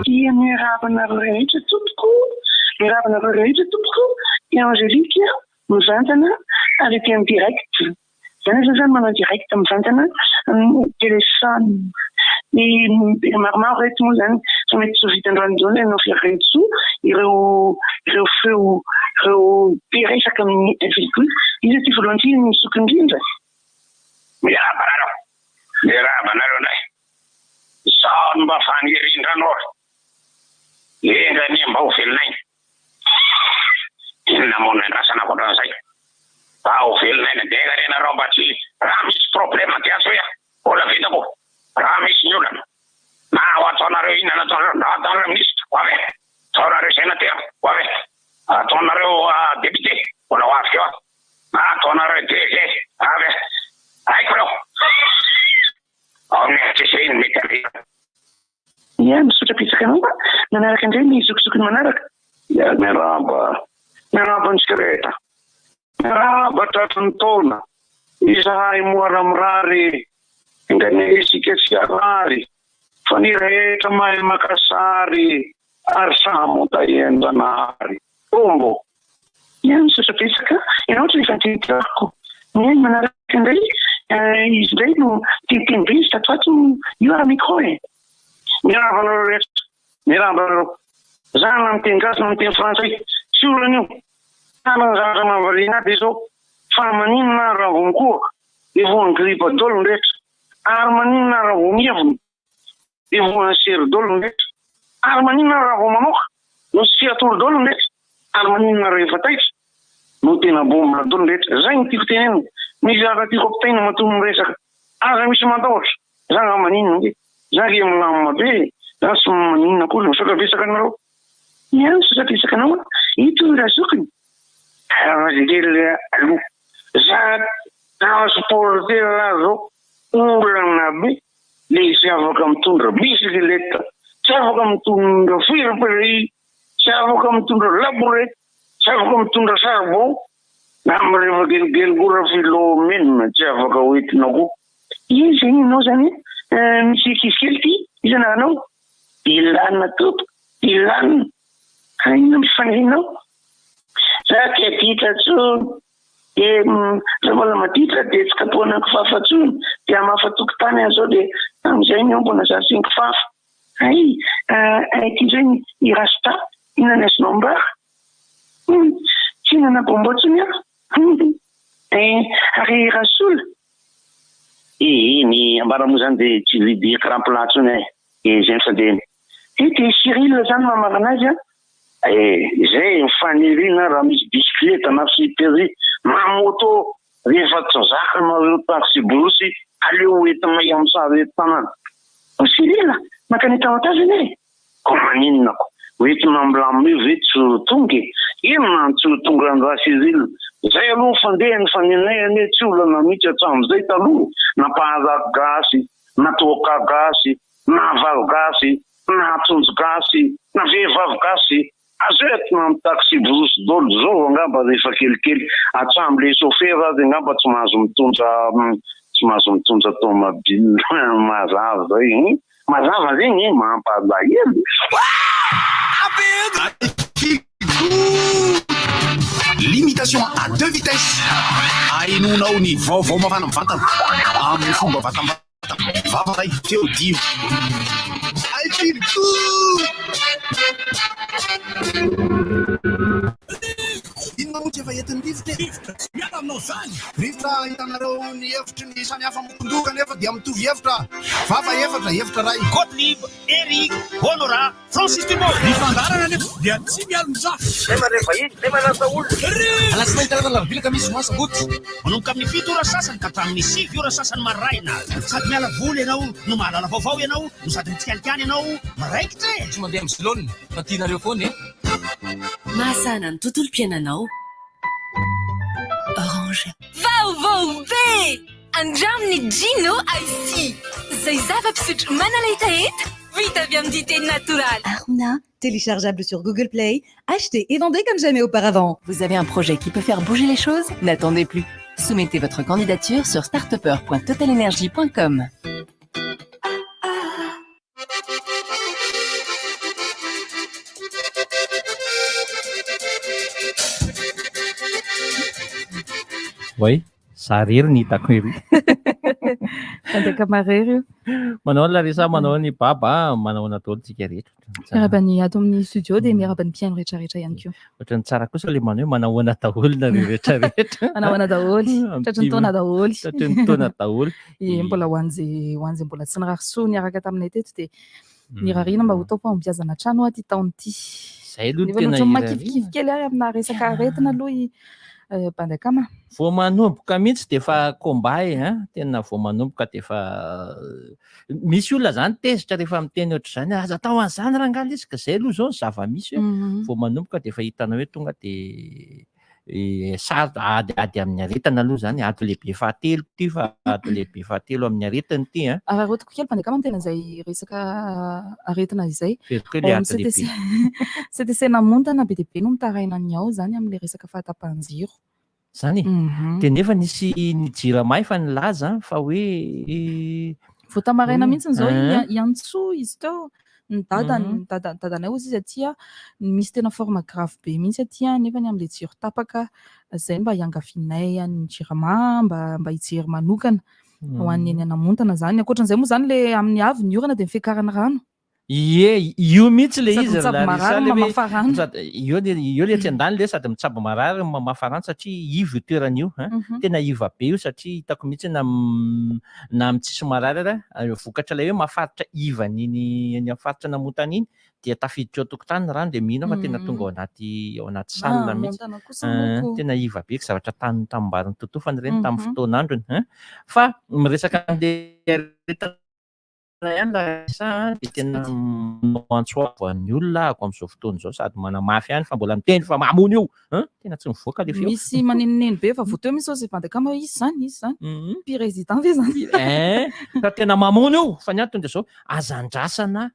Dia miarahaba anareo rehetra tompoko, miarahaba anareo rehetra tompoko, i Angelique mivantana ary ety en direct. Zany aloha zany manao direct mivantana amin'ny téléphone. Ny maromaro reto moa zany fa mety tsy ho vita androany daholo ny hanao firariantsoa ireo ireo feo ireo be resaka amin'ny Angelique. Iza ity voalohany ity ny zoky indrindra? Miarahaba anareo. Miarahaba anareo indray. Izaho no mba fanirindranao. Enga anie mba ho velon'aina. Inona moa no iandrasana ankoatran'izay? Mba ho velon'aina dia enga anie nareo mba tsy raha misy problème dia antsoy aho. Mbola vitako raha misy ny olana. Na ho ataonareo inona na ataonareo na ataonareo ministre ho avy aho. Ataonareo sénateur ho avy aho. Ataonareo député mbola ho avy keo aho. Na ataonareo DG avy aho. Haiko ireo. Ao amin'ny HCC no mety haverina. Ia, misaotra betsaka anao fa nanaraka indray ny zokizokiny manaraka. Ia, miarahaba, miarahaba antsika rehetra. Miarahaba tratry ny taona. Izahay moa raha mirary, enga anie isika tsy harary, fa ny rehetra mahay maka sary ary samy ho tahian-Janahary. Tombo. Ia, misaotra betsaka. Ianao ohatran'ny efa niteny tamiko. Ny ahy manaraka indray, izy indray no niteniteny be izy tato ato, io ara micro e. Miarahaba anareo rehetra. Miarahaba anareo. Za na miteny gasy na miteny frantsay, tsy olana io. Tana ny zavatra mahavariana ahy dia izao, fa maninona ary raha vao mikohaka dia voan'ny gripa daholo ny rehetra? Ary maninona ary raha vao mievona dia voan'ny sery daholo ny rehetra? Ary maninona raha vao mamaoka no tsy hatory daholo ny rehetra? Ary maninona rehefa taitra no tena bomba daholo ny rehetra? Zay no tiako tenenina. Misy zavatra tiako ampitaina matoa miresaka. Aza misy matahotra. Za nga maninona nge? Za nge milamina be e! Za tsy maninona akory. Misaotra betsaka anareo. Ia, misaotra betsaka anao a! Ito razokiny. Razoky aloha. Za transporter zao olana be. Le tsy afaka mitondra bisikileta, tsy afaka mitondra firipiri, tsy afaka mitondra laborety, tsy afaka mitondra charbon, na mirefa kelikely koa Raphilomena tsy afaka hoentina koa. Iny zegny enao zany misy ankizy kely ty, iza anaranao? Dylan tompoko, Dylan, ka inona ny fanirianao? Za tsy aditra tsony. Dia raha mbola maditra dia tsy kapohana kifafa intsony dia hamafa tokotany aho izao dia amin'izay miombona za sy ny kifafa. Hay hay ity indray ny i Rasta inona ny azonao ambara? Hum tsy hihinana bonbon intsony aho. Hum eh ary Rasola? Ee ny ambara moa izany dia tsy hividy crampla intsony aho e. Dia izay ny fandehany. He dia Cyril izany mamarana azy an. Eh, izay ny faniriana raha misy bisikileta na friperie na moto rehefa tsy zakanareo taxi-brousse aleo ho entinay amin'ny sarety tanana. O Cyril, mankany Tamatave anie e! Ko maninona ko? Ho entina milamina eo ve tsy ho tonga e? Inona no tsy ho tonga an-dra Cyril? Izay aloha ny fandehany fa ny anay anie tsy olana mihitsy hatramin'izay taloha e! Na mpahazaka gasy, na toaka gasy, na valo gasy, na trondro gasy, na vehivavy gasy, azo entina am taxi brousse dol zao angamba rehefa kelikely, hatramin le chauffeur aza angamba tsy mahazo mitondra tsy mahazo mitondra tomobile mazava zay hein, mazava zegny hein, mampalahelo. Limitation à deux vitesses Ahenoanao ny vaovao mafana mivantana amin'ny fomba vatam-batana. Vava ray feo dio. I feel good. Inona moa tsy efa entin'ny rivotra e? Rivotra tsy miala aminao zany. Rivotra ahitanareo ny hevitry ny samy hafa mokondoha kanefa dia mitovy hevitra. Vava efatra, hevitra ray. Gottlieb, Eric, Honorat, Francis Dumont. Ny fandaharana anefa dia tsy mialon-jafy. Zay mandray vahiny, zay manasa olona. Alatsinainy, talata, alarobia, alakamisy, zoma, sabotsy. Manomboka amin'ny 7 ora sasany ka hatramin'ny 9 ora sasany maraina. Sady miala voly ianao no mahalala vaovao ianao no sady mitsikalikany ianao miraikitra e! Tsy mandeha amin'ny zilônina fa tianareo foana e! Mahasahana ny tontolom-piainanao. Orange. Vaovao be! Andramo ny Gino Ice Tea, izay zava-pisotro manala hetaheta, vita avy amin'ny dite natoraly. Aruna, téléchargeable sur Google Play, achetez et vendez comme jamais auparavant. Vous avez un projet qui peut faire bouger les choses? N'attendez plus. Soumettez votre candidature sur startupper.totalenergie.com. Oay, za rery ny hitako ery. Andeka marery io. Manao ny Larissa, manao ny Baba, manao ny daholo tsika rehetra. Miarahaba ny ato amin'ny studio dia miarahaba ny mpihaino rehetra rehetra ihany koa. Ohatran'ny tsara kosa ilay manao hoe manahoana daholo nareo rehetra rehetra. Manahoana daholo. Tratry ny taona daholo. Tratry ny taona daholo. Ie, mbola ho an'izay ho an'izay mbola tsy nirary soa niaraka taminay teto dia nirariana mba ho taom-pahombiazana hatrany ho aty taona ity. Izay aloha no Nefa tena ohatran'ny irariana. makivikivy kely ahy amina resaka aretina aloha i Bandakama. Vao manomboka mihitsy dia efa combat e, hein? Tena vao manomboka dia efa misy olona zany tezitra rehefa miteny ohatr'izany, aza atao an'izany rangahy lesy, ka izay aloha izao ny zava-misy hoe vao manomboka dia efa hitanao hoe tonga dia sarotra, ady ady amin'ny aretina aloha izany, ady lehibe fahatelo ity fa ady lehibe fahatelo amin'ny aretina ity an. Araraotiko kely Bandakama miteny an'izay resaka aretina izay. Veriko hoe ilay Ao ady amin'ny lehibe. CTC CTC Namontana be dia be no mitaraina ny ao izany amin'ilay resaka fahatapahan-jiro. Zany e? Dia nefa nisy ny Jirama efa nilaza fa hoe Vao tamaraina mihitsy izao Hein? i Antso izy teo, ny dadany, ny dada, dadanay hozy izy aty a, misy tena forme grave be mihitsy aty a, nefa ny amin'ilay jiro tapaka, izay mba iangavianay an'ny Jirama mba mba hijery manokana ho an'ny eny Anamontana izany. Ankoatran'izay moa izany ilay amin'ny avy ny orana dia ny fiakaran'ny rano. Ie, io mihitsy ilay Sady izy ry mitsabo Larissa, marary no ilay hoe mamafa rano. sady io le io le etsy an-daniny le sady mitsabo marary no mamafa rano satria iva io toerana io an, tena iva be io satria hitako mihitsy na na amin'ny tsisy marary ara, vokatra ilay hoe mahafaritra iva an'iny eny amin'ny faritra Namontana iny dia tafiditra eo an-tokotany ny rano dia mino aho fa tena tonga ao anaty ao anaty salle mihitsy, Namontana kosa manko. tena iva be zavatra tany tanimbary nototofana ireny tamin'ny fotoan'androny an, fa miresaka an'ilay aretina ihany Larissa a, dia tena manao antso avo an'ny olona ahako amin'izao fotoana izao sady manamafy ihany fa mbola miteny fa mamono io an, tena tsy mivoaka ilay feo. Misy manenoneno be fa vao teo mihitsy izao izay Bandakama hoe izy izany, izy izany. Président ve izany? Ein, fa tena mamono io, fa ny antony dia izao, aza andrasana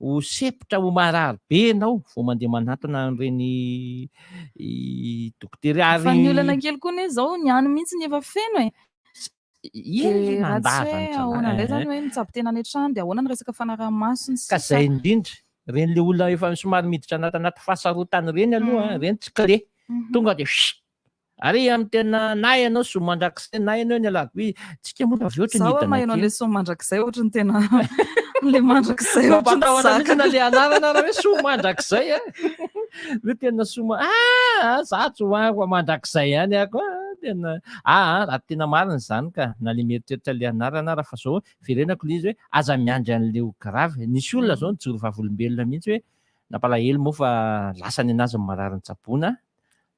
ho sempotra ho marary be ianao vao mandeha manatona an'ireny dokotera Fa ny ary olana kely koa anie izao ny any mihitsy ny efa feno e. Iny Dia raha tsy nandavany hoe ahoana indray izany hoe mitsabo tena any an-trano dia ahoana ny resaka fanaraha-maso sy ny Ka sisa. izay indrindra, ireny le olona efa somary miditra anaty fahasarotana ireny aloha, ireny tsy clé. Tonga dia chut! Ary amin'ny tena na ianao soa mandrakizay na ianao eny alarobia, tsika moa avy ohatry ny Izaho hidina maheno kely. an'ilay soa mandrakizay ohatry ny tena ilay mandrakizay ohatry ny Mampatahotra mihitsy zaka. na le anarana raha hoe soa mandrakizay a. Hoe tena soa ma- ah, za tsy ho any fa mandrakizay ihany ako ah. Tena aa raha tena marina izany ka, na le mieritreritra le anarana ara fa zao verenako le izy hoe aza miandry an'le ho grave, nisy olona zao nijoro vavolombelona mihitsy hoe nampalahelo moa fa lasa nenazy ny marary nitsaboana,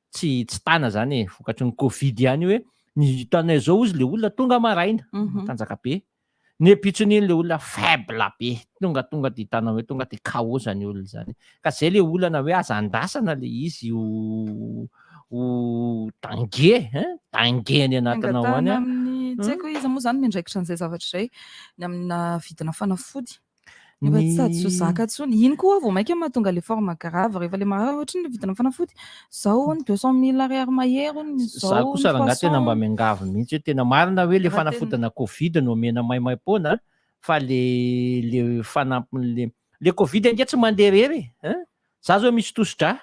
tsy tsy tana zany e, vokatry ny covid ihany io hoe ny hitanay zao ozy le olona tonga maraina, matanjaka be, Ny ampitson'iny le olona faible be, tonga tonga de hitanao hoe tonga de KO zany olona zany. Ka zay le olana hoe aza andrasana le izy ho ho dange hein, dange any anatinao any Angatahana an. amin'ny tsy haiko hoe iza moa izany miandraikitra an'izay zavatra izay, ny amina vidina fanafody. Efa tsy sady tsy ho zaka intsony. Iny koa vao mainka mahatonga ilay forme grave rehefa ilay marary ohatra ny vidina fanafody. Izao hono 200 000 ariary mahery hono, Za izao hono kosa rangahy tena mba 300. miangavy mihitsy hoe tena marina hoe le Raha tena fanafodina covid no omena maimaimpoana fa le le fanampin'le le covid ange tsy mandeha irery e hein! Za zao misy tosi-drà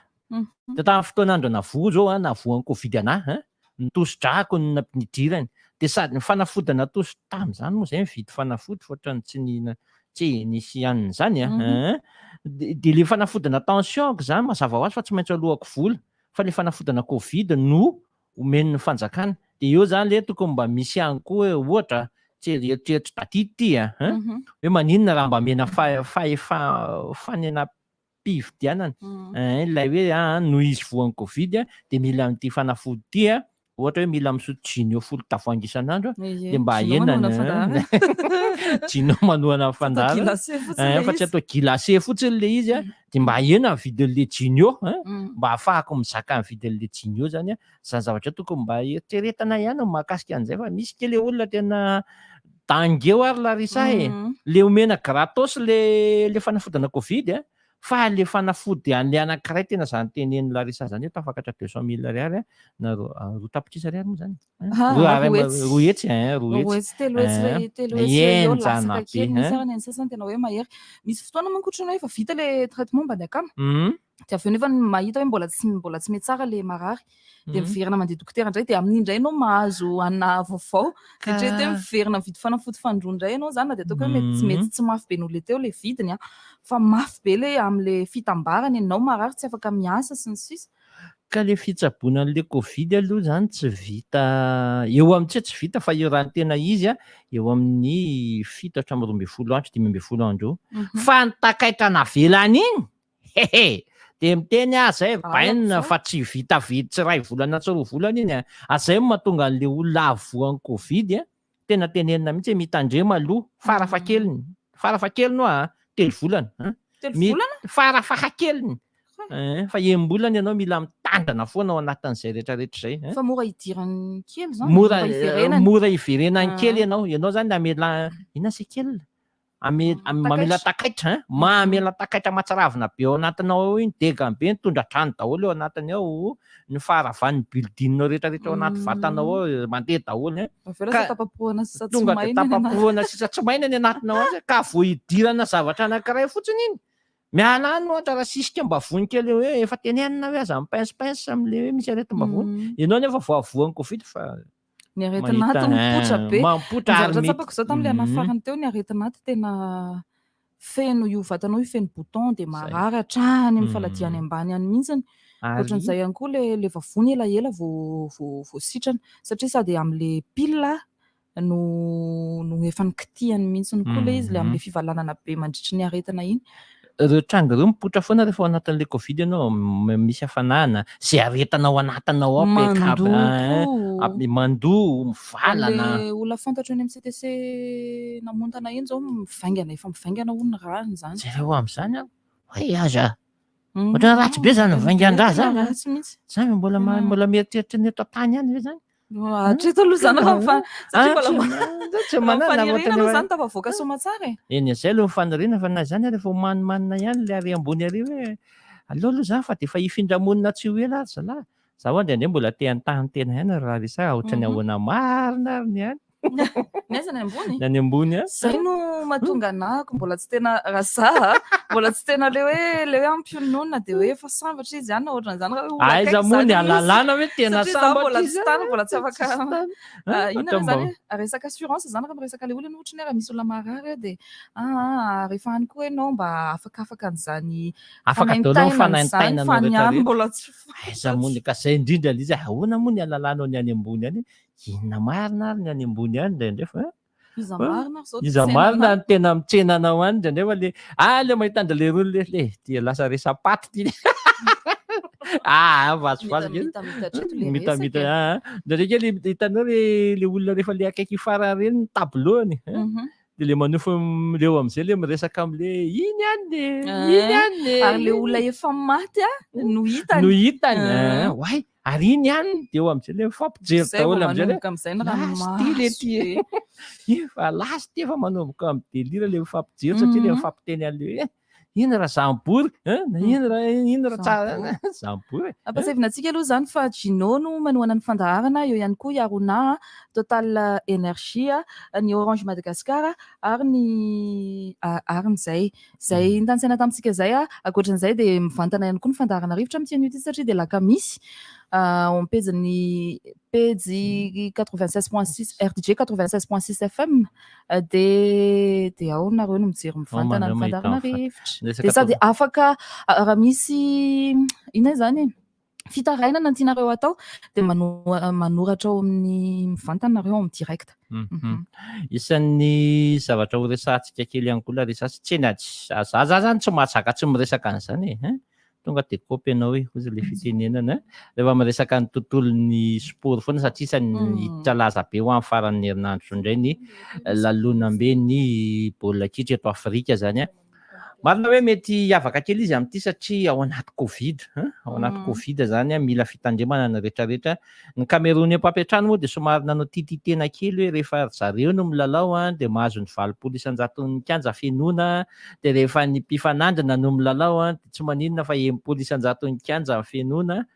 Dia tamin'ny fotoan'andro navoa zao an, navoan'ny covid anah an, ny tosi-drako no nidirany, dia sady ny fanafody natosi tamin'izany moa zay nividy fanafody fa ohatran'ny tsy nihina tsy nisy hanina izany an, dia le fanafodina tension-ko izany mazava ho azy fa tsy maintsy aloako vola, fa le fanafodina covid no omen'ny fanjakana, dia eo izany le tokony mba misy ihany koa hoe ohatra, tsy eritreritro tadidy ity an, hoe maninona raha mba omena fahefa fanena mpividianana ein ilay hoe aa noho izy voan'ny covid dia mila an'ity fanafody ity a, ohatra hoe mila misotro Jino 10 tavoahangy isan'andro Ie, dia mba Jino ahena manohana ny fandaharana. Jino manohana ny Tsy atao fandaharana gilase fotsiny ein ilay fa tsy izy. atao gilase fotsiny ilay izy a, dia mba ahena ny vidin'ilay Jino ein, mba ahafahako mizaka ny vidin'ilay Jino zany a, izany zavatra tokony mba eritreretana ihany ny mahakasika an'izay fa misy kely olona tena Dangeo ary Larissa e! Le omena gratos le le fanafodina covid a, fa le fanafody an'le anankiray tena zany tenenin'i Larissa zany hoe tafakatra 200 000 ariary a, na roa tapitrisa ariary moa zany e? Ah, Roa roa hetsy. roa hetsy ein, roa Roa hetsy. hetsy, telo hetsy, Ein, telo hetsy eo henjana latsaka be kely, misy ein. ary ny an'ny sasany tena hoe mahery. Misy fotoana manko ohatran'ny hoe efa vita le traitement mba ny akama. De avy eo nefa mahita hoe mbola tsy mety tsara le marary, de miverina mandeha dokotera indray, de amin'iny indray ianao mahazo anà vaovao. De eritrereto hoe miverina mividy fanafody fanindroany indray ianao zany, na de ataoko hoe mety tsy mety tsy mafy be noho le teo le vidiny a, fa mafy be le amin'le fitambarany, ianao marary tsy afaka miasa sy ny sisa. Ka le fitsaboana an'le covid aloha zany tsy vita eo amin'ny tsy hoe tsy vita fa eo raha ny tena izy a, eo amin'ny 7 hatramin'ny 12 andro, 15 andro eo. Fa ny takaitra navelany iny, hehe, dia miteny aho zay bainina fa tsy vita vita tsy iray volana tsy roa volana iny a. Azay no mahatonga an'le olona havoan'ny covid a, tena tenenina mihitsy hoe mitandrema aloha farafahakeliny, farafahakeliny hoa a, 3 volana a. Telo volana? Farafahakeliny. Fa enim-bolana ianao mila mitandrana foana ao anatin'izay rehetrarehetra izay. Fa mora idirany kely izany, mora iverenany. Mora iverenany kely ianao. Ianao izany namela, inona séquelle? Mamela takaitra, hein? Mamela takaitra mahatsiravina be ao anatinao ao iny, degany be, nitondra trano daholo ao anatiny ao, ny faharavan'ny building-nao rehetrarehetra ao anaty vatanao ao, mandeha daholo, hein? Avy eo lasa tapa-porohana sisa tsy Tonga dia maina ny anaty. tapa-porohana sisa tsy maina ny anatinao ao, ka vao idirana zavatra anankiray fotsiny iny, miala any ohatra raha sisika am-bavony kely hoe efa tenenina hoe aza mi-pince-pince amin'ilay hoe misy aretim-bavony, ianao nefa vao avoan'ny covid fa Ny aretin'aty Mahita, mipoitra be. Mampoitra Ny ary zavatra mety tsapako izao tamin'ilay anahy farany teo, ny aretin'aty tena feno io vatanao io feno bouton dia marary hatrany amin'ny faladia any ambany any mihitsiny. Ary Ohatran'izay ihany koa ilay ilay vavony elaela vao vao vao sitrana satria sady amin'ilay pile no no efa nikitihany mihitsiny koa ilay izy, ilay amin'ilay fivalanana be mandritry ny aretina iny. Ireo tranga ireo mipoitra foana rehefa ao anatin'ilay covid ianao, misy hafanana, izay aretina ao anatinao ao PK, Mandoa koa. mandoa, mivalana. Ilay olona fantatro eny amin'ny CTC namontana iny izao mivaingana, efa mivaingana hono ny rany izany. Jereo amin'izany aho, hoy aza. Ohatran'ny ratsy be izany mivaingan-drà izany a. Ratsy mihitsy. Izany mbola mbola mieritreritra ny eto an-tany ihany ve izany? Hatreto aloha izany raha fa satria mbola Tsy manana faniriana aloha izany tafavoaka soamantsara e. Eny, izay aloha ny faniriana fa na izany ary efa homanimanina ihany ilay ary ambony ary hoe aleo aloha izany fa dia efa hifindra monina tsy ho ela ary zalahy. Za ho'a indraindray mbola te hanontany tena ihany ry Larissa ohatran'ny ahoana marina ary ny any. Ny aiza ny ambony? Ny any ambony a. Zay no mahatonga anahako mbola tsy tena raha za a, mbola tsy tena le hoe le hoe ampiononina dia hoe efa sambatra izy any na ohatran'izany raha hoe olona Aiza akaiky moa zany ny izy. ahalalana hoe tena Satria za sambatra mbola izy tsy tany, mbola tsy afaka Tsy tany. Ah, inona Ohatra zany mba- hoe resaka assurance zany raha miresaka le olona ohatra ny hoe raha misy olona marary eo dia ah, rehefa any koa ianao mba afakafaka an'izany Afaka daholo ny fanaintainana izany fanaintainana fa ny any rehetrarehetra. mbola tsy Aiza moa ny ka zay indrindra ilay izy ahoana moa ny ahalalanao ny any ambony any? Inona marina ary ny any ambony any indraindray fa Iza marina ary zao Iza marina no tena mitsena anao any indraindray fa le ah le mahita an-dry leroa le le dia lasa resa-paty ty. Ah vazivazy kely. Mitamita hatreto le Mitamita resaka e. ah. Indraindray kely hitanao le le olona rehefa le akaiky farany ireny ny tableau-ny. Dia le manofy leo amin'izay le miresaka amin'le iny any e, iny any e. Ary le olona efa maty a no hitany. No hitany. Oay, ary iny any dia eo amin'izay le mifampijery Zay vao daholo amin'izay le. manomboka amin'izay ny Lasa ity le ranomaso ty e. be. Efa lasa ity efa manomboka mi-délire le mifampijery satria le mifampiteny an'le hoe iny raha zambory, hein, na iny raha iny raha tsara, zambory e. Ampahatsiahivina antsika aloha izany fa Gino no manohana ny fandaharana, eo ihany koa i Aruna, Total Energie, ny Orange Madagascar ary ny ary ny izay. Izay nitantsaina tamintsika izay, ankoatran'izay dia mivantana ihany koa ny fandaharana rivotra amin'ity anio ity satria dia alakamisy ao amin'ny pejin'ny pejy 96.6 RDJ 96.6 FM dia dia ao nareo no mijery mivantana ny fandaharana rivotra. Dia sady afaka raha misy inona izany e? Fitarainana tianareo atao dia manoratra ao amin'ny mivantana nareo ao amin'ny direct. Isan'ny zavatra ho resahantsika kely ihany koa Larissa, tsy tena za za zany tsy mahazaka tsy miresaka an'izany e. Tonga dia kopy ianao e, hozy ilay fitenenana rehefa miresaka ny tontolon'ny sport foana satria isan'ny hiditra laza be ho amin'ny faran'ny herinandro izao indray ny lalonambe ny baolina kitra eto Afrika izany a. Marina hoe mety hiavaka kely izy amin'ity satria ao anaty Covid, ao anaty Covid izany a, mila fitandremana ny rehetrarehetra. Ny Camerounais mpampiantrano moa dia somary nanao tititena kely hoe rehefa ry zareo no milalao dia mahazo ny 80 isan-jaton'ny kianja fenoina, dia rehefa ny mpifanandrina no milalao dia tsy maninona fa 60 isan-jaton'ny kianja fenoina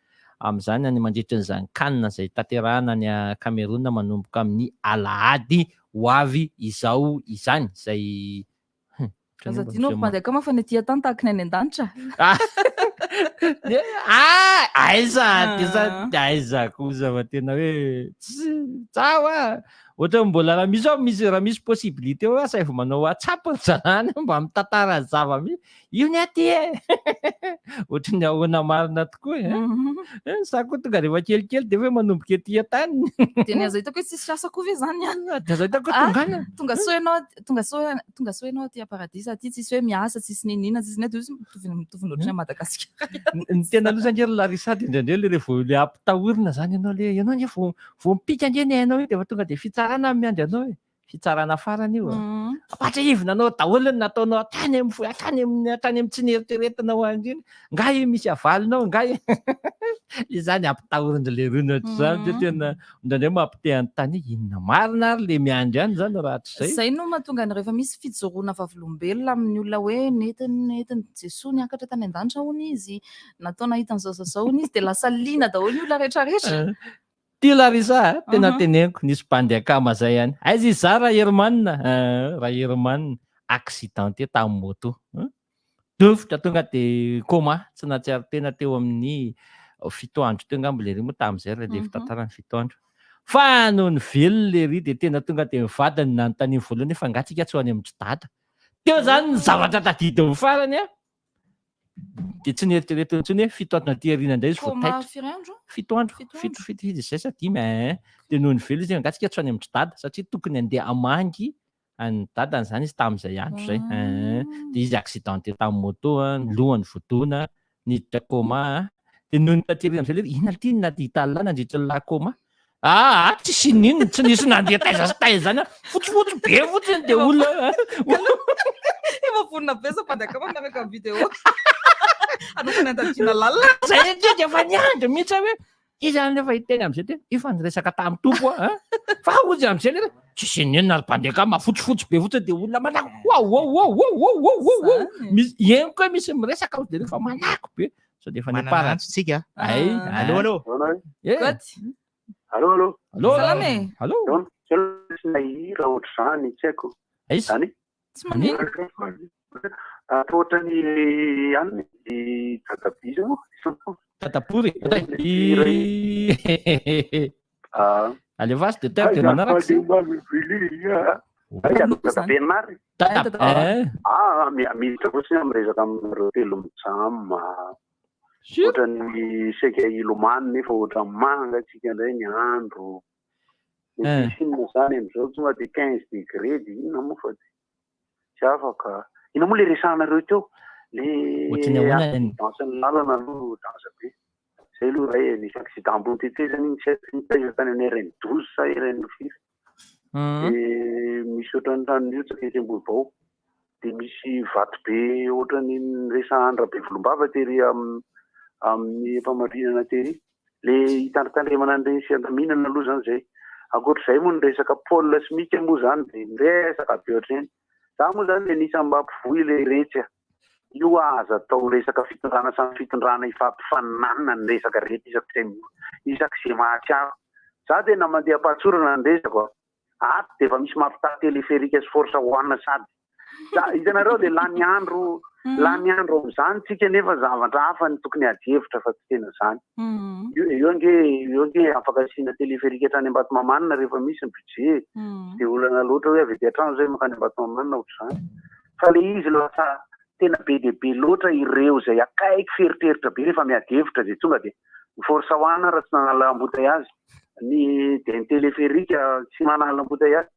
amin'izany any mandritra an'izany CAN izay tanterahana any Cameroun manomboka amin'ny alahady ho avy izao izany izay Aza adino ry mpandeha akama fa ny aty an-tany tahaka ny any an-danitra. Ah, aiza de za de aiza kosa fa tena hoe tsy tsawa ohatra hoe mbola raha misy ao misy raha misy possibilité hoe asaivo manao WhatsApp zany mba mitantara zava-misy io ny aty e ohatry ny ahoana marina tokoa e Eh, sa koa tonga rehefa kelikely de hoe manomboka ety an-tany De ny azo hitako hoe tsisy asa koa ve zany a? de azo hitako hoe Ah, tonga any tonga soa ianao tonga soa tonga soa ianao aty paradisa aty tsisy hoe miasa tsisy ninina tsisy nina de izy mitovy mitovy ny ohatry ny Madagasikara. Ny tena loza ange ry Larissa de indraindray le rehefa le ampitahorina zany ianao le ianao ange vao vao mipika ange ny ainao io de efa tonga de fitsarana miandry anao e fitsarana farany io a ampahatsiahivina anao daholo ny nataonao hatrany amin'ny fo hatrany amin'ny hatrany amin'ny tsy nieritreretinao an'ireny nga io misy avalinao nga io izany ampitahorindry le rony ohatr'izany de tena indraindray mampite anontany hoe inona marina ary le miandry any zany raha hatrizay. Zay no mahatonga ny rehefa misy fijoroana vavolombelona amin'ny olona hoe nentiny nentiny Jesoa niakatra tany an-danitra hono izy, natao nahita an'izao zao zao hono izy dia lasa liana daholo ny olona rehetrarehetra. Ty Larissa a, tena teneniko, nisy bandy akama zay any. Aiza izy za Raherman a, Raherman, accidenté tamin'ny moto. Dofotra tonga de coma, tsy nahatsiaro tena teo amin'ny 7 andro teo angamba lery moa tamin'izay raha le fitantarana 7 andro. Fa nony velona lery de tena tonga de ny vadiny nanontaniany voalohany hoe fa angaha tsika tsy ho any amin-dry dada. Teo zany ny zavatra tadidiny farany a. De tsy nieritreretiny intsony hoe 7 andro aty aoriana indray izy vao Coma taitra. firy andro? 7 andro, 7 fito, andro. fito, fito, izay sa dimy eh. De nony velona izy hoe angaha tsika tsy ho any amin-dry dada satria tokony handeha hamangy an'ny dadany zany izy tamin'izay andro izay. De izy accidenté tamin'ny moto, ny lohany voadona, niditra coma. De nony taty aoriana amin'izay le inona ity nahita an'lah nandritra ny lah coma? Ah, tsisy n'inona, tsy nisy nandeha taiza sy taiza zany, fotsifotsy be fotsiny de olona. Efa vonona be zao mpandeha akama miaraka amin'ny vidéo. Anaovana andadiana lalina. Zay indrindra efa niandry mihitsy aho hoe izy zany efa hiteny amin'izay tena efa niresaka tamin'ny tompo aho hein. Fa hozy amin'izay le tsisy n'inona ry mpandeha akama fotsifotsy be fotsiny de olona manako wow wow wow wow wow wow wow wow. Misy henoko hoe misy miresaka hozy de rehefa manako be. Sao de efa Manana niparaka. antso tsika. Ay, Allô, allô. Eh. Allô, allô. Allô. Salama e. Allô. Tsy nahira ohatr'izany, tsy haiko. Aiza? Zany? Tsy maneno. Atao ohatran'ny anona i Dadabe izy moa. Dadabory. Alefaso de teo de manaraka. Dadabe marina. Dadabe. Ah, miditra fotsiny aho miresaka aminareo telo mijam. Ohatran'ny saika hilomano nefa ohatran'ny mangatsiaka indray ny andro. Ny piscine zany amin'izao tonga de 15 degré de inona moa fa tsy afaka. Inona moa le resahanareo teo? Le Ohatran'ny ahoana ny- accident sy ny lalana aloha danger be. Zay aloha ray e, nisy accident ambony tetezana iny tsy haiko nitaiza tany amin'ny RN 12 sa RN firy. De misy ohatran'ny trano nihotsaka etsy Ambohibao. De misy vato be ohatran'ny niresahan'i Rabevolombava tery amin'ny famarinana tery. Le hitandritandremana an'ireny sy andaminana aloha zany zay. Ankoatr'izay moa ny resaka Paul sy Mika moa zany de miresaka be ohatr'ireny. Za moa zany le anisan'ny mba mpivoy le retsy a. Io aza atao resaka fitondrana samy fitondrana ifampifaninanana ny resaka rehetra isak'izay isak'izay mahatsiaro. Za tena mandeha am-pahatsorana ny resako a. Ato dia efa misy mampitaha téléphérique sy force one sady. Za, hitanareo dia lany andro, lany andro amin'izany tsika nefa zavatra hafa no tokony ady hevitra fa tsy tena izany. Io, io ange, io ange afaka asiana téléphérique hatrany Ambatomamanina rehefa misy ny budget. Tsy dia olana loatra hoe avy aty an-trano zay mankany Ambatomamanina ohatr'izany. Fa le izy lasa tena be dia be loatra ireo izay akaiky feritreritra be rehefa miady hevitra dia tonga dia ny force one raha tsy nanala embouteillage, ny dia ny téléphérique tsy manala embouteillage.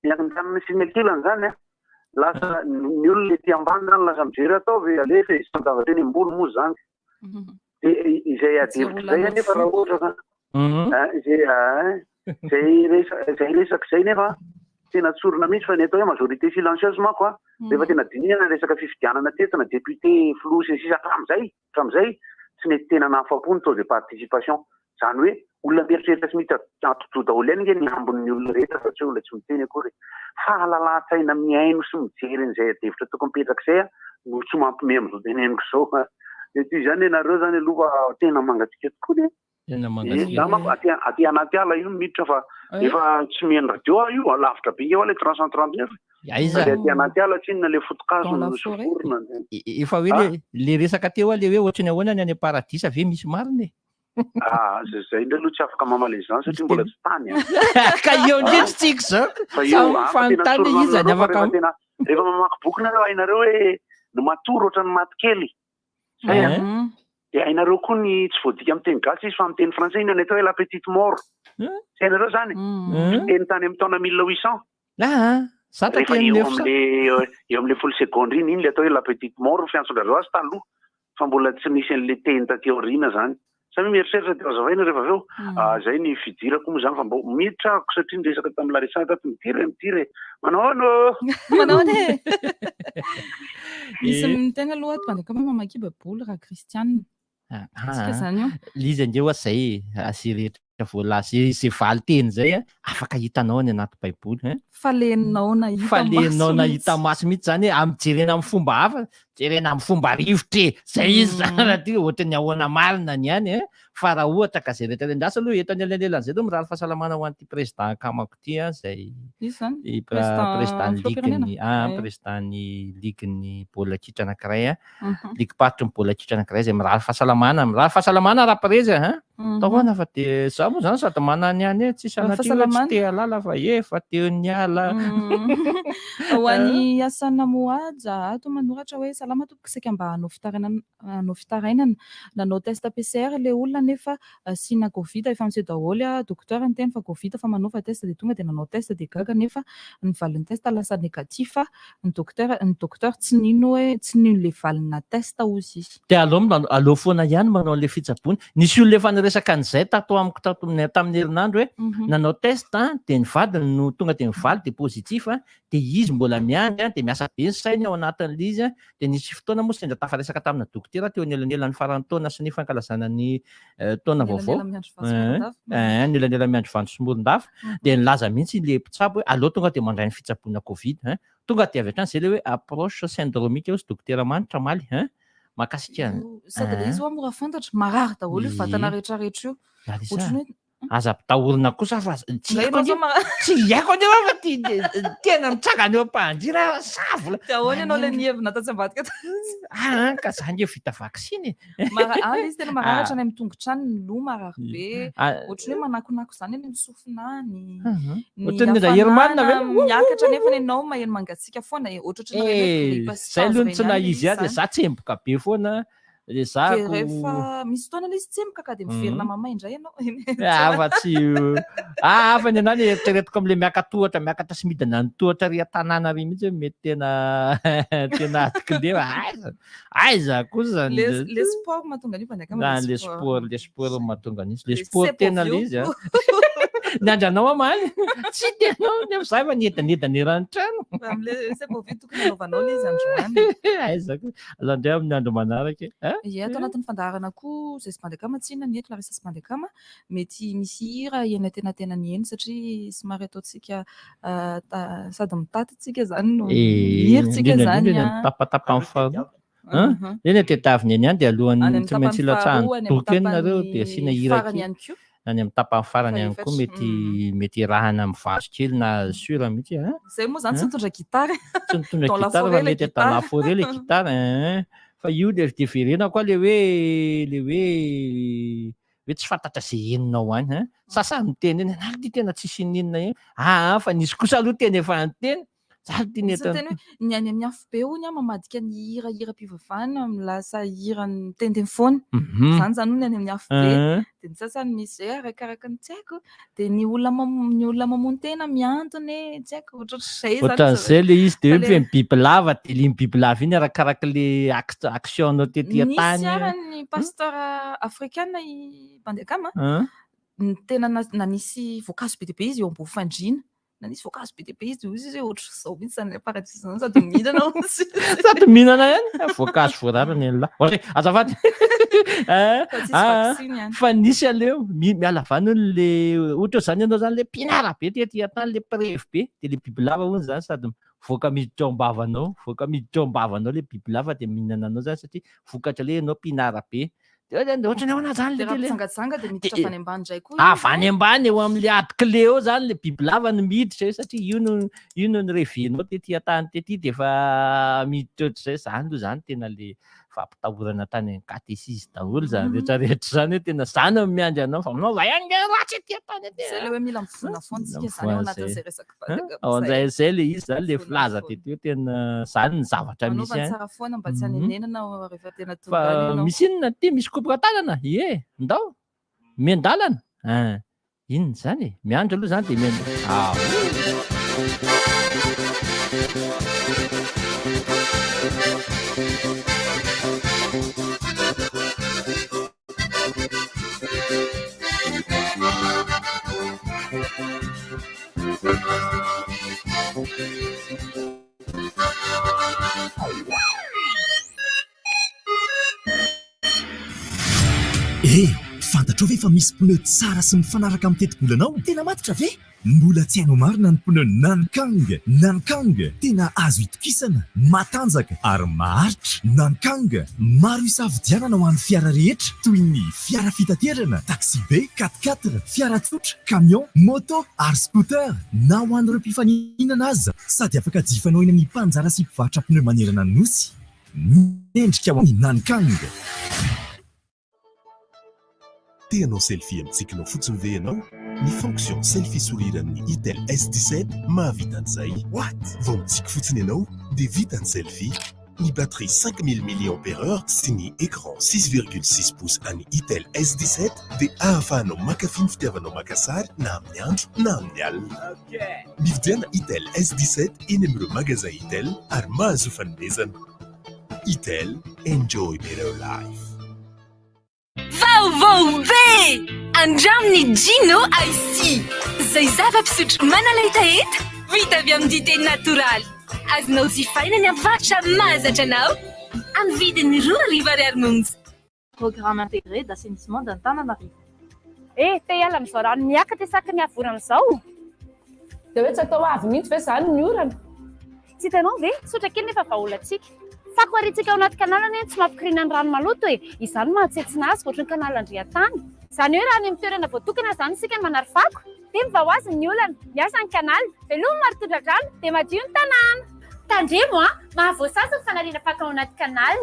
Ny andaniny sy ny ankilany izany an, lasa ny olona ety ambany izany lasa mijery ataovy alefa e, samy zavatra eny ambony moa izany. Dia izay ady hevitra izay anefa raha ohatra ka izay izay resaka izay resaka izay nefa tena tsorina mihitsy fa ny atao hoe majorité silencieuse manko an, rehefa tena dinihana ny resaka fifidianana teto na député, filoha sy ny sisa hatramin'izay, hatramin'izay tsy nety tena nahafapo ny taux de participation. Izany hoe olona mieritreritra sy miditra atidoha daholo ihany ange ny ambin'ny olona rehetra fa tsy hoe olona tsy miteny akory e. Fahalalan-tsaina mihaino sy mijery an'izay adihevitra tokony mipetraka izay no tsy mampime amin'izao teneniko izao. Dia toy izany ianareo izany aloha fa tena mangatsiaka tokoa anie. Tena mangatsiaka. Za manko aty aty anaty ala io miditra fa efa tsy mihaino radio aho io, lavitra be eo ilay 339. Aiza? Fa le aty anaty ala tsinona le foto-kazo Dans la no forêt. soforina. Efa hoe le le resaka teo a le hoe ohatry ny ahoana ny any am-paradisa ve misy marina e? Ah, zay zay indray aloha tsy afaka mamaly an'izany satria mbola tsy tany a. Ka eo indrindra tsika izao. Fa io Samy ah, fa tena fanontany tsorina iza ny aminareo fa afaka rehefa tena rehefa mamaky boky nareo hainareo hoe ny matory ohatran'ny maty kely. Zay a. Eh? Dia hainareo koa ny tsy voadika amin'ny teny gasy izy fa amin'ny teny frantsay inona ny atao hoe la petite mort. Tsy hainareo izany? Fiteny tany amin'ny taona 1800. Ah, za taty Rehefa amin'ny eo 900. amin'le eo amin'le folo segondra iny, iny le atao hoe la petite mort no fiantsondrareo azy taloha, fa mbola tsy nisy an'le teny taty aoriana zany. Samy mieritreritra dia hazavaina rehefa avy eo. Ah, zay ny fidirako moa zany fa mbo miditra ako satria niresaka tamin'i Larissa tato midira e, midira e. Manao ahoana ô? Manao ahoana e? Misy Eh. miteny aloha ato mba hoe mamaky baiboly raha kristianina. Tsika zany io. Le izy ange hoa zay e, zay rehetra voalaza, zay zay valin-teny zay a, afaka hitanao any anaty baiboly hein. Fa le nao nahita Fa le maso nao nahita mihitsy. maso mihitsy zany hoe amin'ny jerena amin'ny fomba hafa, jerena amin'ny fomba rivotra e, zay izy zany raha ty ohatran'ny ahoana marina ny any hein, fa raha ohatra ka zay rehetra andraso aloha eto anelan'elan'izay aloha mirary fahasalamana ho an'ity président akamako ity a, zay Iza zany? i Président président ny filoham-pirenena? ligue-n'ny, ah, Ay. président ny ligue-n'ny baolina kitra anankiray a, Mhm. Ligim-paritry ny baolina kitra anankiray izay mirary fahasalamana, mirary fahasalamana Raprezy a! Atao ahoana fa dia izaho moa izany sady manana ny any e, tsy sanatria hoe tsy te hahalala fa efa teo niala. Ho an'i Hassan Mohaja ato manoratra hoe salama tompoko saika mba hanao fitarainana hanao fitarainana nanao test PCR le olona nefa asiana covid efa miseho daholo a docteur niteny fa covid fa manaova test dia tonga dia nanao test dia gaga nefa ny valin'ny test lasa négatif Ny docteur ny docteur tsy nino hoe tsy nino le valina test hozy izy. Dia aleo manao aleo foana ihany manao an'ilay fitsaboana. Nisy olona efa niresaka an'izay tato amiko tato amin'ny tamin'ny herinandro hoe nanao test an, dia ny vadiny no tonga dia nivaly dia positif an, dia izy mbola miandry an, dia miasa be ny sainy ao anatin'ilay izy an, dia nisy fotoana moa sendra tafaresaka tamina dokotera teo anelanelan'ny faran'ny taona sy ny fankalazana ny taona vaovao. Ny elanelan'ny miandry vanto sy Morondava. Dia nilaza mihitsy ilay mpitsabo hoe aleo tonga dia mandray ny fitsaboana Covid. Hein. Tonga dia avy hatrany izay ilay hoe approche syndromique hozy Dokotera Manitra omaly. Hein. Mahakasika an. Sady ilay izy hoa mora fantatra, marary daholo io vatana rehetrarehetra io. Ohatran'ny hoe Aza ampitahorina kosa fa tsy haiko anie, tsy haiko anie fa ty tena mitsangana eo am-pahandriana aho savola. Dia ahoana ianao ilay nihevina tatsy ambadika tatsy? Ah, ka za nge vita vaksiny e. Mara, ah, ilay izy tena marary hatrany amin'ny tongotra any, ny loha marary be. Ah. Ohatran'ny hoe manakonako izany any amin'ny sofina any. Mhm. Ny Ohatran'ny nindra Herman ve? hafanana miakatra nefa ianao maheno mangatsiaka foana e. Ohatrohatran'ny ireny hoe Eh, grippe sy zay aloha tazo no tsy ireny ihany ilay naha izy izy azy e, izany. za tsemboka be foana. Dia Ezahako. rehefa misy fotoana ilay izy tsemboka ka dia miverina mamay indray ianao. Ah, fa tsy ah, hafa ny anah ny eritreretiko amin'ilay miaka-tohatra, miakatra sy midina ny tohatra ary an-tanàna ary mihitsy hoe mety tena tena adikile fa aiza aiza kosa Le le sport mahatonga an'io fa ny angamba Ah, le le sport. sport, le sport mahatonga an'izy. Le Le sport c'est tena pour le vieux. izy a. Niandry anao amaly. Tsy tenao nefa za efa niedinedina eran'ny trano. Am'le c'est pour vieux tokony hanaovanao le izy androany. Aiza koa. Aleo indray amin'ny andro manaraka e. Hein? Ie, ato anatin'ny fandaharana koa izay Sbandakama tsinona ny eto Larissa Sbandakama, mety misy hira eny antenatenany eny satria somary ataontsika sady mitaty tsika izany no mihira tsika Indrindra izany indrindra an. eny amin'ny tapatapany faharoa. Hein? Eny tadiavina eny ihany dia alohan'ny tsy maintsy hilatsahan'ny doka eny nareo dia asiana hira farany kely. ihany koa. Any amin'ny tapany farany ihany koa Fahaefatra. mety mety hirahana amin'ny vazo kely na sûr mihitsy hein? Zay moa zany tsy Hein? nitondra gitara. Tsy nitondra Dans la gitara fa forêt le mety dans la gitara. forêt le gitara hein. Fa io le dia verenako koa le hoe le hoe hoe tsy fantatra izay henonao any hein. Sasany miteny eny, ah ty tena tsisy ininona eny. Ah fa nisy kosa aloha teny efa niteny. Za aloha ty Misy nety miteny hoe ny any amin'ny afobe hono aho mamadika ny hira hiram-pivavahana lasa hira miteniteny foana. Izany izany hono ny any amin'ny afobe. Dia ny sasany misy hoe arakaraka ny tsy haiko. Dia ny olona mam- ny olona mamono tena mihantona e, tsy haiko ohatrohatr'izay izany. Ohatran'izay le izy dia Fa hoe le- feno bibilava dia iny bibilava iny arakaraka le act- action anao tety an-tany. Nisy ara ny pasteur afrikana i Bandiakama, Hein? ny tena na- nanisy voankazo be dia be izy eo ambony fandriana. Nanisy voankazo be dia be izy dia hoy izy hoe ohatr'izao mihitsy izany paradisa izany sady mihinana hozy izy. Sady mihinana ihany, voankazo voarara ny an'lah. Ok, azafady. Eh, Fa tsisy ah, vaksiny ihany. fa nisy aleo, mi- miala vanona le ohatra hoe zany ianao zany le mpinara be tety an-tany le mpirevy be, dia le bibilava hono zany sady mivoaka miditra ao am-bavanao, mivoaka miditra ao am-bavanao le bibilava dia mihinana anao zany satria vokatra le ianao mpinara be. De ohatrany ahoana zany le télé? Mijangajanga dia miditra avy any ambany indray koa. Avy any ambany eo amin'le ady clé eo zany le bibilava no miditra eo satria io no io no ni-revenao tety an-tany tety dia efa miditra ohatr'izay. Zany aloha zany tena le fampitahorana tany amin'ny katesizy daholo zany rehetra rehetra zany hoe tena zany no miandry anao fa manao va ihany nge ratsy aty an-tany aty. Zay le hoe mila mivona foana tsika zany ao anatin'izay resaka vavaka Ao an'izay zay le izy zany le filaza teto hoe tena zany ny zavatra misy Manaova ny tsara foana mba tsy hanenenana rehefa tena tonga Fa any ianao. misy inona ty? Misy kopoka tanana? Ie, ndao. Miandalana? Ein. Inona izany e? Miandry aloha izany dia miandry. Ah. Eh! Fantatrao ve fa misy pneu tsara sy mifanaraka amin'ny tetibolanao? Tena matotra ve? Mbola tsy hainao marina ny pneu Nankang! Nankang! Tena azo itokisana, matanjaka ary maharitra. Nankang! Maro isafidianana ho an'ny fiara rehetra toy ny fiara fitaterana, taxi-be, quatre-quatre, fiara tsotra, camion, moto ary scooter na ho an'ireo mpifaninana aza. Sady afaka jifainao eny amin'ny mpanjara sy mpivarotra pneu manerana ny Nosy. Mendrika ho an'i Nankang. Te hanao selfie amin'ny tsikinao fotsiny ve ianao? Ny fonction selfie sourire amin'ny Itel S17 mahavita an'izay. What? Vao mitsiky fotsiny ianao dia vita ny selfie. Ny batterie 5000 milliampères-heure sy ny écran 6,6 pouces an'ny Itel S17 dia ahafahanao mankafy ny fitiavanao maka sary na amin'ny andro na amin'ny alina. Mividiana Itel S17 eny amin'ireo magasin Itel ary mahazoa fanomezana. Itel, enjoy better life. Vaovao be! Andramo ny Gino Icy, izay zava-pisotro manala hetaheta vita avy amin'ny dite natoraly. Azonao jifaina ny mpivarotra mahazatra anao amin'ny vidiny 2000 ariary monja. Programme intégré d'assainissement d'Antananarivo. Eh, te hiala amin'izao rano miakatra isaky ny havorana izao? Dia hoe tsy atao avy mihitsy ve izany ny orana? Tsy hitanao ve? Tsotra kely nefa vahaolantsika. Fako arintsika ao anaty canal anie no tsy mampikoriana ny rano maloto e! Izany no mahatsentsina azy ohatry ny canal Andriantany. Izany hoe raha any amin'ny toerana voatokana izany isika no manary fako, dia mivaha ho azy ny olana. Miasa ny canal, veloma ary tondra-drano, dia madio ny tanàna. Tandremo an! Mahavoasazy ny fanariana fako ao anaty canal.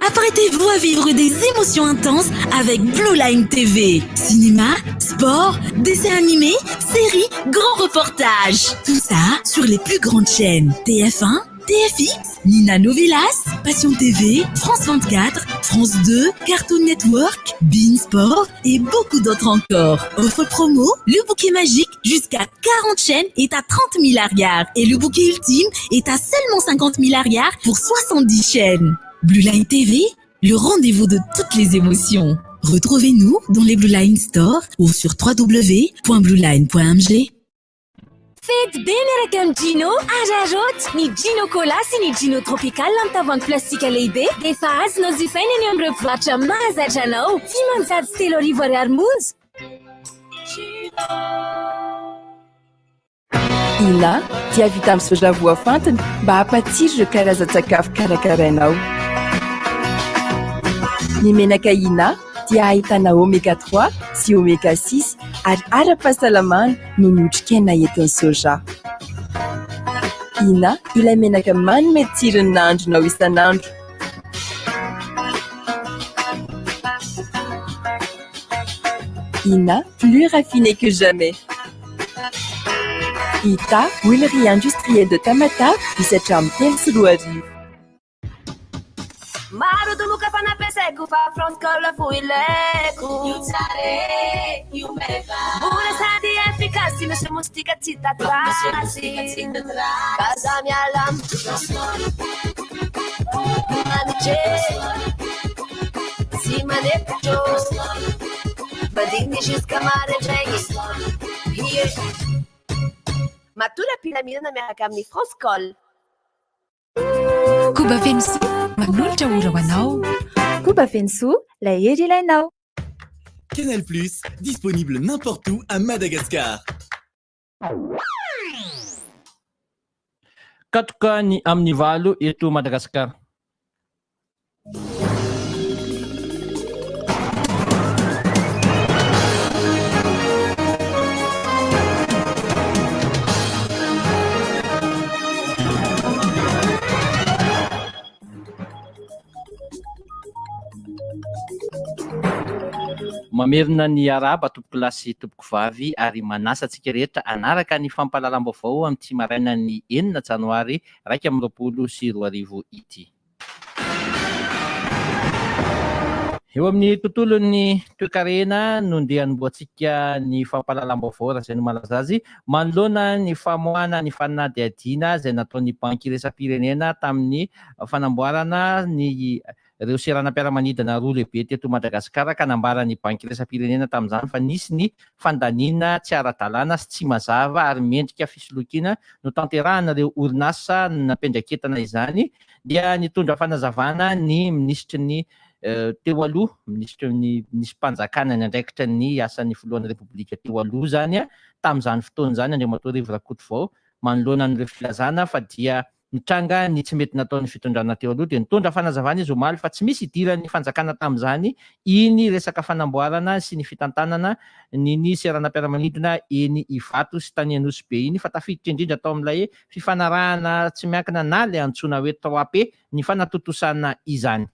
Apprêtez-vous à vivre des émotions intenses avec Blue Line TV. Cinéma, sport, dessins animés, séries, grands reportages. Tout ça sur les plus grandes chaînes TF1, TFX, Nina Novelas, Passion TV, France 24, France 2, Cartoon Network, Bein Sport et beaucoup d'autres encore. Offre promo, le bouquet magique jusqu'à 40 chaînes est à 30 000 ariary et le bouquet ultime est à seulement 50 000 ariary pour 70 chaînes. Blue Line TV, le rendez-vous de toutes les émotions. Retrouvez-nous dans les Blue Line Store ou sur www.blueline.mg. Fety be miaraka amin'ny Gino, araraoty! Ny Gino Cola sy ny Gino Tropical amin'ny tavoahangy plastika lehibe dia efa azonao jifaina eny amin'ireo mpivarotra mahazatra anao. 3500 ariary monja. Ina dia vita amin'ny soja voafantina mba hampatsiro ireo karazan-tsakafo karakarainao. Ny menaka Ina dia ahitana oméga 3 sy oméga 6 ary ara-pahasalamana noho ny otrikaina entin'ny soja. Ina ilay menaka manome tsiro ny nahandronao isan'andro. Ina, plus raffiné que jamais. Ita, huilerie industrielle de Tamatave, misy hatramin'ny 2003. Maro domoka fa nampiasaiko fa France Call fo ilaiko. Io tsara e, io meva. Mora sady efficace, tsy misy moustique tsy hita trace. Ka za miala am Manitry tsy manepotro. Mandigny jusqu'à maraindraigny. Yeah. Matola am-pilaminana miaraka amin'ny France Call. Koba Fenosoa, manolotra ora ho anao. Koba Fenosoa, ilay hery ilainao. Canal Plus, disponible n'importe où à Madagascar. Katoka ny amin'ny valo eto Madagasikara. Mamerina ny arahaba tompokolahy sy tompokovavy ary manasa antsika rehetra hanaraka ny fampahalalam-baovao amin'ity marainan'ny enina janoary 2021 ity. Eo amin'ny tontolon'ny toekarena no ndeha hanombohantsika ny fampahalalam-baovao raha izay no malaza azy, manoloana ny famoahana ny fanadihadiana izay nataon'ny Banky Iraisam-pirenena tamin'ny fanamboarana ny ireo seranam-piaramanidina roa lehibe teto Madagasikara ka nambaran'ny Banky Iraisam-pirenena tamin'izany fa nisy ny fandaniana tsy ara-dalàna sy tsy mazava ary mendrika fisolokiana notanterahan'ireo orinasa nampiandraiketana izany dia nitondra fanazavana ny minisitry ny teo aloha, minisitry ny minisi-panjakana niandraikitra ny asan'ny filohan'ny Repoblika teo aloha izany tamin'izany fotoana izany Andriamatoa Rivo Rakotovao manoloana an'ireo filazana fa dia Nitranga ny tsy mety nataon'ny fitondrana teo aloha dia nitondra fanazavana izy omaly fa tsy misy idiran'ny fanjakana tamin'izany iny resaka fanamboarana sy ny fitantanana ny ny seranam-piaramanidina eny Ivato sy tany Anosibe iny fa tafiditra indrindra tao amin'ilay fifanarahana tsy miankina na ilay antsoina hoe trois P ny fanatontosana izany.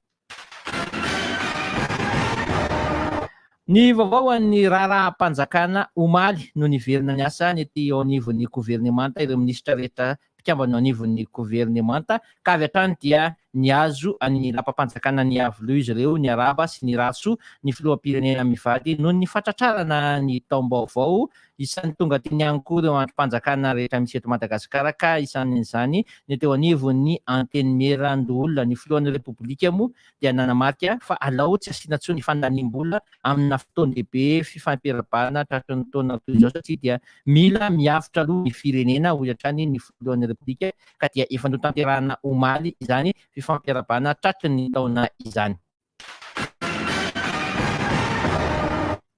Ny vaovao an'ny raharaham-panjakana omaly no niverina niasa ny ety eo anivon'ny governemanta ireo minisitra rehetra mpikambana eo anivon'ny governemanta ka avy hatrany dia nihazo an'ny lapam-panjakana Iavoloha izy ireo niarahaba sy nirary soa ny filoham-pirenena mivady noho ny fatratrarana ny taom-baovao. Isan'ny tonga teny ihany koa ireo andrim-panjakana rehetra misy eto Madagasikara ka isan'izany ny teo anivon'ny Antenimierandoholona. Ny filohan'ny Repoblika moa dia nanamarika fa alao tsy asiana intsony fandaniam-bola amina fotoan-dehibe fifampirahabana tratry ny taona toy izao satria dia mila miavotra aloha ny firenena, hoy hatrany ny filohan'ny Repoblika ka dia efa notanterahana omaly izany fifampirahabana tratry ny taona izany.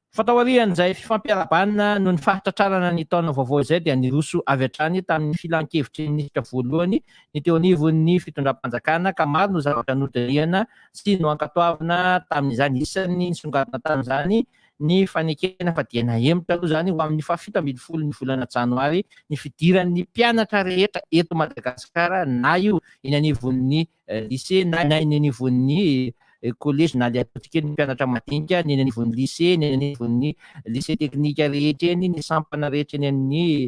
Fa taorian'izay fifampiarahabana noho ny fahatratrarana ny taona vaovao izay dia niroso avy hatrany tamin'ny filan-kevitry ny minisitra voalohany ny teo anivon'ny fitondram-panjakana ka maro no zavatra nodinihana sy noankatoavina tamin'izany. Isan'ny nisongadina tamin'izany ny fanekena fa dia nahemotra aloha izany ho amin'ny fahafito ambin'ny ny volana janoary ny fidiran'ny mpianatra rehetra eto Madagasikara na io eny anivon'ny lycée na eny anivon'ny collège na ilay ataontsika hoe ny mpianatra madinika, ny eny anivon'ny lycée, ny eny anivon'ny lycée teknika rehetra eny, ny sampana rehetra eny amin'ny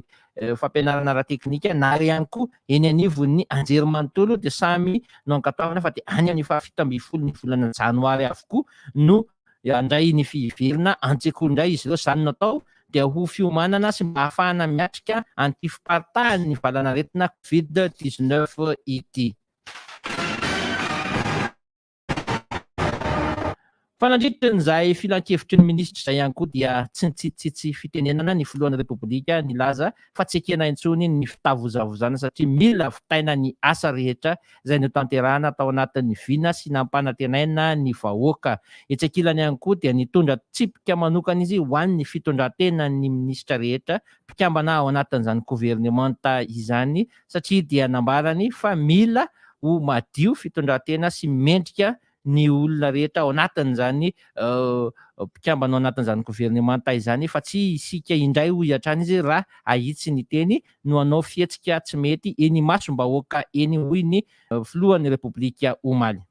fampianarana ara-teknika na ihany koa eny anivon'ny anjerimanontolo dia samy no ankatoavina fa dia any amin'ny fahafito ambin'ny folo ny volana janoary avokoa no handray ny fihiverina an-tsekoly indray izy ireo. Izany no atao dia ho fiomanana sy mba hahafahana miatrika an'ity fiparitahan'ny valanaretina Covid 19 ity. Fa nandritra izay filankevitry ny minisitra izay ihany koa dia tsy nitsitsitsy fitenenana ny filohan'ny Repoblika nilaza fa tsy ekena intsony ny fitavozavozana satria mila vitaina ny asa rehetra izay notanterahana tao anatin'ny vina sy nampanantenaina ny vahoaka. Etsy ankilany ihany koa dia nitondra tsipika manokana izy ho an'ny fitondran-tenan'ny minisitra rehetra mpikambana ao anatin'izany governemanta izany satria dia nambarany fa mila ho madio fitondran-tena sy mendrika ny olona rehetra ao anatin'izany mpikambana ao anatin'izany governemanta izany fa tsy isika indray hoy hatrany izy raha ahitsy ny teny no hanao fihetsika tsy mety eny imasom-bahoaka eny hoy ny filohan'ny Repoblika omaly.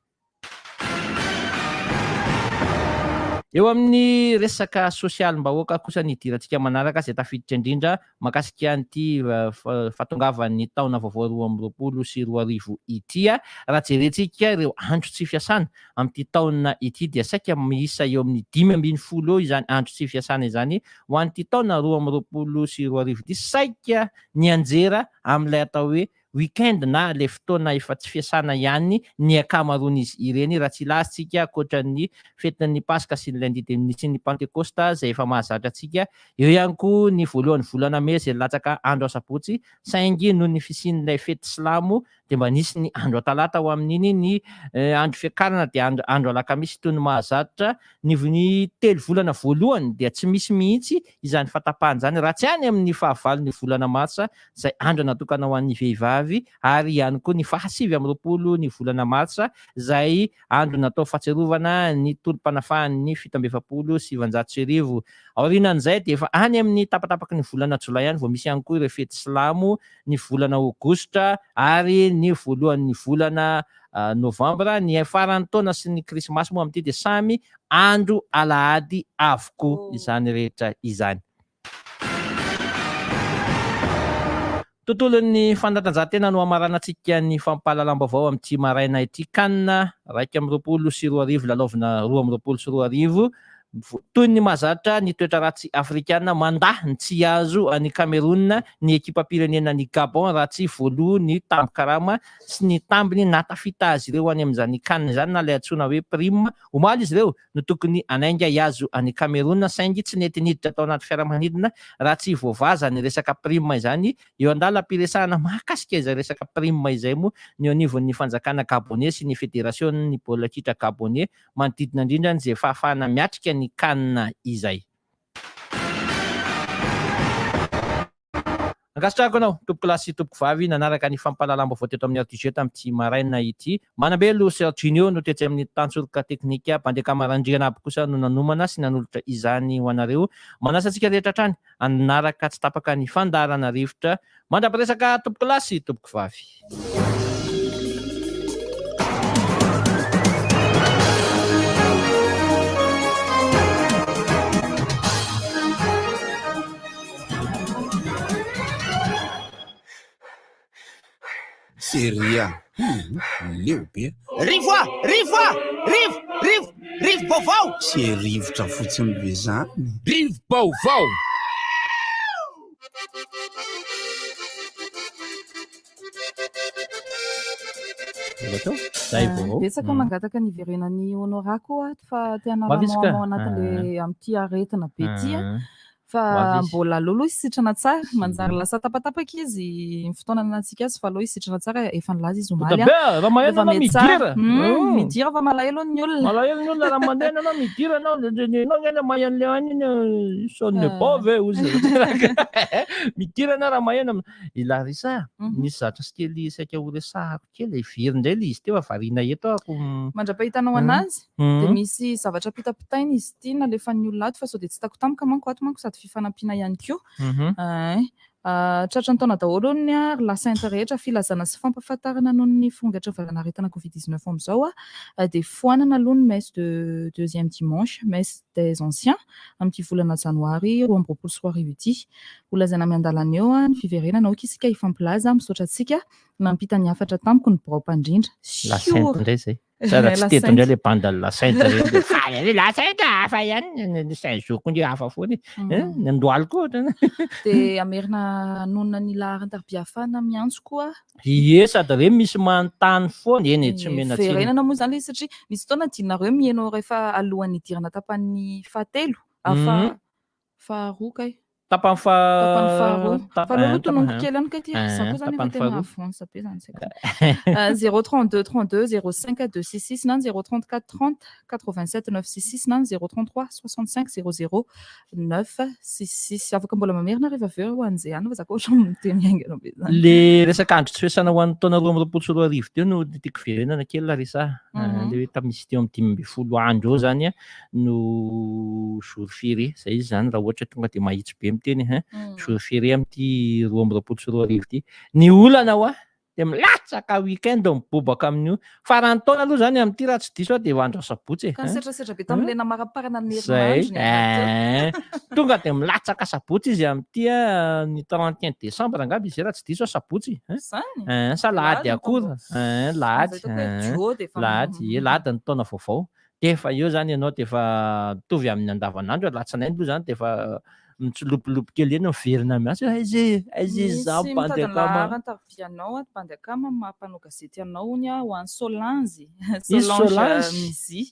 Eo amin'ny resaka sosialim-bahoaka kosa ny hidirantsika manaraka izay tafiditra indrindra mahakasika an'ity fahatongavan'ny taona vaovao 2022 ity. Raha jerentsika ireo andro tsy fiasana amin'ity taona ity dia saika miisa eo amin'ny 15 eo izany andro tsy fiasana izany ho an'ity taona 2022 ity. Saika nianjera amin'ilay atao hoe week-end na ilay fotoana efa tsy fiasana ihany ny ankamaroan'izy ireny raha tsy hilaza isika ankoatran'ny fetin'ny Paska sy ny lundi de sy ny Pantekosta izay efa mahazatra antsika. Eo ihany koa ny voalohan'ny volana mey izay nilatsaka andro asabotsy saingy noho ny fisian'ilay fety silamo dia mba nisy ny andro talata ho amin'iny, ny andro fiakarana dia andro alakamisy toy ny mahazatra. Ny ny telo volana voalohany dia tsy misy mihitsy izany fatapahana izany raha tsy any amin'ny fahavalon'ny volana marsa izay andro natokana ho an'ny vehivavy ary ihany koa ny faha 29 ny volana martsa izay andro natao fahatsiarovana ny tolom-panafahan'ny 1947. Aorianan'izay dia efa any amin'ny tapatapaky ny volana jolay any vao misy ihany koa ireo fety silamo, ny volana aogositra ary ny voalohan'ny volana novambra. Ny faran'ny taona sy ny krismasy moa amin'ity dia samy andro alahady avokoa izany rehetra izany. Tontolon'ny fanatanjahantena no hamaranantsika ny fampahalalam-baovao amin'ity maraina ity. Can 2021 lalaovina 2022. Toy ny mahazatra ny toetra ratsy afrikana, mandà ny tsy hihazo an'i Cameroun ny ekipam-pirenenan'i Gabon raha tsy voaloa ny tambin-karama sy ny tambiny nahatafita azy ireo any amin'izany Can izany na ilay antsoina hoe prime. Omaly izy ireo no tokony hanainga hihazo an'i Cameroun saingy tsy nety niditra tao anaty fiaramanidina raha tsy voavaza ny resaka prime izany. Eo an-dalam-piresahana mahakasika izay resaka prime izay moa ny eo anivon'ny fanjakana Gaboney sy ny federasionin'ny baolina kitra Gaboney manodidina indrindra an'izay fahafahana miatrika ny Can izay. Ankasitrahako anao, tompokolahy sy tompokovavy, nanaraka ny fampahalalam-baovao teto amin'ny RTG tamin'ity maraina ity. Manambelo Serginho no tetsy amin'ny tantsoroka teknika, Bandekama Randrianabo kosa no nanomana sy nanolotra izany ho anareo. Manasa antsika rehetra hatrany hanaraka tsy tapaka ny fandaharana Rivotra. Mandra-piresaka tompokolahy sy tompokovavy. Seria hum leo be. Rivo a! Rivo a! Rivo! Rivo! Rivo-baovao! Tsy rivotra fotsiny ve zany? Rivo-baovao! Zay vao. Betsaka mangataka ny hiverenan'i Honorat koa ato fa te hanala ao anatin'le amin'ity aretina be ity a. Fa mbola aleo aloha izy sitrana tsara, manjary lasa tapatapaka izy ny fotoana ananantsika azy fa aleo izy sitrana tsara, efa nilaza izy omaly an. Raha maheno anao midira. Midira fa malahelo ny olona. Malahelo ny olona raha maneno anao midira anao, ianao ngah mahay an'ilay any sonne bon ve ozy. Midira anao raha maheno. I Larissa, nisy zavatra kely saika ho resahako kely e, very indray ilay izy teo fa variana eto aho ko. Mandra-pahitanao anazy dia misy zavatra ampitampitaina izy ity nalefan'ny olona ato fa sao dia tsy hitako tampoka manko ato manko sady fifanampiana ihany koa. Ein. Tratran'ny taona daholo hono ny ary la sainte rehetra filazana sy fampahafantarana noho ny firongatry ny valanaretina covid 19 amin'izao dia foanana aloha ny messe de deuxième dimanche, messe des anciens, amin'ity volana janoary 2022 ity. Ho lazaina miandalana eo ny fiverenana, aoka isika hifampilaza, misaotra antsika nampita ny hafatra tamiko ny birao mpandrindra. La Sainte indray izay. Tsara tsy teto indray ilay bande La Sainte ireny dia faly ery La Sainte hafa ihany, ny Saint Jean koa nge hafa foana e. Ny Andohalo koa ohatrany. Dia hamerina hanonona ny laharan-tariby ahafahana miantso koa. Ie sady re misy manontany foana, eny e tsy omena tsiny. Verenana moa izany ilay izy satria misy fotoana adinonareo mihaino rehefa alohan'ny hidirana tapany fahatelo, faharoa kay. Tapany fa Tapany faharoa. Fa aleo aloha tononiko kely ihany kay ty. Za koa zany efa tena avance be zany tsy haiko. 0 32 32 05 266 na 0 34 30 87 966 na 0 33 65 00 966. Afaka mbola mamerina rehefa avy eo ho an'izay any fa za koa ohatran'ny miteny haingana be zany. Le resaka andro tsy fiasana ho an'ny taona 2022 teo no tiako verenana kely Larissa. Le hoe tamin'izy teo amin'ny 15 andro eo zany no jour férié, zay izy zany raha ohatra tonga de mahitsy be miteny hein, jour férié amin'ity 2022 ity. Ny olana hoa de milatsaka week-end mibobaka amin'io faran'ny taona aloha zany amin'ity raha tsy diso aho de andro asabotsy e. Ka nisetrasetra be tamin'ilay namaraparana ny Zay, herinandro ny andro teo. eh, tonga de milatsaka asabotsy izy amin'ity an, ny 31 décembre angamba izy zay raha tsy diso aho sabotsy hein. Zany? Hein, sa lahady Lahady ny akory, taona hein, lahady, Zay hitako hoe hein, duo dia efa lahady, ie lahady ny taona vaovao. Dia efa eo izany ianao dia efa mitovy amin'ny andavanandro, alatsinainy aloha izany dia efa mitsilopilopy kely eny miverina miasa hoe aiza e, aiza izy izany Misy bandy mitady ny akama. laharan-tariby anao ato bandy akama amin'ny maha mpanao gazety anao hono aho ho an'i Solange, Izy Solange Solange? Mizi.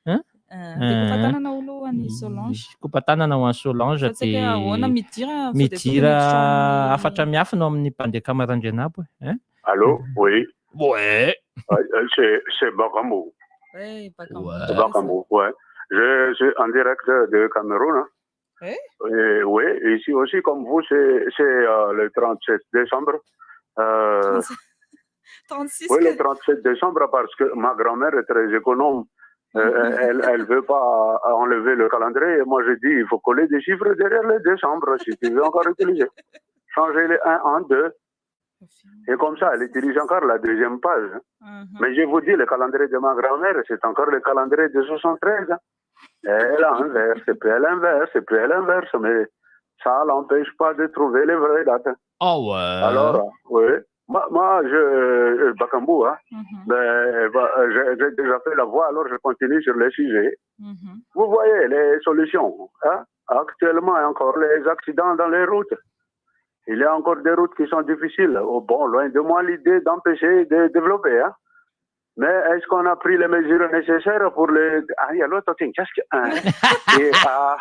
Hein? Dia kopa-tanana aloha ho an'i Solange. Kopa-tanana ho an'i Solange Fa tsy haiko dia hoe ahoana midira sao dia tonga midira miditra ao amin'ny hafatra miafina ao amin'ny bandy akama Randrianabo e. Hein? Allô, oui. Ouais. C'est c'est Bakambu. Ouais, Bakambu. Ouais. Bakambu, ouais. Je suis en direct de Cameroun. Hein. Eh? Et, oui, ici aussi, comme vous, c'est c'est le 37 décembre. 36 Oui, le 37 décembre, parce que ma grand-mère est très économe. Elle elle veut pas enlever le calendrier. Moi, je dis, il faut coller des chiffres derrière le décembre si tu veux encore utiliser. Changer les 1 en 2. Et comme ça, elle utilise encore la deuxième page. Mais je vous dis, le calendrier de ma grand-mère, c'est encore le calendrier de 73. hein. Elle inverse, et puis elle inverse, et puis elle inverse, mais ça l'empêche pas de trouver les vraies dates. Ah ouais. Alors, oui. Moi, moi, je, Bakambu, hein, ben, bah, j'ai déjà fait la voix, alors je continue sur le sujet. Vous voyez les solutions. Hein? Actuellement, il y a encore les accidents dans les routes. Il y a encore des routes qui sont difficiles. Oh, bon, loin de moi l'idée d'empêcher de développer. Hein? Mais est-ce qu'on a pris les mesures nécessaires pour les... Ah, il y a l'autre, tiens, qu'est-ce que... Hein? Et, ah,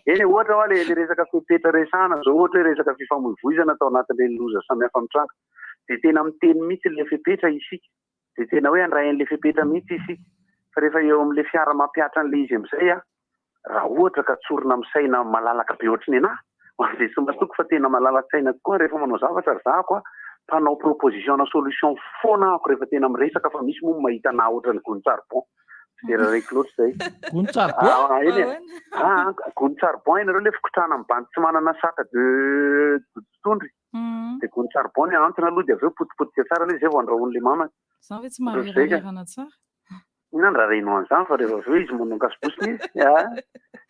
eny ohatra hoa le le resaka fepetra resahana zao ohatra hoe resaka fifamoivoizana tao anatin'ireny loza samihafa mitranga dia tena miteny mihitsy le fepetra isika dia tena hoe handray an'le fepetra mihitsy isika fa rehefa eo amin'le fiara mampihatra an'le izy amin'izay a raha ohatra ka tsorina amin'ny saina malalaka be ohatry ny anahy dia tsy matoky fa tena malala-tsaina tokoa rehefa manao zavatra ry zahako a mpanao proposition na solution foana ako rehefa tena miresaka fa misy moa mahita na ohatran'ny gony charbon tsy dia rareko loatra zay Gony charbon? Ah, eny e. Ah, gony charbon ianareo le fikotrana amin'ny bandy tsy manana saka de tondry de gony charbon ny ahantona aloha de avy eo potipotika tsara le zay vao andrahoan'le mamany Zany ve tsy Ohatran'izay ka. mahareharerana tsara? Inona no rareno an'izany fa rehefa avy eo izy manao gasibosiny izy ah.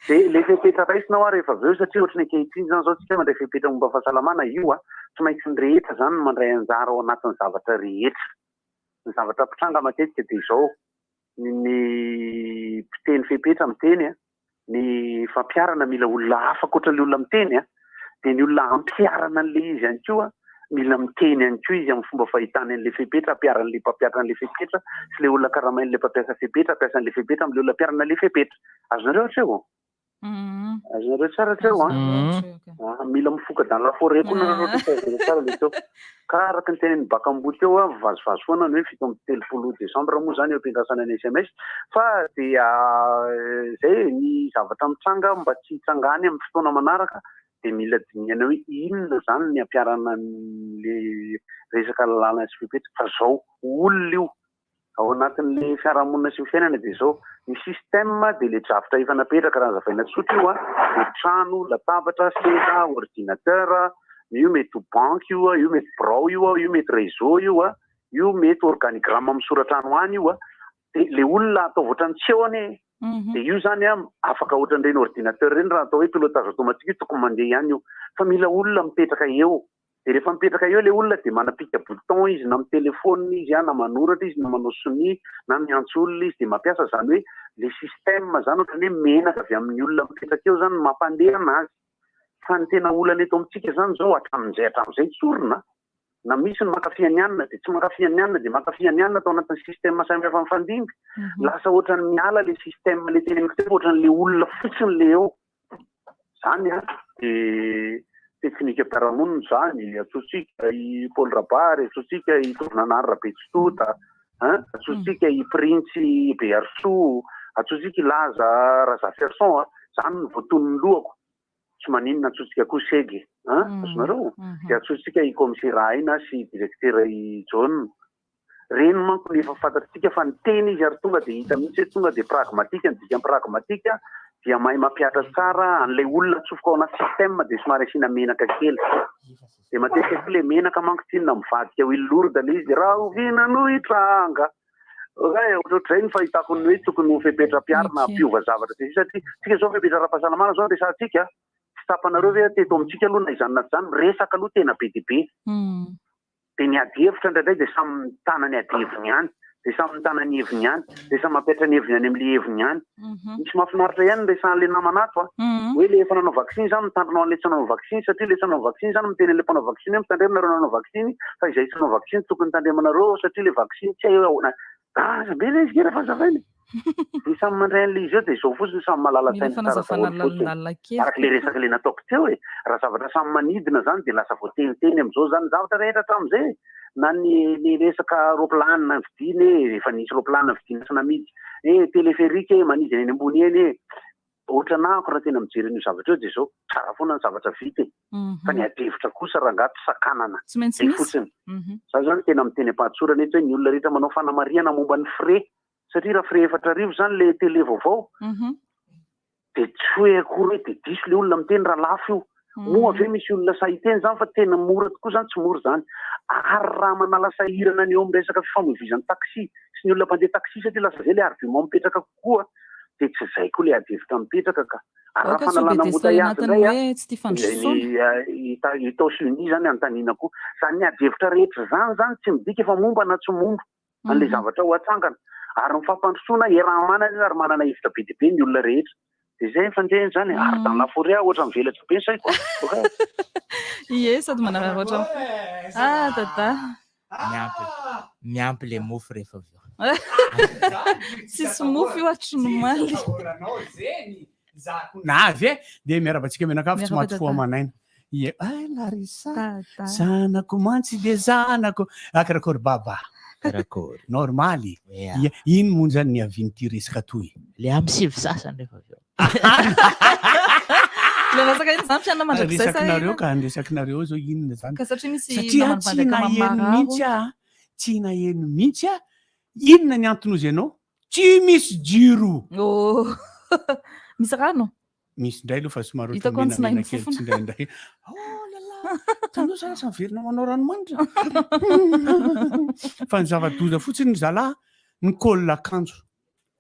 De le fepetra raisina hoa rehefa avy eo satria ohatry ny ankehitriny zany zao tsika mandray fepetra momba fahasalamana io a tsy maintsy ny rehetra zany no mandray anjara ao anatin'ny zavatra rehetra. Ny zavatra mpitranga matetika dia izao, ny ny mpiteny fepetra miteny a, ny fampiharana mila olona hafa ankoatra ilay olona miteny a, dia ny olona ampiharana an'ilay izy ihany koa mila miteny ihany koa izy amin'ny fomba fahitany an'ilay fepetra ampiharan'ilay mpampihatra an'ilay fepetra sy ilay olona karamain'ilay mpampiasa fepetra hampiasa an'ilay fepetra amin'ilay olona ampiharana ilay fepetra. Azonareo hatreo? Azonareo tsara hatreo an? Ah, mila mifoka dans la forêt koa nareo raha ohatra ka azonareo tsara ilay teo. Ka araka ny tenenin'i Bakambu teo an, mivazivazy foana ny hoe 37 décembre moa izany eo am-piandrasana ny sms fa dia izay e, ny zavatra mitranga mba tsy hitsangany amin'ny fotoana manaraka dia mila dinihana hoe inona izany ny hampiharana an'ilay resaka lalàna sy fepetra fa izao olona io Ao anatin'ilay fiarahamonina sy ny fiainana dia izao, ny système dia ilay drafitra efa napetraka raha hazavaina tsotra io an, dia trano, latabatra, seza, ordinateur, io mety ho banky io, io mety birao io, io mety réseau io, io mety organigramme misoratra any ho any io, dia ilay olona ataovy ohatran'ny tsy eo anie e, dia io izany an afaka ohatran'ireny ordinateur ireny raha atao hoe pilotage automatique io tokony mandeha ihany io, fa mila olona mipetraka eo. Dia rehefa mipetraka eo ilay olona dia manapika bouton izy na mi-telephone izy na manoratra izy na manao sonia na miantso olona izy dia mampiasa izany hoe ilay système izany ohatran'ny hoe menaka avy amin'ny olona mipetraka eo izany no mampandeha anazy. Fa ny tena olana eto amintsika izany izao hatramin'izay hatramin'izay tsorina na misy ny mankafy an'i anona dia tsy mankafy an'i anona dia mankafy an'i anona tao anatin'ny système samihafa mifandimby. Lasa ohatran'ny miala ilay système ilay teneniko teo fa ohatran'ilay olona fotsiny ilay eo. Zany an, de teknikam-piarahamonina izany, antsointsika i Paul Rabary, antsointsika i Tovinanary Rabetsitota, an, antsointsika i Printsy Beharisoa, antsointsika i Laza Razafiarison an, zany no voatonon'ny lohako, tsy maninona antsointsika koa Segy an, azonareo? De antsointsika i Kaomisera Aina sy Direktera i Jaona. Reny manko no efa fantatritsika fa niteny izy ary tonga dia hita mihitsy hoe tonga dia pragmatique, ny dikan'ny pragmatique dia mahay mampihatra tsara an'ilay olona atsofoka ao anaty système dia somary asiana menaka kely. Dia matetika koa ilay menaka manko tsinona mivadika huile lourde ilay izy, rahoviana no hitranga? Oay, ohatrohatr'izay ny fahitako ny hoe tokony ho fepetra ampiharina hampiova zavatra sy ny sisa satria tsika izao fepetra ara-pahasalamana izao no resahantsika, tsy tsapanareo ve teto amintsika aloha na izany na tsy izany, miresaka aloha tena be dia be. Dia ny ady hevitra indraindray dia samy mitana ny ady heviny ihany, dia samy mitana ny heviny ihany, dia samy mampiatra ny heviny any amin'ilay heviny ihany. Misy mahafinaritra ihany ny resahan'ilay namana ato a, hoe ilay efa nanao vaksiny izany mitandrina ho an'ilay tsy nanao vaksiny satria ilay tsy nanao vaksiny izany miteny an'ilay mpanao vaksiny hoe mitandrema nareo nanao vaksiny fa izay tsy nanao vaksiny tokony tandremanareo satria ilay vaksiny tsy hay hoe ahoana. Aza be ilay izy kely fa azavaina e. Dia samy mandray an'ilay izy eo dia izao fotsiny samy Mila malala-tsaina tsara fanazavana daholo fotsiny. lalindalina kely Araka ilay kokoa. resaka ilay nataoko teo e, raha zavatra samy manidina izany dia lasa voateniteny amin'izao izany ny zavatra rehetra hatramin'izay e. Na ny ny resaka roaplanina vidiana e, efa nisy roaplanina vidiana sy namidy e, téléphérique e, manidina eny ambony eny e. Ohatran'ahako raha tena mijery an'io zavatra io dia izao, tsara foana ny zavatra vita e. Fa ny adihevitra kosa rangahy tsy sakanana. Tsy maintsy Izay misy. fotsiny. Za zany tena miteny am-pahatsorana eto hoe ny olona rehetra manao fanamarihana momba ny frais. Satria raha frais 4000 izany ilay télé vaovao, dia tsy hoe akory hoe dia diso ilay olona miteny raha lafo io. Moa ve misy olona sahy hiteny izany fa tena mora tokoa izany? Tsy mora izany. Ary raha manala sahirana ny eo amin'ny resaka fifamoivoizan'ny taxi sy ny olona mpandeha taxi satria lasa izay ilay argument mipetraka kokoa dia tsy izay koa ilay adihevitra mipetraka ka. Ary raha Aoka tsy ho fanalana be destin embouteillage anatin'ny indray hoe tsy tia fandrosoana. ny Etaosunis izany anontaniana koa. Izany adihevitra rehetra izany izany tsy midika fa momba na tsy momba an'ilay zavatra ho atsangana. Ary ny fampandrosoana iaraha-manana io ary manana hevitra be dia be ny olona rehetra. Dia izay ny fandehany izany e. Ary dans la forêt aho ohatra mivelatra be ny saiko a. Ok. Ie, sady manararaotra ny Ah, Dada. Miampy, miampy le mofo rehefa avy eo. Tsisy mofo io hatry ny omaly. Navy e! Dia miarahaba antsika mianakavy tsy Miarahaba maty fo Dada. aman'aina. Ie, ay Larissa, Dada. zanako mantsy dia zanako. Ah, karakory baba? Karakory. Normaly. Ia. Ie, ino moa zany niavian'ity resaka toy? Le amin'ny sivy sasany rehefa avy eo. Le resaka ino zany fiainana mandrakizay sa Resakinareo inona? ka, ny resakinareo zao inona zany? Ka satria misy Satria namany tsy mpanjaka naheno mamararo. mihitsy aho, tsy naheno mihitsy aho. Inona ny antony hozy ianao? Tsy misy jiro. Oh. Misy rano? Misy indray aloha fa somary Hitako ohatran'ny any tsy menamena naheno kely fofona. tsindraindray. Oh là là, hitanao za lasa miverina manao ranomanitra. Fa ny zava-doza fotsiny ry zalahy, ny col akanjo.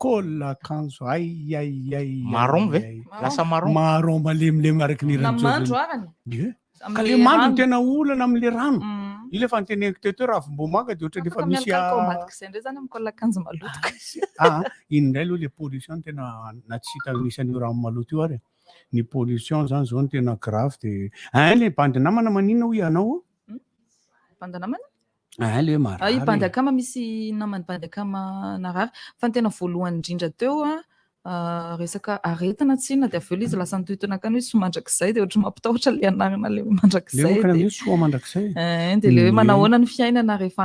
Col akanjo, ay ay ay. Marron ve? ay, ay. Lasa marron? Marron malemilemy araka ny Na hiran'i mandro Jojo. arany. Ie. Amin'le Ka le mandro rano. no tena olana amin'le rano. Io le efa noteneniko teto hoe ravim-bomanga dia ohatran'ny efa Afaka misy mialokaloka ao ambadika izay indray zany amin'ny col akanjo maloto. Ah, iny indray aloha le pollution no tena na tsy hita misy an'io rano maloto io ary. Ny pollution zany zao no tena grave de ein le bandy namana maninona hoy ianao? Bandy namana? Ein le hoe Ah, i marary. bandy akama misy naman'ny bandy akama narary. Fa ny tena voalohany indrindra teo a, resaka aretina tsinona dia avy eo ilay izy lasa nitohitohina akany hoe soa mandrakizay dia ohatry mampitahotra ilay anarana ilay hoe mandrakizay. Le hoe dia soa mandrakizay. Eh, dia ilay hoe manahoana ny fiainana rehefa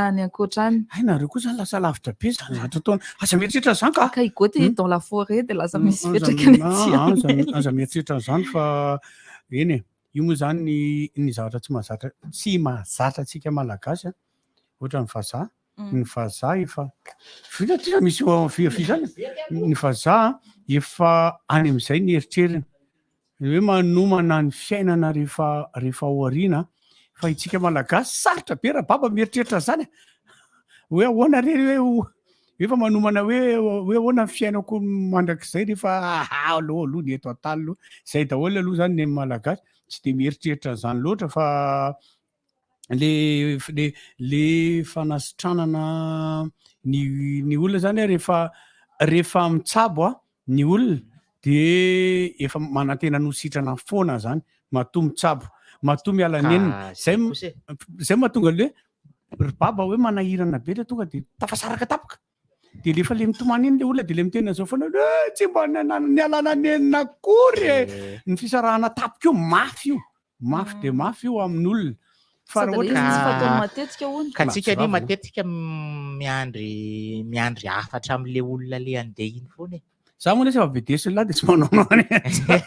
any ankoatra any. Hay nareo koa zany lasa lavitra be zany zavatra ataony. Aza mieritreritra an'izany ka. Ka i Goty dans la forêt dia lasa misy fiantraikany aty aminay. Aza mieritreritra an'izany fa eny e. Io moa zany ny ny zavatra tsy mahazatra tsy mahazatra antsika malagasy a. Ohatra ny vazaha. Ny vazaha efa vita ty misy eo amin'ny via zany. Ny vazaha efa any amin'izay ny eritreriny. Ny hoe manomana ny fiainana rehefa rehefa ao aoriana fa itsika malagasy sarotra be raha baba mieritreritra an'izany e. Hoe ahoana re hoe ho efa manomana hoe hoe ahoana ny fiainako mandrakizay rehefa aha aloha aloha ny eto an-tany aloha. Izay daholo aloha zany ny malagasy tsy dia mieritreritra an'izany loatra fa le le le fanasitranana ny ny olona zany a rehefa rehefa mitsabo a ny olona de efa manantena ny ho sitrana foana zany matoa mitsabo matoa miala nenina zay zay mahatonga le hoe ry baba hoe manahirana be le tonga de tafasaraka tampoka de lefa le mitomany iny le olona de le miteny an'izao foana hoe tsy mba nialana nenina akory e ny fisarahana tampoka io mafy io Mafy dia mafy io amin'olona. Fa Sady raha ilay izy ohatra tsy fataony matetika hono. Ka tsika anie Mahatsiravina. matetika miandry miandry hafatra amin'le olona le andeha iny foana e. Za moa nefa efa be desy lahy dia tsy manao an'io.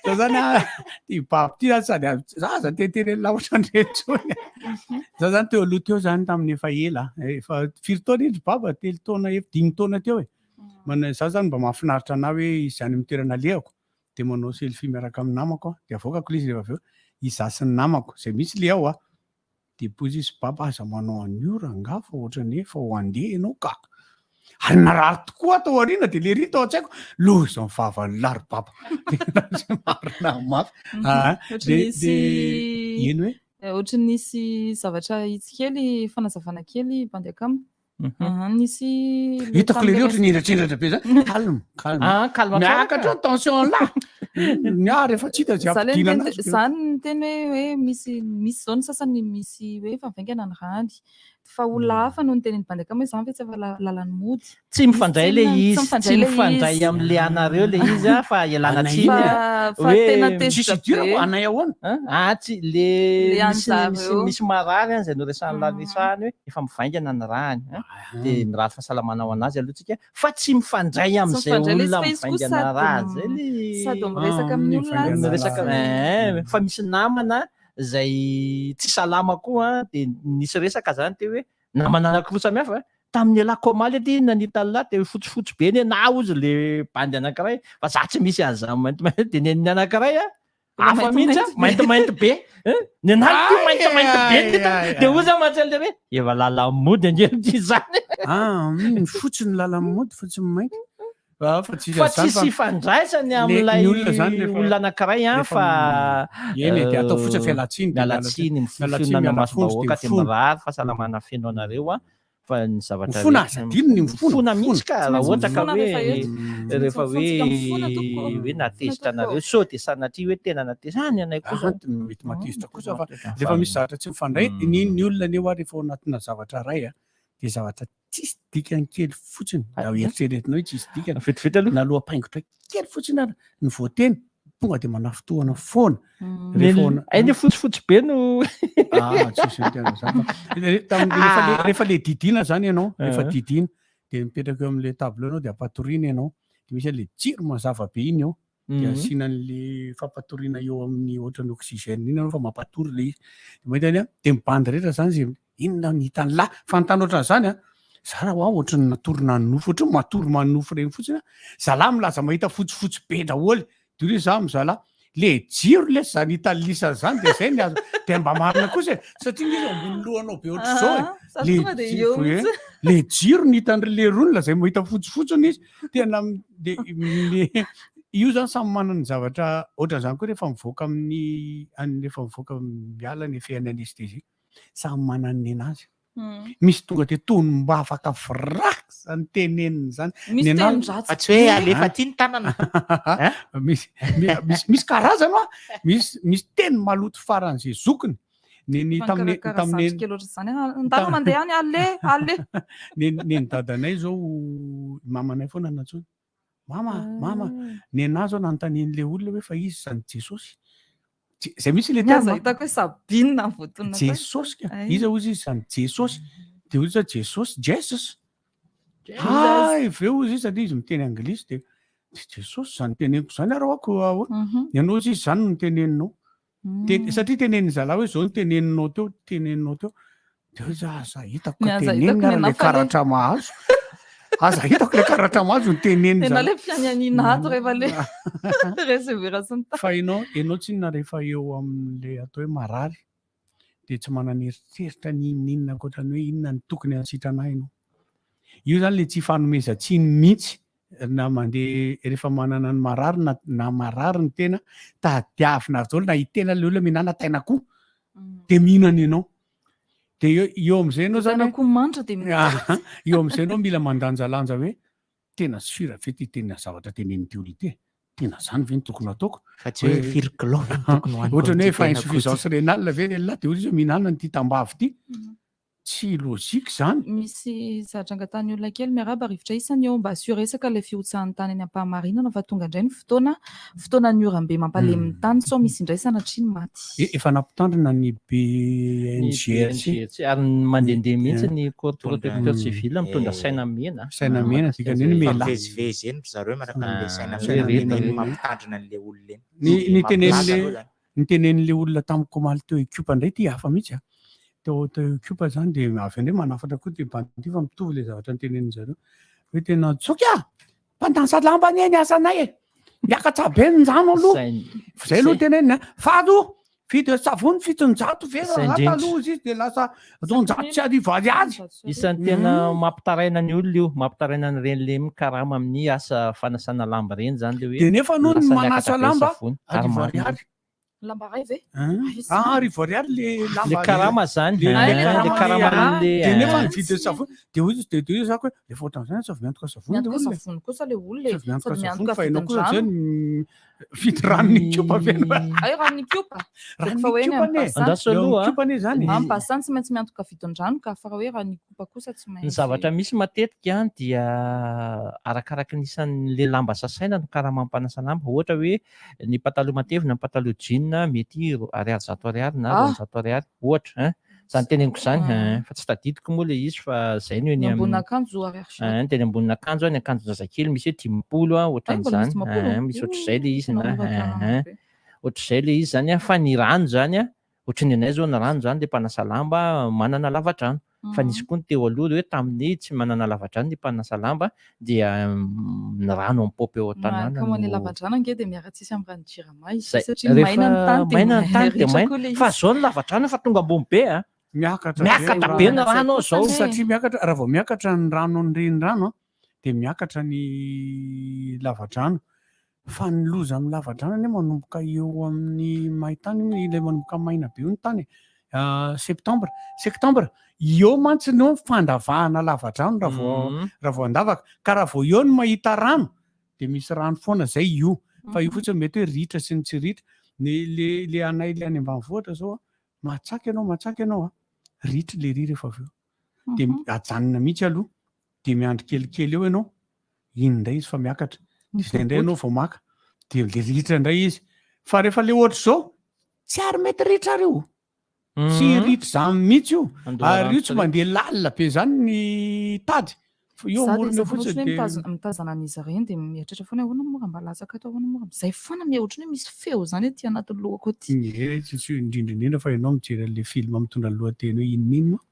Za zany a, ty babo ty zany sady a- za aza tenitenenina lahy ohatran'ireny intsony. Za zany teo aloha teo zany tamin'ny efa ela, efa firy taona iny ry baba? Telo taona, ef- dimy taona teo e. Mana- Za zany mba mahafinaritra anahy hoe izany amin'ny toerana alehako. dia manao selfie miaraka amin'ny namako aho, dia avoakako ilay izy rehefa avy eo, izaho sy ny namako, izay mihitsy ilay ao a, dia pozy izy, baba aza manao an'io rangaha fa ohatran'ny hoe efa ho handeha ianao ka. Ary narary tokoa aho tao aoriana, dia ilay ry tao an-tsaiko, loza ny vavan'ny lahy ry baba. Dia marina mafy. Ah, Ohatran'ny dia nisy dia eny hoe? Ohatran'ny nisy zavatra hitsy kely, fanazavana kely bandy akama. Aha, nisy le Hitako le tamin'le ohatry ny hindratr'hindratra be zany. Calme, calme. Ah, calme tsara Miakatra ka. tension là. Ny ahy rehefa tsy hita zay Za le ampidinana niteny azy. za niteny hoe hoe misy misy zao ny sasany misy hoe efa mivaingana ny rany fa olona hafa no nitenen'i bandy akama hoe zany ve tsy efa la- lalan'ny mody. Tsy mifandray le Tsy izy, mifandray tsy le mifandray izy. amin'le anareo le izy a, fa ialana Anay tsiny a. Fa fa tena tezitra Tsisy idirako, be. anay ahoana? Ah, tsy le Le misy misy anjareo. misy marary any izay noresahan'i Larissa any hoe efa mivaingana ny rany a, dia mirary fahasalamana ho anazy aloha tsika fa tsy mifandray Tsy amin'izay mifandray le izy olona fa izy koa mivaingana sady rà zay le sady miresaka amin'ny olona mivaingana tsy miresaka rà. eh, fa misy namana izay tsy salama koa dia nisy resaka zany teo hoe namana anankiroa samihafa. Tamin'ny ialako omaly aty nanita an'lah de fotsifotsy be nenah ozy le bandy anankiray fa za tsy misy an'izany maintimainty de nen'ny anankiray a hafa mihitsy a maintimainty be eh, nenah ty maintimainty be ty ta de ozy aho mantsy an'le hoe efa lala-mody ange ty zany. Ah, ny fotsy ny lala-mody fa tsy ny mainty. Ah, fa tsisy Fa an'izany tsisy fa ifandraisany le- amin'ilay ny olona zany rehefa- olona anankiray an rehefa fa eny e, de atao fotsiny fialantsiny, de miala miala tsiny, miala tsiny, mifonona miala masom-bahoaka fondro, de de mifona. mirary fahasalamana feno anareo an fa ny zavatra Mifona rehetra aza adino ny mifona, mifona mifona. mihitsy ka Tsy raha maintsy ohatra ka mifona hoe rehefa eto. Tsy rehefa maintsy hoe mifontsika mifona tompoko. hoe Mifona nahatezitra tompoko. anareo sao de sanatria hoe tena natezitra ah ny anay kosa Ah, mety mahatezitra kosa fa Mahatezitra. rehefa misy zavatra tsy mifandray ny ny olona anie hoa rehefa ao anatina zavatra iray a de zavatra tsisy dikany kely fotsiny raha eritreretinao hoe tsisy dikany vetivety aloha na loha-paingotra kely fotsiny ary ny voateny tonga de manafintohana foana rehefa ao ana- Hay ny fotsifotsy be no Ah, tsisy ny tena zany fa re- tamin'ny- rehefa le- rehefa le didiana zany ianao rehefa Eh. didiana de mipetraka eo amin'le tableau ianao de ampatoriana ianao de misy an'le jiro mazava be iny eo de asiana an'le fampatoriana eo amin'ny ohatran'ny oxygène iny ianao fa mampatory le izy de mahita ny a de mibandy rehetra zany zay inona ny hitan'ny lahy fanontany ohatran'izany a za raha hoa ohatran'ny natory nanonofy ohatran'ny matory manonofy ireny fotsiny a zalahy milaza mahita fotsifotsy be daholo de hoy za am'zalahy le jiro lesy zany hitan'ny lisany zany de zay ny azo de mba marina kosa e satria nge izy ambony lohanao be ohatr'izao e Ah, sady le tonga de eo jiro e mihitsy. le jiro ny hitan'ry lerony lazay mahita fotsifotsy hono izy tena m- de le io zany samy manana ny zavatra ohatran'izany koa rehefa mivoaka amin'ny any rehefa mivoaka miala ny effet an'ny anesthésie samy manana ny nenazy misy tonga de tonom-bavaka vraky zany teneniny zany Misy Nenazy- teny ratsy Fa tsy hoe alefa aty ny tanana. misy mi- misy misy karazana hoa misy misy teny maloto faran'izay zokiny ny ny tamin'ny Mikarakara tamin'ny zandry kely ohatr'izany ah, ndana mandeha any ale ale ny ny dadanay zao mamanay foana nantsoina mama mama nenahy zao nanontanian'le olona hoe fa izy zany Jesosy Je- zay mihitsy le Ny aza terme hitako hoe Sabine ny voatonona tao. Jesosy ka Ay. iza hozy izy zany Jesosy de hoy izy hoe Jesosy Jesus ay avy eo hozy izy satria izy miteny anglisy de de Jesosy zany teneniko zany ary hoako ahoana ny anao hozy izy zany no teneninao Te- satria tenenin'ny zalahy hoe zao no teneninao teo teneninao teo de hoe za aza hitako Ny ka aza teneniny hitako ary ny le anahy fa le- karatra mahazo aza hitako le karatra mahazo no teneniny Tena zalahy le fianianiana ato rehefa le receveur sy ny fa ianao ianao tsinona rehefa eo amin'le atao hoe marary de tsy manana eritreritra n'inon'inona ankoatra ny hoe inona ny tokony hasitrana ahy ianao io zany le tsy fanomezan-tsiny mihitsy na mandeha rehefa manana ny marary na na marary ny tena tadiavina avy daholo na itena le olona mihinana tain'akoho de mihinana ianao de eo eo am'izay ianao zany Tain'akoho manitra de mihinana. Ah, eo am'izay ianao mila mandanjalanja hoe tena sûr ve ty tena zavatra tenenin'ity olona ity e? Tena zany ve no tokony ataoko? Fa tsy hoe firy kilao ve no tokony hohaniko Ohatran'ny hoe amin'ity efa tain'akoho ity? insuffisance rénale ve le lahy de hoy izy hoe mihinana an'ity tambavy ity. Tsy logique zany. Misy zavatra angatahan'ny olona kely, miarahaba rivotra isany eo, mba asio resaka ilay fihotsahan'ny tany any Ampahamarinana fa tonga indray ny fotoana, fotoanan'ny oram-be mampalemy ny tany sao misy indray sanatria ny maty. Efa nampitandrina ny BNGRC. BNGRC ary ny mandehandeha mihitsy ny corps protecteur civil mitondra saina mena. Saina mena, dikan'izany hoe mela. Mivezivezy eny ry zareo miaraka amin'ilay saina Saina mena mena eny eny. mampitandrina an'ilay olona eny. Ny Dia ny mampilaza tenenin'le aloha zany. ny tenenin'le olona tamiko omaly teo Ikopa indray ity hafa mihitsy a. Teo teo Ikopa zany dia avy indray manafatra koa dia bandy fa mitovy ilay zavatra notenenin-dry zareo. Hoe tena tsoky a! Mpandansa lamba anie ny asanay e! Miakatra be ny rano aloha. Sain- Zay aloha teneniny a. Fa aloha vidy savony 700 ve Zay raha indrindra. taloha izy dia lasa 250 ariary. Isan'ny tena mampitaraina ny olona io, mampitaraina an'ireny le mikarama amin'ny asa fanasana lamba ireny zany le hoe Dia nefa aloha ny lasa manasa niakatra be ny lamba savony. Ary arivo marina. ariary. Lamba iray ve? Ah, arivo ariary le lamba. Le karama zany, Le ah, le le karama karama le- Dia nefa ah. ny vidin'ny savony, dia hoy izy, dia dia hoy zako hoe rehefa ohatran'izany tsy avy miantoka savony Miantoka le olona e. savony kosa le olona e. Tsy avy miantoka Sady savony miantoka fa ianao kosa vidin-drano. zay ny vidy ranon'Ikopa ve ianao? Ay, ranon'Ikopa. Rehefa hoe eny Ranon'Ikopa amin'ny anie. bassin. Andraso aloha, Eo amin'Ikopa anie zany e. Amin'ny bassin tsy maintsy miantoka vidin-drano ka fa raha hoe ranon'Ikopa kosa tsy Ny maintsy. zavatra misy matetika dia arakaraky ny isan'le lamba sasaina no karama mpanasa lamba. Ohatra hoe ny pataloha matevina, ny pataloha jean mety ariary 100 ariary na Ah. 200 ariary ohatra hein. Zany teneniko zany hein, fa tsy tadidiko moa le izy fa zay no eny Ny amin'ny ambonin'akanjo ariary zato. Hein, teny ambonin'akanjo ny akanjon-jazakely misy hoe 50 a Ay, mbola misy ohatran'izany 50? hein, misy ohatr'izay le izy na Tena mora hein, karama hein. be. Ohatr'izay le izy zany a, fa ny rano zany a, ohatran'ny anay zao ny rano zany le mpanasa lamba manana lavadrano. Fa nisy koa ny teo aloha hoe tamin'ny tsy manana lavadrano ny mpanasa lamba dia ny rano amin'ny paompy eo an-tanàna Ka ny no lavadrano ange dia miara-tsisy amin'ny rano Jirama izy Zay. satria maina ny tany dia maina ny tany dia ritra maina. koa ilay Fa izy. zao ny lavadrano efa tonga ambony be a. Miakatra be Miakatra ny be ny rano. rano ao zao. Satria miakatra, raha vao miakatra ny rano ny renirano dia miakatra ny lavadrano. Fa ny loza amin'ny lavadrano anie manomboka eo amin'ny main-tany io, ilay manomboka maina be io ny tany e. Septembre, septembre, eo mantsy no fandavahana lavadrano raha vao raha vao andavaka. Ka raha vao eo no mahita rano dia misy rano foana zay io. Fa io fotsiny mety hoe ritra sy ny tsy ritra. Ny le le anay le any ambanivohitra zao an, mahatsaka ianao mahatsaka ianao an, ritra le ry rehefa avy eo. Dia ajanona mihitsy aloha, dia miandry kelikely eo ianao, iny indray izy fa miakatra. Dia izay indray ianao vao maka, dia le ritra indray izy. Fa rehefa le ohatr'izao, tsy ary mety ritra ary io. Tsy ritra izany mihitsy io. Ary io tsy mandeha lalina be izany ny tady. Fa io Za dia amorona eo isaky ny fotsiny ohatran'ny hoe dia mitazana an'izy ireny dia mieritreritra foana hoe ahoana moa raha mba latsaka ato, ahoana moa raha, izay foana miha ohatran'ny hoe misy feo izany aty anatin'ny lohako aty. Ie, tsy tsy indrindra indrindra fa ianao mijery an'ilay film mitondra ny lohateny hoe inona iny moa?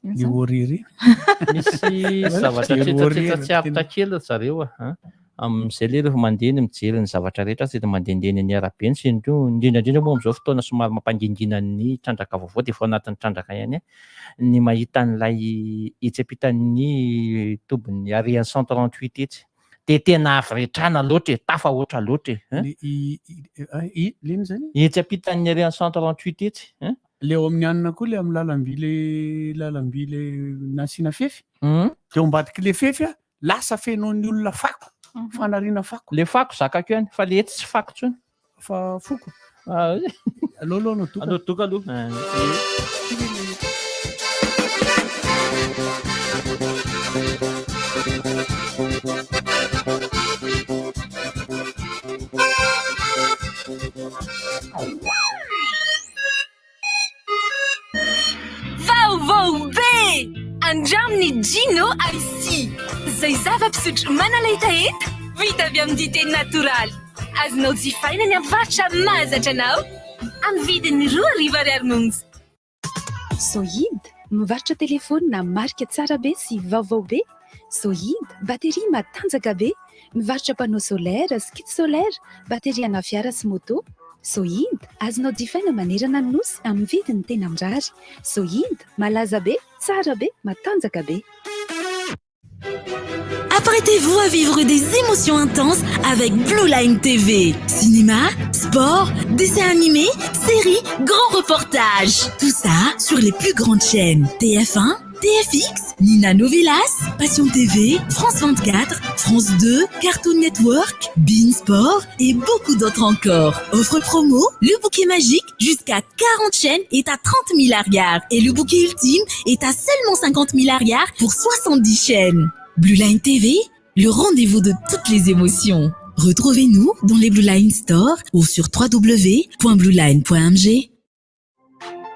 Inona Ny izany? horreur iny. Misy zavatra Mijery tsetsatsetsa horreur tsy aritra kely ry zareo a. Amin'izay le rehefa mandeha ny mijery ny zavatra rehetra sady mandehandeha eny arabe eny sy ny koa indrindra indrindra moa amin'izao fotoana somary mampangingina ny trandraka vaovao dia efa ao anatin'ny trandraka ihany ny mahita an'ilay etsy ampitan'ny tobin'ny arrêt 138 etsy dia tena avy retrana loatra e, tafahoatra loatra e. Ny i i i inona izany? Etsy ampitan'ny arrêt 138 etsy. Le ao amin'ny anona koa le amin'ny lalamby le lalamby le nasiana fefy. De ao ambadiky le fefy a, lasa fenoin'ny olona fako, fanariana fako. Le fako zakako ihany fa le etsy tsy fako intsony. Fa foko. Aleo aloha anao doka. Aleo doka aloha. Vaovao be! Andramo ny Gino Ice izay zava-pisotro manala hetaheta vita avy amin'ny dite natoraly. Azonao jifaina any amin'ny mpivarotra mahazatra anao amin'ny vidiny 2000 ariary monja. Sohid, mivarotra telefaonina marika tsara be sy vaovao be. Sohid, bateria matanjaka be. Mivarotra panneau solaire sy kit solaire, bateria ana fiara sy moto. Sohid, azonao jifaina manerana ny Nosy amin'ny vidiny tena mirary. Sohid, malaza be, tsara be, matanjaka be. Apprêtez-vous à vivre des émotions intenses avec Blue Line TV. Cinéma, sport, dessins animés, séries, grands reportages. Tout ça sur les plus grandes chaînes TF1, TFX, Nina Novelas, Passion TV, France 24, France 2, Cartoon Network, Bein Sport et beaucoup d'autres encore. Offre promo, le bouquet magique jusqu'à 40 chaînes est à 30 000 ariary et le bouquet ultime est à seulement 50 000 ariary pour 70 chaînes. Blue Line TV, le rendez-vous de toutes les émotions. Retrouvez-nous dans les Blue Line Store ou sur www.blueline.mg.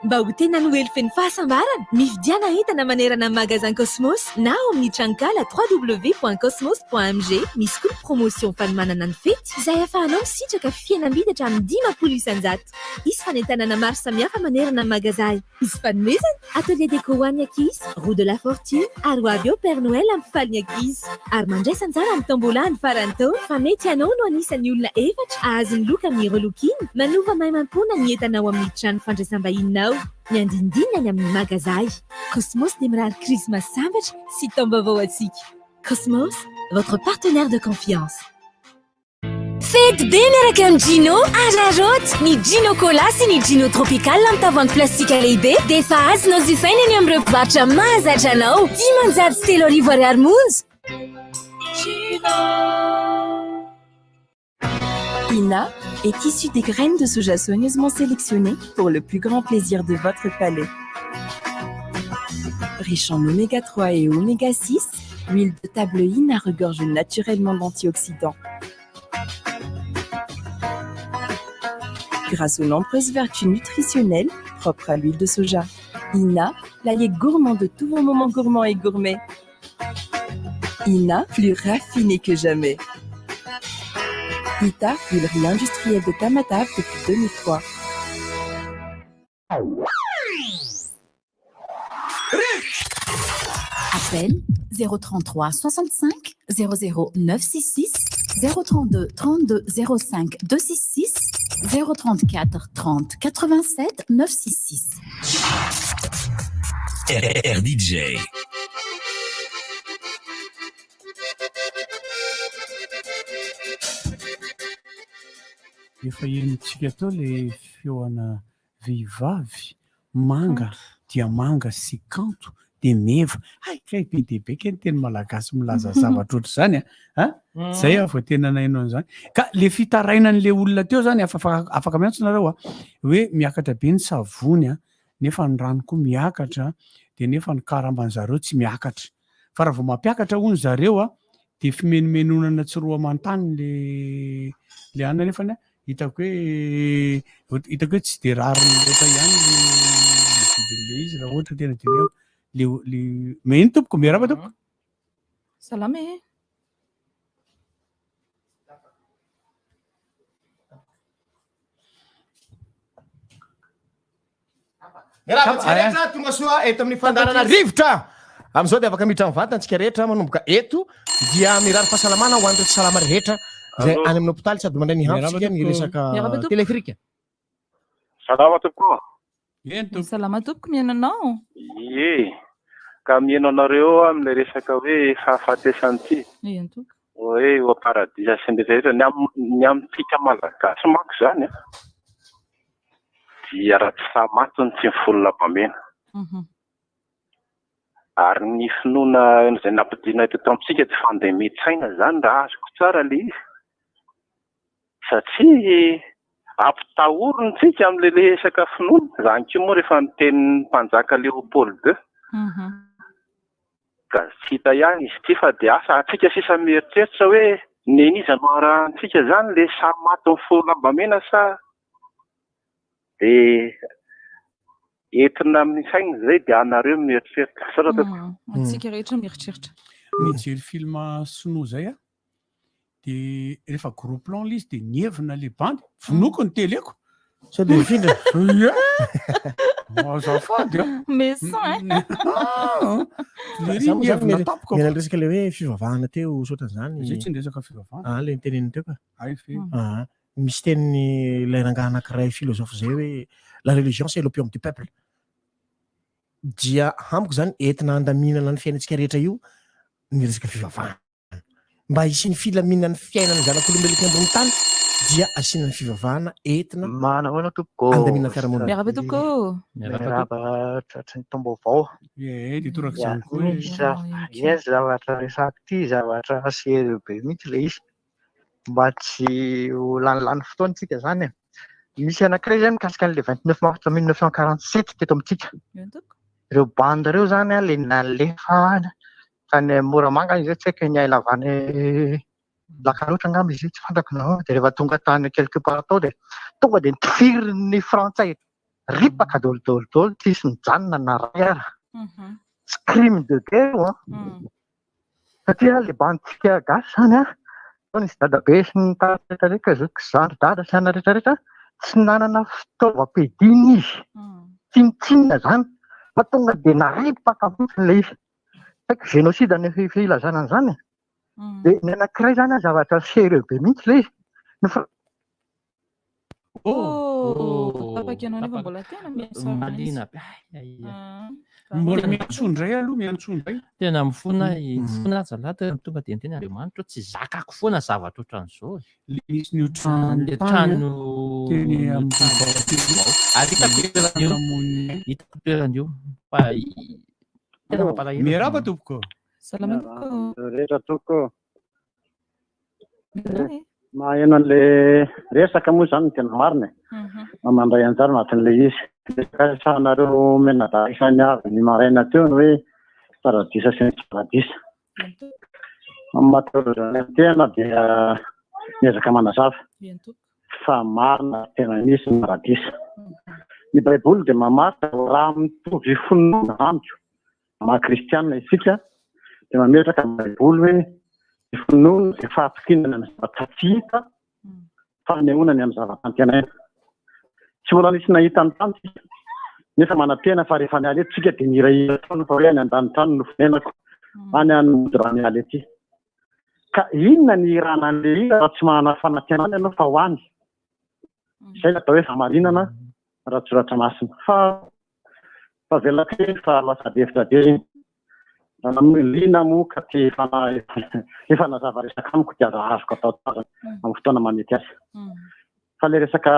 Mba ho tena Noely feno fahasambarana, mividiana entana manerana ny magasin Cosmos na ao amin'ny tranonkala www.cosmos.mg. Misy koa ny promotion fanomanana ny fety izay ahafahanao misitraka fihenam-bidy hatramin'ny 50%. Hisy fanentanana maro samihafa manerana ny magazay. Hisy fanomezana, atelier déco ho an'ny ankizy, roue de la fortune ary ho avy eo Père Noël hampifaly ny ankizy. Ary mandraisa anjara amin'ny tombola ny faran'ny taona fa mety ianao no anisan'ny olona efatra hahazo ny loka amin'ny relooking, manova maimaimpoana ny entana ao amin'ny trano fandraisam-bahininao. Ny andinindininy any amin'ny magazay. Cosmos dia mirary Krismasy sambatra sy taom-baovao antsika. Cosmos, votre partenaire de confiance. Fety be miaraka amin'ny Gino araraoty! Ny Gino Cola sy ny Gino Tropical amin'ny tavoahangy plastika lehibe dia efa azonao jifaina eny amin'ireo mpivarotra mahazatra anao. 3500 ariary monja. Ina est issue des graines de soja soigneusement sélectionnées pour le plus grand plaisir de votre palais. Riche en oméga 3 et oméga 6, l'huile de table Ina regorge naturellement d'antioxydants. Grâce aux nombreuses vertus nutritionnelles propres à l'huile de soja. Ina, l'allié gourmand de tous vos moments gourmands et gourmets. Ina, plus raffiné que jamais. Ita, huilerie industrielle de Tamatave depuis 2003. Appel 033 65 00 966 032 32 05 266 034 30 87 966. RDJ. Efa henontsika teo le feona vehivavy manga dia manga sy kanto dia meva. Hay kay be dia be kay ny teny malagasy milaza zavatra ohatr'izany a. A? Zay aho vao tena naheno an'izany. Ka le fitarainan'le olona teo zany afaka afaka miantso nareo a, hoe miakatra be ny savony a, nefa ny rano koa miakatra, dia nefa ny karaman'zareo tsy miakatra. Fa raha vao mampiakatra hono zareo a, dia fimenomenonana tsy roa aman-tany le le anona nefany a, hitako hoe hitako hoe tsy dia rariny loatra ihany le vidin'le izy raha ohatra tena dinihana le le mais ino tompoko miarahaba tompoko. Salama e. Miarahaba antsika rehetra tonga soa eto amin'ny fandaharana rivotra. Amin'izao dia afaka miditra mivantana antsika rehetra manomboka eto dia mirary fahasalamana ho an'ireo tsy salama rehetra izay any amin'ny hopitaly sady mandray ny hantsika ny resaka téléphérique. Salama tompoko. Eny tompoko. Salama tompoko mihaino anao. Ie. Ka mihaino anareo aho amin'ilay resaka hoe fahafatesana ity. Eny tompoko. Hoe eo am-paradisa sy ny rehetra rehetra. Ny am- ny amintsika malagasy manko izany an, dia raha tsy sahy maty ny tsy mifono lambamena. Ary ny finoana izay nampidina teto amintsika dia fandemen-tsaina izany raha azoko tsara ilay izy. Satria ampitahorina tsika amin'ilay resaka finoana. Izany koa moa rehefa nitenin'ny mpanjaka Léopold II. Ka tsy hita ihany izy ity fa dia asa antsika sisa mieritreritra hoe nen'iza no arahantsika izany le samy maty mifono lambamena sa dia entina amin'ny saina izay dia anareo no mieritreritra. Misaotra tompoko. Antsika rehetra mieritreritra. Nijery film sinoa zay aho de rehefa gros plan le izy de nievina le bandy, vonoiko ny teleko. Sao de mifindra? Ie! Azafady a! Maison hein! Lery Za moa zany nievina tampoka. miala resaka le hoe fivavahana teo sy ohatran'izany. Zay tsy niresaka fivavahana. Ah, le niteneniny teo ka. Hay ve. Ah, misy tenin'ny ilay rangahy anankiray philosophe zay hoe la religion c'est l'opium du peuple. Dia amiko zany entina handaminana ny fiainantsika rehetra io ny resaka fivavahana. Mba hisian'ny filaminan'ny fiainan'ny zanak'olombelona ety ambony tany dia asiana ny fivavahana entina Manahoana tompoko. handaminana ny fiarahamonina. Miarahaba tompoko. Miarahaba tratry ny taom-baovao. Ie, dia toraka Ya, izany koa e. misy za- ie, zavatra resako ity zavatra sérieux be mihitsy ilay izy. Mba tsy ho lanilany fotoana isika izany e. Misy anankiray izay mikasika an'ilay 29 mars 1947 teto amintsika. Ireo bandes ireo izany an, ilay nalefa Tany Moramanga izy io, tsy haiko ny haila avy any Lakaloatra angamba izy io, tsy fantako na ahoana. Dia rehefa tonga tany quelque part tao dia tonga dia notifirin'ny frantsay ripaka daholo daholo daholo, tsisy nijanona na iray ara. Tsy crime de guerre io an. Satria ilay bandintsika gasy izany an, tao nisy dadabe sy ny tariny rehetra rehetra, zoky sy zandry dada sy anona rehetra rehetra, tsy nanana fitaovam-piadiana izy. Tsinontsinona izany fa tonga dia naripaka fotsiny ilay izy. Haiko génocide ny filazana an'izany e. Dia ny anankiray izany an, zavatra sérieux be mihitsy ilay izy. Ny fra- Oh, tapaka ianao nefa mbola tena miantso Malina be. Ay, ay, ay. Ah, Mbola miantso indray aloha, miantso indray. Tena mifona, mifona zalahy tena tonga dia niteny Andriamanitra hoe tsy zakako foana zavatra ohatran'izao e. Le nisy ny trano Le tany, trano teny ny amin'ny trano Boulevard teny. Ary hitako toerana io. Hitako toerana io fa tena mampalahelo. Miarahaba tompoko. Salama tompoko. Rehetra tompoko. Miarahaba e. Maheno an'le resaka moa izany no tena marina e. Mandray anjara anatin'ilay izy. Resaka resahanareo mianadahy isany avy ny maraina teo ny hoe paradisa sy ny tsy paradisa. Amin'ny maha teolojiana ny tena dia miezaka manazava fa marina ary tena misy ny paradisa. Ny Baiboly dia mamaritra raha mitovy finoana amiko maha kristiana isika dia mametraka ny Baiboly hoe ny finoana dia fahatokiana ny zavatra tsy hita fanehoana ny amin'ny zava-pantenaina. Tsy mbola nisy nahita ny tany isika. Nefa manantena fa rehefa miala eto tsika dia mihirahira foana fa hoe any an-danitra any no fonenako, any aho no mody raha miala ety. Ka inona ny ihirana an'ilay hira raha tsy manana fanantenana ianao fa ho any? Izay no atao hoe fahamarinana ara-tsoratra masina. Fa fa avela kely fa lasa ady hevitra be iny. Raha namoy liana moa ka te efa efa nazava resaka amiko dia aza azoko atao tsara amin'ny fotoana mahamety azy. Fa ilay resaka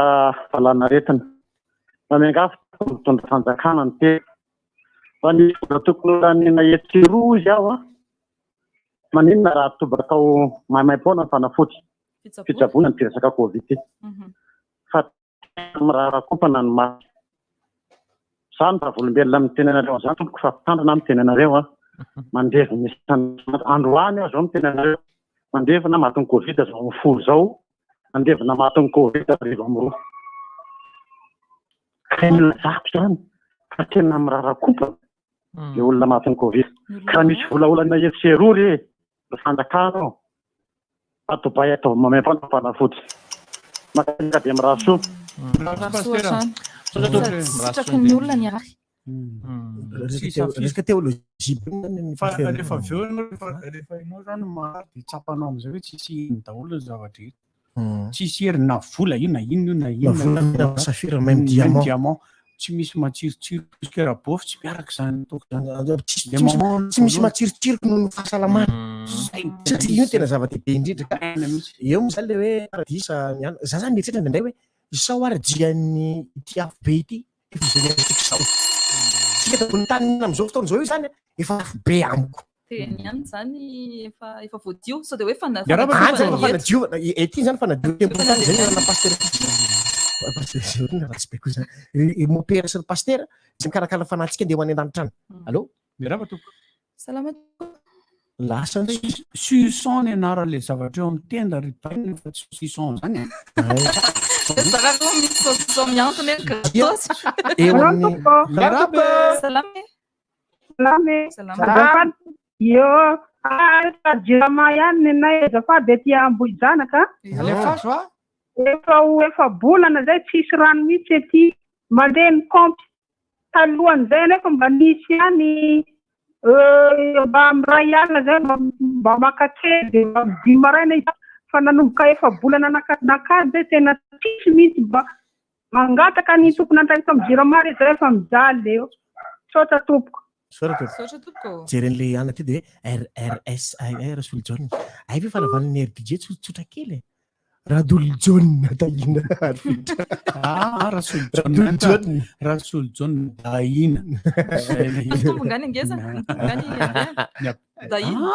valanaretina. Mba miangavy tompoko mitondra fanjakana ny tena. Raha misy vola tokony ho laniana etsy sy eroa hozy aho an, maninona raha atobaka atao maimaimpoana ny fanafody fitsaboana an'ity resaka covid ity. Fa tena miraharakompana ny maty. Za no vavolombelona miteny anareo an'izany tompoko fa mpitandrina aho miteny anareo an. Mandevina isan'andro, androany aho izao miteny anareo, mandevina matin'ny covid izao mifoha izao, mandevina matin'ny covid 12. Ka ilazako izany fa tena mirarakompana le olona matin'ny covid. Ka raha misy vola olana etsy sy eroa re ry fanjakana ô, fa Dubaï ataovy maimaim-poana fanafody. Mankasitraka dia mirary soa. Mirary soa hatrany. Sitraky ny olona ny harary. Resaka théologie be moa ny Fa rehefa avy eo ianao rehefa rehefa ianao zany marary dia tsapanao amin'izay hoe tsisy heriny daholo ny zava-drehetra. Tsisy heriny na vola io na inona io na inona. Na vola na safira même diamant. Diamant. Tsy misy matsirotsiro jusque rabôfy tsy miaraka izany ataoko izany. Tsy misy tsy misy matsirotsiro noho ny fahasalamana. Satria io no tena zava-dehibe indrindra ka eo moa zany le hoe paradisa ny any. Za zany mieritreritra indraindray hoe izao ary dian'ny ity afobe ity efa izay iainantsika izao. Tsika eto ambony tany amin'izao fotoana izao io zany efa afobe amiko. Dia ny any izany efa efa voadio sao dia hoe fana Miarahaba Any zany fanadiovana, ety zany fanadiovana tempoly tany zay ny pasitera Pasitera ratsy be koa zany. I mopera sy ny pasitera izay mikarakara ny fanahintsika andeha ho any an-danitra any. Allo? Miarahaba tompoko. Salama tompoko. Lasa ndray. Suçon ny anaran'ilay zavatra eo amin'ny tenda ry bainina fa tsy saucisson zany e. Zara aloha misy saucisson mihantona eny gratos. Eo amin'ny Miarahaba. Salama e. Salama e. Salama. Azafady. Eo ah, Jirama ihany nenay azafady aty Ambohijanaka. Alefaso a. Efa ho efa-bolana zay tsisy rano mihitsy aty. Mandeha ny kaompy Talohan'izay anefa mba nisy ihany mba miray alina izay mba maka kely dia mba dimy maraina izy fa nanomboka efa-bolana nakany izay tena tsisy mihitsy mba mangataka ny tompon'andraikitra amin'ny jirama re izay fa mijaly eo. Misaotra tompoko. Misaotra tompoko. Misaotra tompoko. Jeren'ilay anona ty dia hoe RRSIR Rasolojaona. Hay ve fa navalin'ny RDJ tsotsotra kely e. Radolojaona Tahina Arifetra. Ah, Rasolojaona. Rasolojaona Tahina. Mitombo ngany ngeza? Mitombo ngany Tahina.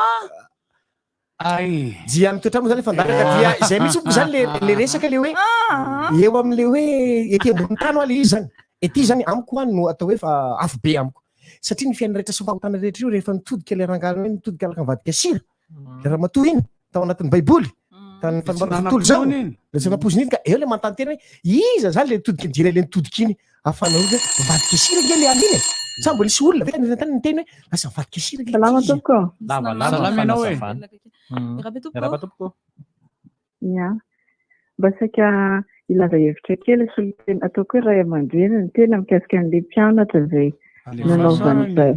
Ay. Dia mitoetra moa zany fandaharana dia izay mihitsy moa zany le le resaka le hoe eo amin'le hoe ety ambony tany hoa le izy zany. Ety zany amiko any no atao hoe fa afobe amiko. Satria ny fiainana rehetra sy ny fahotana rehetra io rehefa nitodika le rangahy hoe nitodika araka nivadika sira. Le ramatoa iny tao anatin'ny baiboly tany fanombohana tontolo izao le tsy nampoizina iny ka eo le manontany tena hoe iza zany le nitodika nijery le nitodika iny ahafahana hoe mivadika sira nge le an'iny e sa mbola nisy olona ve tany tany niteny hoe lasa mivadika sira nge Salama tompoko. Lava lava Salama ianao e. fanazavana. Miarahaba tompoko. Miarahaba tompoko. Ya. Mba saika hilaza hevitra kely solontena ataoko hoe ray aman-dreny ny tena mikasika an'ilay mpianatra izay nanaovan'izay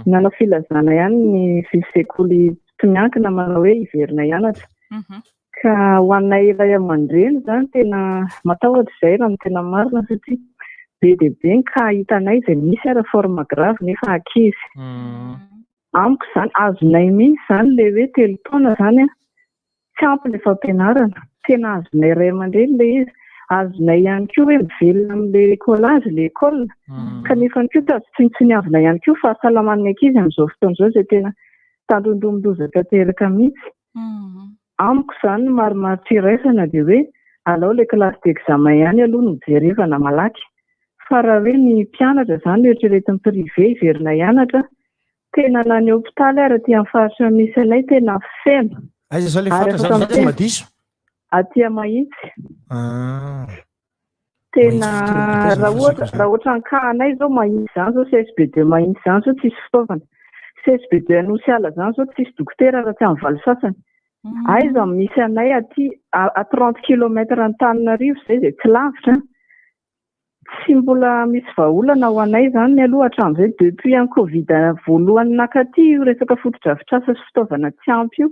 nanao filazana ihany ny sekoly tsy miankina manao hoe hiverina hianatra. Ka ho anay ray aman-dreny izany tena matahotra izay raha ny tena marina satria be dia be ny cas hitanay izay misy ara forme grave nefa ankizy. Amiko izany azonay mihitsy izany ilay hoe telo taona izany an, tsy ampy ilay fampianarana. Tena azonay ray aman-dreny ilay izy. Azonay ihany koa hoe mivelona amin'ilay écolage ilay école. Kanefa ihany koa tsy azo tsinontsiniavina ihany koa fahasalaman'ny ankizy amin'izao fotoana izao izay tena tandindomin-doza tanteraka mihitsy. Amiko izany ny marimaritra iraisana dia hoe alao ilay classe d'examen ihany aloha no jerevana malaky. Fa raha hoe ny mpianatra izany no eritreretin'ny privé hiverina hianatra, tena na ny hopitaly ary aty amin'ny faritra misy anay tena feno. Aiza izao ilay Ary faritra afaka izany tsy miteny madiso? aty Mahitsy. Ah. Tena Mahitsy fitoerana raha ohatra izany. raha ohatra ny cas anay izao Mahitsy izany izao CSB deux Mahitsy izany izao tsisy fitaovana. CSB deux Anosiala izany izao tsisy dokotera raha tsy amin'ny valo sasany. Aiza no misy anay aty à 30 kilomètres Antananarivo izay izay tsy lavitra. Tsy mbola misy vahaolana ho anay izany aloha hatramin'izay depuis an covid voalohany nakaty io resaka fotodrafitrasa sy fitaovana tsy ampy io.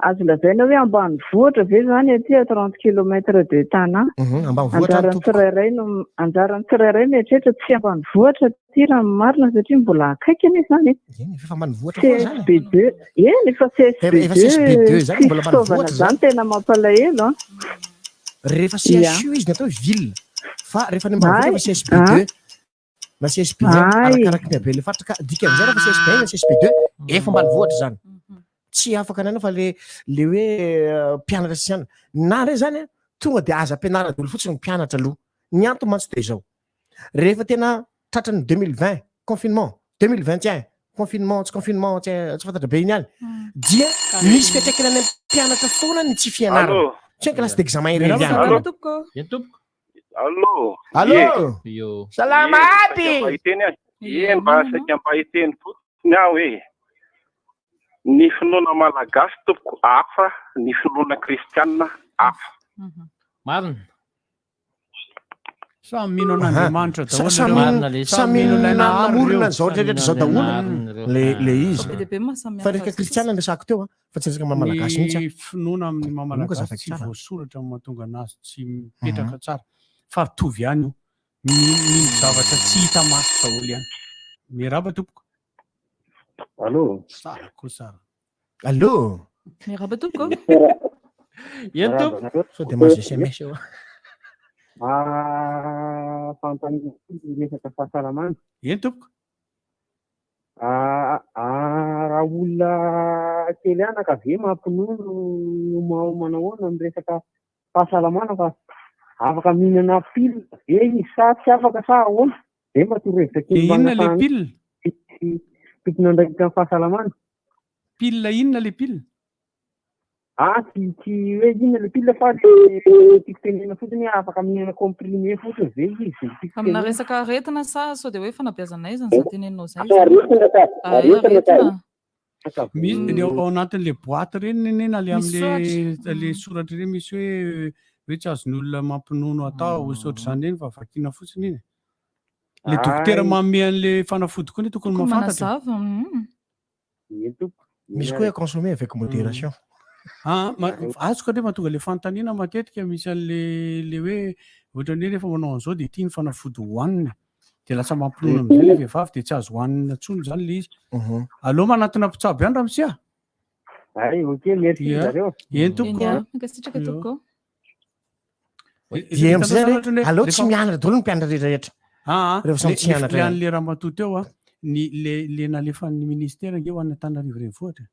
Azo lazaina hoe ambanivohitra ve izany aty à 30 kilomètres de Tana? Ambanivohitra any Anjaran'ny tompoko. tsirairay no anjaran'ny tsirairay mieritreritra tsy ambanivohitra aty raha ny marina satria mbola akaiky anie izany e. Eny, efa ambanivohitra foana izany e. CSB2, eny efa CSB2 Efa CSB2 izany, tsisy mbola fitaovana ambanivohitra izany izany. tena mampalahelo an. Rehefa Ia. CHU izy ny atao hoe ville, fa rehefa any ambanivohitra Ay, efa CSB2 ah. na CSB1 Ay. arakaraky ny haben'ilay faritra ka dikan'izay rehefa CSB1 na CSB2 efa ambanivohitra izany. Tsy afaka ny anao fa le le hoe mpianatra sy anona. Na indray izany an, tonga dia aza ampianarina daholo fotsiny ny mpianatra aloha. Ny antony mantsy dia izao. Rehefa tena tratran'ny 2020 confinement, 2021 confinement tsy confinement tsy tsy fantatra be iny ihany dia misy fiantraikany any amin'ny mpianatra foana ny tsy fianarana. Allô. Tsy hoe classe d'examen irery ihany. Allô. Tompoko. Eny tompoko. Allô. Allô. Yo. Salama Ie, aby. saika mba hiteny aho. Ie, mba saika mba hiteny fotsiny aho hoe ny finoana malagasy tompoko hafa, ny finoana kristianina hafa. Marina. Samy mino an'Andriamanitra daholo Samy ireo. mino samy mino ilay nahary namorona ireo. an'izao rehetra izao daholo le le izy. Be dia be maha samy Fa hafa resaka azy. kristiana ny resako teo a, fa tsy resaka maha malagasy mihitsy Ny a. finoana amin'ny maha Moa malagasy zavaky tsy tsara. voasoratra no mahatonga anazy tsy mipetraka tsara fa mitovy ihany io. Mino mino zavatra tsy hita maso daholo ihany. Miarahaba tompoko. Allô. Tsara koa tsara. Allô. Miarahaba tompoko. Eny tompoko. Sao dia mahazo SMS eo. Ah, fanontaniana kely resaka fahasalamana. Eny tompoko. Ah, ah, raha olona kely anaka ve mampinono manao manahoana amin'ny resaka fahasalamana fa afaka mihinana pile ve izy sa tsy afaka sa ahoana? Zay mba torohevitra kely Dia mba inona le hanasana pile? tompon'andraikitra ny fahasalamana. Pile inona le pile? Ah, tsy tsy hoe inona le pile fa le tiako tenenina fotsiny hoe afaka mihinana comprimé fotsiny ve izy? Tiako Amina tenenina. resaka aretina sa sao dia hoe fanabeazana aiza ny zany teneninao izay? Aretina ka, Ah, aretina ka. aretina. Misy le ao anatin'le boîte ireny nene na le Misy am'le soratra. le soratra ireny misy hoe hoe tsy azon'ny olona mampinono atao sy ohatr'izany ireny fa vakiana fotsiny iny. Le dokotera Ay. manome an'le fanafody koa ne tokony Tokony mahafantatra. manazava. mm. Eny tompoko. Misy koa hoe consommer avec modération. Ah, ma- azoko aloha mahatonga le fanontaniana matetika misy an'le le hoe ohatran'ny hoe rehefa manao an'izao dia ity ny fanafody hohanina dia lasa mampinono amin'izay le vehivavy dia tsy azo hohanina intsony izany le izy. Aleo manatona mpitsabo ihany ramose a. Ay, ok, merci Ia. zareo. Eny tompoko. Eny a. ah, mankasitraka Ia. tompoko. Dia amin'izay Hitanao zany zany hoe aleo rehefa- tsy mianatra daholo ny mpianatra rehetra rehetra. Ah, ah, Rehefa samy le- tsy le hianatra le ihany. an'le ramatoa teo a, ny le le nalefan'ny ministera ange ho an'ny Antananarivo renivohitra.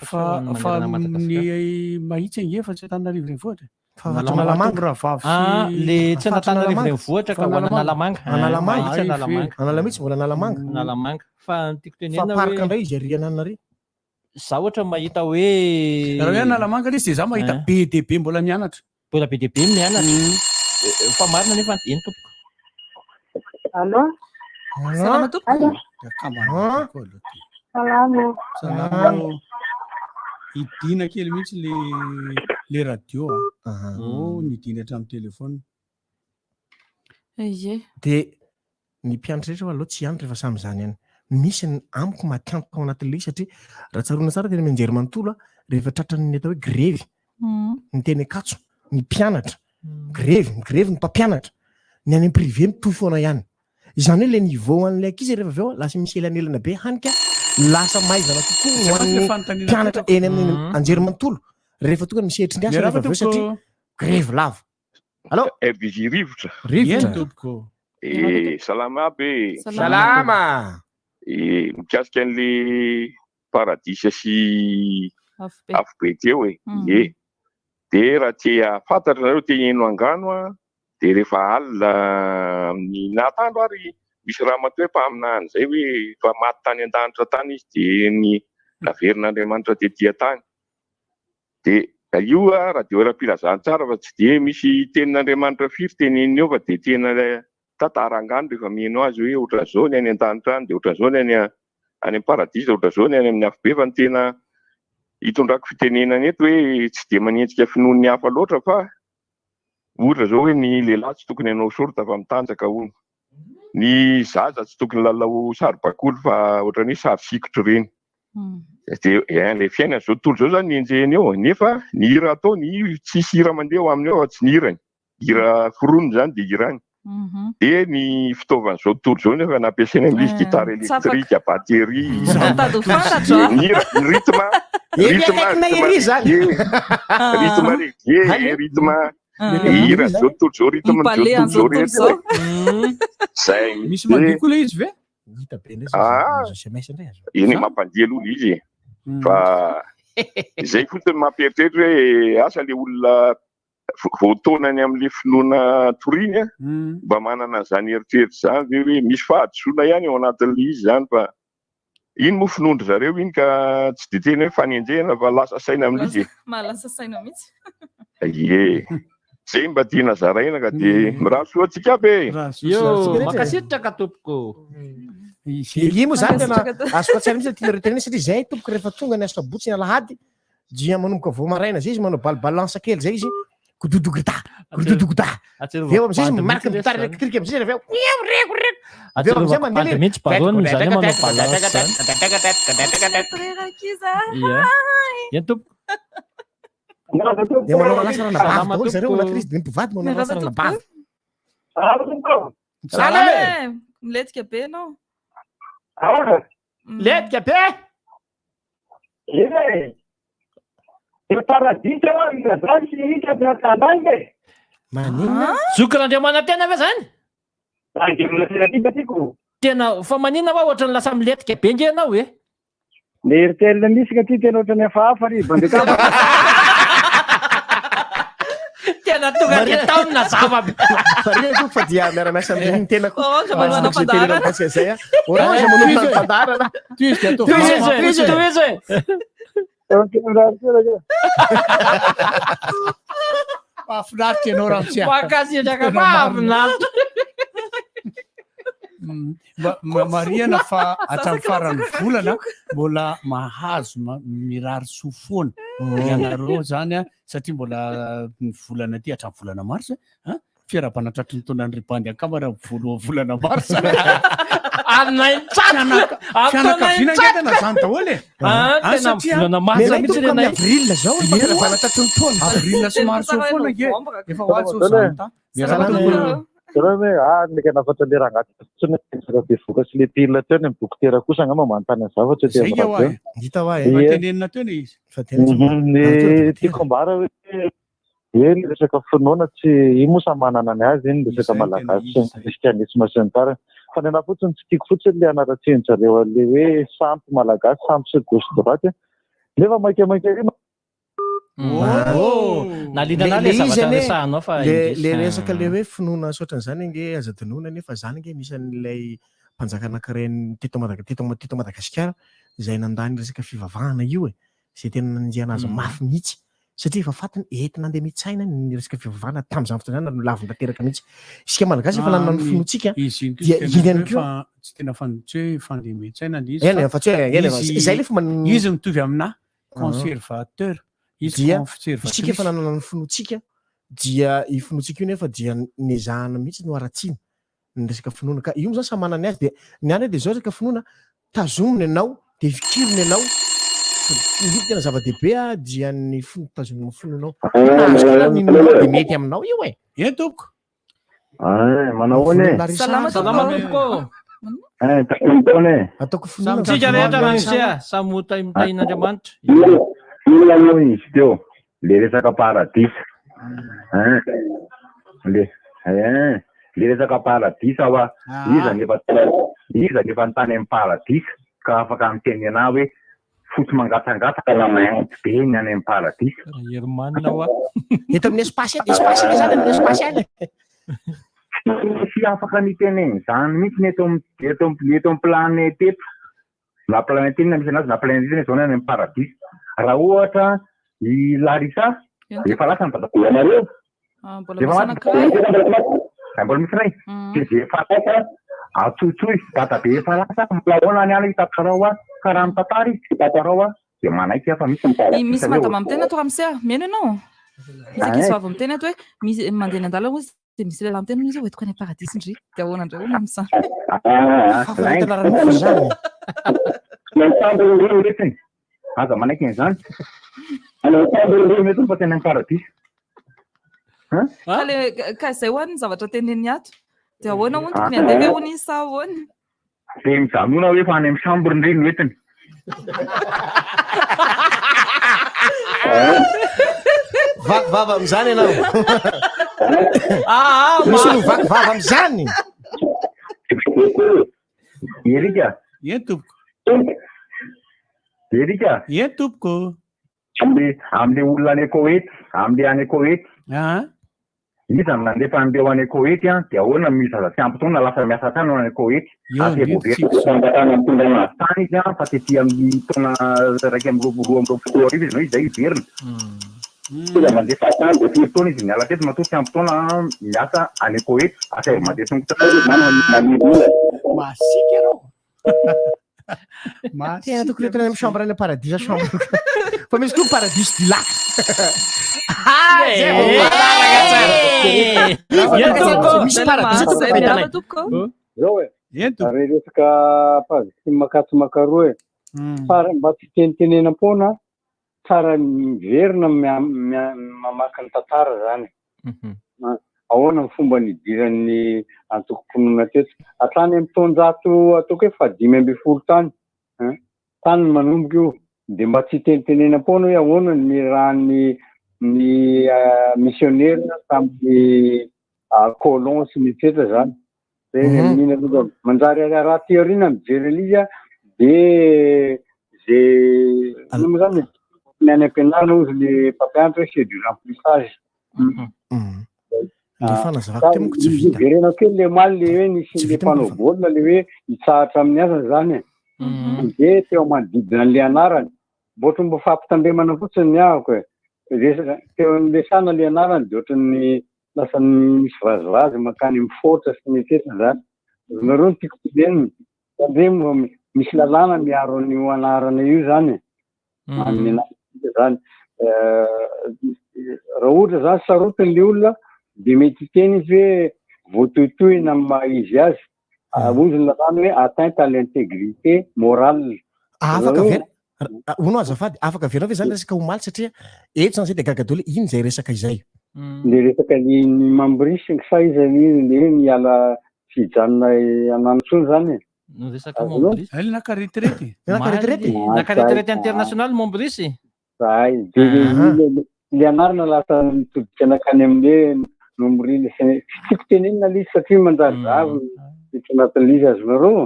Fa fa ny mahitsy ange fa tsy Antananarivo renivohitra. Fa faritra Analamanga. Rahavavy Ah, sy le tsy Antananarivo renivohitra ka ho an'Analamanga. Analamanga. Mahitsy Analamanga. Analamanga mbola Analamanga. Analamanga. Fa ny tiako Fa tenenina parc hoe indray izy ary anana ary. za ohatra mahita hoe Raha hoe Analamanga ilay izy dia za mahita Eh. be dia be mbola mianatra. Mbola be dia be mianatra. Eh, Fa marina nefa eny tompoko. Allô? Salama tompoko. Akambana koa aloha ty. Salama. Salama. Idina kely mihitsy le le radio a. Oh, nidina hatramin'ny téléphone. Ie. Dia ny mpianatra rehetra aloha tsy hianatra rehefa samy izany ihany. Misy ny amiko matiantoka ao anatin'ilay izy satria raha tsaroana tsara teny amin'ny anjerimanontolo a, rehefa tratran'ny atao hoe grevy ny teny Ankatso, ny mpianatra, grevy, migrevy ny mpampianatra, ny any amin'ny privé mitohy foana ihany. Izany hoe le niveau an'ilay ankizy rehefa avy eo lasa misy elanelana be hany ka lasa maivana kokoa Zay ho mantsy an'ny le fanontaniana mpianatra apetrako. eny amin'ny anjerimanontolo rehefa tonga ny misehatry ny asa Miarahaba rehefa avy eo satria tompoko. grevy lava. Allô? FDJ Rivotra. Rivotra. Eny tompoko. Eh, salama aby e. Salama. Eh, mikasika an'le paradisa sy Afobe. afobe teo e. Mm. Ie. De raha te hahafantatra nareo te heno angano a, de rehefa alina amin'ny natandro ary misy ramatoa hoe mpaminany zay hoe efa maty tany an-danitra tany izy de ny naverin'Andriamanitra tety an-tany. De io a radio ara-pilazantsara fa tsy de misy tenin'Andriamanitra firy teneniny eo fa de tena ilay tantara angano rehefa miheno azy hoe ohatran'izao ny any an-danitra any de ohatran'izao ny any any amin'ny paradisa ohatran'izao ny any amin'ny afobe fa ny tena hitondrako fitenenana eto hoe tsy de manenjika finoan'ny hafa loatra fa Ohatra zao hoe ny lehilahy tsy tokony hanao short fa mitanjaka hono. Ny zaza tsy tokony lalao saribakoly fa ohatran'ny hoe sary sikotra ireny. Dia eh, ilay fiainana izao tontolo izao zany enjehiny eo nefa ny hira ataony tsisy hira mandeha ao aminy ao fa tsy ny hirany. Hira foroniny zany dia hirany. Dia ny fitaovan'izao tontolo izao nefa nampiasaina amin'izy Eh, gitara électrique, batterie. Mitady ho fantatro Ny hira, ny rythme, Ery rythme, akaikinay rythme ery izany. reggae, rythme reggae, rythme hira zao tontolo izao, rythme Mipale zao tontolo an'izao izao tontolo rehetra. izao. Zay. Misy mandihy koa ilay izy ve? Hita be indray Ah. zao SMS indray azo. Eny mampandihy aloha ilay izy e. Fa izay fotsiny mampieritreritra hoe asa le olona voataonany amin'ilay finoana toriany a, mba manana an'izany eritreritra izany ve hoe misy fahadisoana ihany ao anatin'ilay izy izany fa iny moa finoan-dry zareo iny ka tsy dia tena hoe fanenjehana fa lasa saina amin'ilay izy e. Mahalasa saina mihitsy. Ie. Izay mba tiana zaraina ka dia mirary soa antsika aby e. Io, mankasitraka tompoko. Iny moa zany tena azoko an-tsaina mihitsy tianareo tenenina satria zay tompoko rehefa tonga ny asabotsy ny alahady dia manomboka vao maraina zay izy manao bal balance kely zay izy gododogota gododogota Atsiarovako eo amizay izy bandy miaraka mihitsy gitara lesy zany. électrique amizay izy avy eo miao reko reko avy eo amizay Atsiarovako mandeha bandy le mihitsy baronne zany hoe manao balance zany. Reraka izy ah. Ia. Eny tompoko. dia manao relance ranabavy Salama daholo zareo tompoko. anatin'izy dia ny mpivady manao Miarahaba relance tompoko. ranabavy Salama e. Milentika be ianao. Lentika be. Eny e! Eo paradisa hoa ny razany sy ika miakandainga e! Maninona? Zokin'Andriamanantena ve zany? Andriamanantena tika tiako. Tena fa maninona hoa ohatran'ny lasa milentika be nge ianao e? Ny Airtel misy ka ty tena ohatran'ny hafahafa ry bandekamba. Tena tonga dia taonina zava be. Marina tompoko fa dia miara-miasa amin'ny tena koa. Orange manao Azoko izay tenenina fandaharana. mikasika izay a. Orange manao Tohizo e. fandaharana. Tohizo dia ataovy Tohizo mafimafy e, mihitsy e. tohizo e. Mahafinaritra ianao Ramose. Mankasitraka Tena marina. mahafinaritra. Marihana fa hatramin'ny faran'ny volana mbola mahazo mirary soa foana ianareo zany a, satria mbola ny volana ty hatramin'ny volana marsa a, fiarahabana tratry ny taonan'ny ry bandy ankama raha voalohan'ny volana marsa. Fianakaviana ange tena zany daholo e. Ah, Ah, tena satria volana marsa Nenay mihitsy tompoko amin'ny renay. avril zao ny fampiravana tratry ny taona. Avril sy marsa eo foana ange. Efa ho azy zao zany ta. Miarahaba Salama. tompoko. Jereo hoe ah mety hanafatra le rangahy tsy ny resaka bevoka sy le pile teo ny dokotera kosa angamba manontany an'izany fa tsy ety Zay amin'ny hoa radio. e. Hita hoa e. Efa Ie. tenenina teo le izy. Fa tena tsy Mhm, Ny Ary teo dokotera. tiako ambara hoe hoe ny resaka finoana tsy io moa samy manana ny azy iny resaka Izay no tena malagasy izy sy ny zay. kristianisma sy ny tariny. Fa ny anahy fotsiny tsy tiako fotsiny le hanaratsian-dry zareo an'le hoe sampy malagasy, sampy sy gauche droite. Nefa maika maika ery Oh! Nahaliana Le anah le le izy zavatra anie resahanao fa le indrisy. le resaka le hoe finoana sy ohatran'izany ange aza adinoina anie fa zany ange misy an'ilay mpanjaka anankiray teto Madaga teto teto Madagasikara izay nandany resaka fivavahana io e, izay tena nanenjehana azy mafy mihitsy satria efa fantany entina andeha mitsaina ny resaka fivavahana tamin'izany fotoana izany ary nolaviny tanteraka mihitsy. Isika Malagasy efa nanana ny finoantsika Izy iny koa dia tsy iny tena ihany hoe koa fa tsy tena fan- tsy hoe fandemen-tsaina le izy Eny fa fa tsy hoe eny fa izy izay le fomba izy mitovy aminahy conservateur izy dia isika conservatrice. efa nanana ny finoantsika dia io finoantsika io nefa dia nezahana mihitsy no haratsiana ny resaka finoana ka io moa zany samy manana ny azy dia ny any dia zao resaka finoana tazomina ianao dia fikirina ianao fa io tena zava-dehibe a dia ny fino tazomina ny finoanao nahazo kely ary ny inoanao dia mety aminao io e. Eny tompoko. Ay, manao ahoana e? Salama Salama tompoko. tompoko. Eh, taona e. Ataoko finoana Tsika rehetra Ramose a, samy ho tahi- tahin'Andriamanitra. Inona inona moa izy teo? Le resaka paradisa. Hein? Le hein, le resaka paradisa hoa. Iza nefa iza nefa ny tany amin'ny paradisa ka afaka miteny anah hoe fotsy mangatsangatsaka na mainty be ny any amin'ny paradisa. Raha hoa. Eto amin'ny espace eto, espace anie zany amin'ny espace any. Tsy afaka niteny an'izany mihitsy ny eto amin'ny eto amin'ny eto amin'ny planète eto. Na planète inona misy anazy na planète inona izao ny any amin'ny paradisa. Raha ohatra i Larissa efa lasa ny dadabeanareo. Ah, mbola Efa misy maty. anankiray. Ah, mbola misy iray. Dia izay efa lasa atsotsoy dadabe efa lasa mbola ahoana ny any hitantarao aho ka raha mitantara izy tsy hitantarao aho dia manaiky aho fa misy ny I misy paradisa hoe madama miteny ato Ramose a. Mihaino ianao? Misy ankizy vavy miteny ato hoe misy mandeha any an-dalana hozy dia misy lehilahy miteny hozy hoe hoentiko any am-paradisa ndry. Dia ahoana indray hono amin'izany? Fahafinaretana ara-nofo izany. Aza manaiky an'izany. Aleo atao mety fa tena amin'ny paradisa. Ka le ka izay hoany ny zavatra teneniny ato. Dia ahoana hono tokony handeha ve hono izy sa ahoana? Dia mijanona hoe fa any amin'ny chambre ndry no entiny. Vaky vava amin'izany ianao. Ah, Misy olo vaky vava amin'izany. Erika. Eny tompoko. Erika. Eny tompoko. Amle amle olona any Koety, amle any Koety. Ah. Iza no nandefa an'ireo any Koety an? Dia ahoana misy zaza tsy ampy taona lasa miasa hatrany any Koety? Eo Ary indrindra voaverina tsika izao. fanjakana mitondra anazy tany izy an, fa tety amin'ny taona 2021 izy no izay hiverina. Tonga mandefa hatrany dia firy taona izy niala teto matoa tsy ampy taona miasa any Koety? Asaivo mandeha tongotra izy na maniry olana. Masiaka ianao. Tena tokony entina any amin'ny chambre any paradisa chambre. Fa misy koa paradis du lac. Ah, zay vao malalaka tsara. Misy paradisa tokony Miarahaba hitanay. tompoko. Zao e. Ary resaka paradis makatso makaroa e. Tsara mba tsy tenitenenam-poana, tsara miverina mamaky ny tantara zany. Ahoana ny fomba nidiran'ny antokom-pinoana teto? Hatrany amin'ny taonjato ataoko hoe fahadimy ambin'ny folo tany, hein, tany no manomboka io. Dia mba tsy hitenitenenam-poana hoe ahoana ny nirahan'ny ny misionera tamin'ny colon sy ny etsetra zany. Dia mihina aloha. Manjary raha aty aoriana mijery an'izy a, dia ze inona moa zany ny any am-pianarana hozy le mpampianatra hoe c'est du remplissage. Le fanazavako teo manko tsy vita. Jerena kely le omaly le hoe nisy Tsy le vita manko mpanao baolina le hoe hitsahatra amin'ny asany zany e. Dia teo manodidina an'le anarany. Mba ohatry ny mba fampitandremana fotsiny ny ahako e. Resaka teo am'resahana le anarany dia ohatry ny lasa misy vazivazy mankany amin'ny foatra sy ny etsetra zany. Azonareo ny tiako tenenina. Tandremo fa misy lalàna miaro an'io anarana io zany e. Amin'ny anarana zany. Raha ohatra zany sarotiny le olona dia mety hiteny izy hoe voatohitohina amin'ny maha izy azy. Hozy ny lalàna hoe atteinte à l'intégrité morale. Afaka ve hono azafady, afaka averina ve zany resaka omaly satria eto zany zay dia gaga daholo ino izay resaka izay. Le resaka ny ny mambrisy sa iza ny le hoe miala tsy hijanona anano intsony zany e. No resaka Azonao? Montbris. Aila naka retraite. Naka retraite? Naka retraite international Montbris. Zay, de le le le anarana lasa mitodika nankany amin'ny hoe nomorina sy ny tsy tiako tenenina le izy satria manjary zavo ny tsy anatin'le izy azonareo.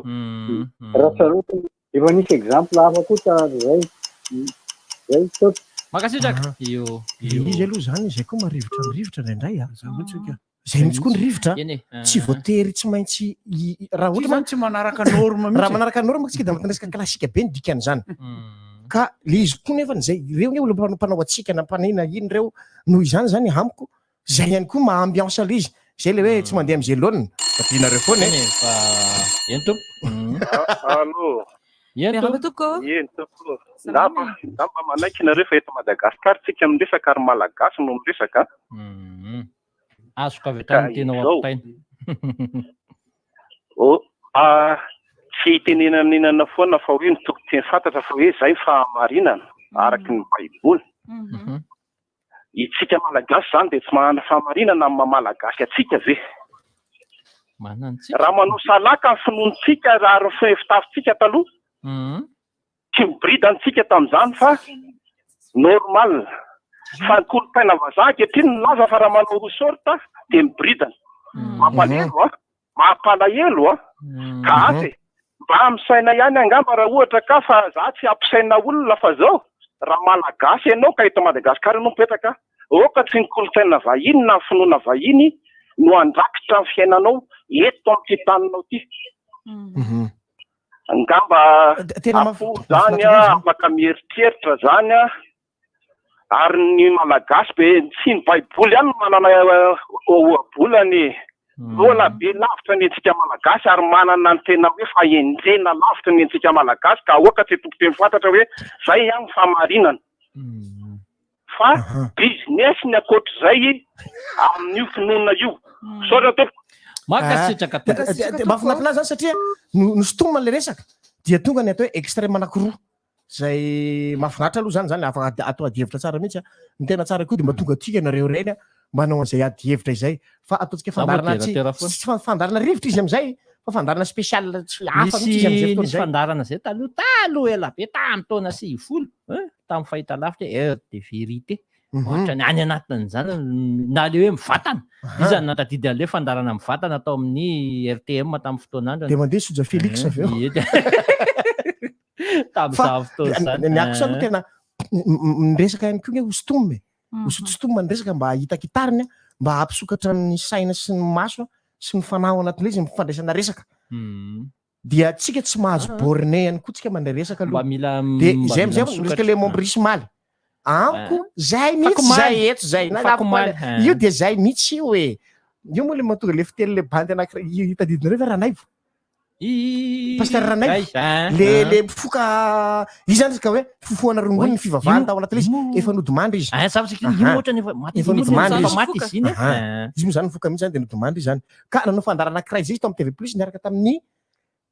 Raha sarotiny efa nisy exemple hafa koa tamin'izay. Zay, misaotra. Mankasitraka. Io. Le izy aloha zany zay koa marivotra marivotra indraindray a. Zany mihitsy ka. Zay mihitsy koa ny rivotra. Eny e. Tsy voatery tsy maintsy raha Tsy ohatra zany tsy manaraka norme mihitsy. Raha manaraka norme tsika dia anatin'ny resaka classique be ny dikan'izany. Ka le izy koa nefa zay ireo anie olona mpanao antsika na mpanina iny ireo noho izany zany amiko zay ihany koa maha ambiance le izy. Zay le hoe tsy mandeha am'zay laoniny fa tianareo foana e. Eny e, fa eny tompoko. Allô. Eny Miarahaba tompoko. tompoko. Eny tompoko. Salama Ndamba, e. ndamba manaiky nareo fa eto Madagascar tsika miresaka ary Malagasy no miresaka. Azoko avy Ka hatrany ny tianao izao. ampitaina. Oh, ah, tsy itenenanenana foana fa hoe ny tokony teny fantatra fa hoe zay ny fahamarinana araky ny Baiboly. Itsika Malagasy zany dia tsy manana fahamarinana amin'ny maha Malagasy antsika ve? Manantsika. Raha manao salaka ny finoantsika ary ny fitafintsika taloha, tsy miboridana tsika tamin'izany fa normal. Fa ny kolontsaina vazaha ankehitriny milaza fa raha manao roa short dia miboridana. Mampalahelo an! Mampalahelo an! Ka asa e! Mba misaina ihany angamba raha ohatra ka fa za tsy hampisaina olona fa zao, raha Malagasy ianao ka eto Madagasikara ianao mipetraka, aoka tsy ny kolontsaina vahiny na ny finoana vahiny no handrakitra ny fiainanao eto amin'ity taninao ity. Angamba akoho zany afaka mieritreritra zany an! Ary ny Malagasy be tsy ny baiboly ihany no manana ohabolana e! Mbola be lavitra ny antsika Malagasy ary manana ny tena hoe fahendrena lavitra ny antsika Malagasy ka aoka tsy tompon-teny fantatra hoe zay ihany ny fahamarinana. Fa business ny ankoatr'izay amin'io finoana io. Misaotra tompoko. Mankasitraka tompoko. Mahafinaritra anazy zany satria nosintomina le resaka dia tonga ny atao hoe extrême anakiroa zay mahafinaritra aloha zany zany afaka atao adihevitra tsara mihitsy a. Ny tena tsara koa dia mba tonga aty ianareo ireny a, manao an'izay adihevitra izay fa ataontsika Za moa fandaharana tsy modérateur foana. tsy fandaharana rivotra izy amin'izay fa fandaharana spécial tsy hafa mihitsy izy amin'izay Nisy fotoana nisy izay. fandaharana zay taloha taloha ela be tamin'ny taona 90 hein, tamin'ny fahitalavitra hoe heure de vérité. Ohatrany any anatin'izany na le hoe mivantana. Iza no nahatadidy an'ilay fandaharana mivantana tao amin'ny RTM tamin'ny fotoan'androny. Dia mandeha Soja Félix avy eo. Ie. Tamin'izany fotoana izany. Ny ahy kosa aloha tena miresaka ihany koa ny hoe hosintomina e. Hosintomina ny resaka mba hahita kitariny mba hampisokatra ny saina sy ny maso sy ny fanahy ao anatin'ilay izy ny fifandraisana resaka. Dia tsika tsy mahazo borné ihany koa tsika mandray resaka aloha. Mba mila Dia mba izay mila amizay vao miresaka le misokatra. mombrisy maly. Amiko zay Fako mihitsy maly. zay eto zay. Na Fako afako maly. maly. Io dia zay mihitsy io e. Io moa le mahatonga le fiteny le bandy anankiray io tadidinareo ve Ranaivo? Pasteur Ranaivo. Le le mifoka izy zany ka hoe fifohana rongony ny fivavahana tao anatin'ilay izy efa nodimandry izy. Ah, zavatra io Aha. ohatra ny efa maty Efa io nodimandry efa izy. maty izy iny. Aha. Izy moa zany nifoka mihitsy zany dia nodimandry izy zany. Ka nanao fandaharana anankiray zay izy tao amin'ny TV Plus niaraka tamin'ny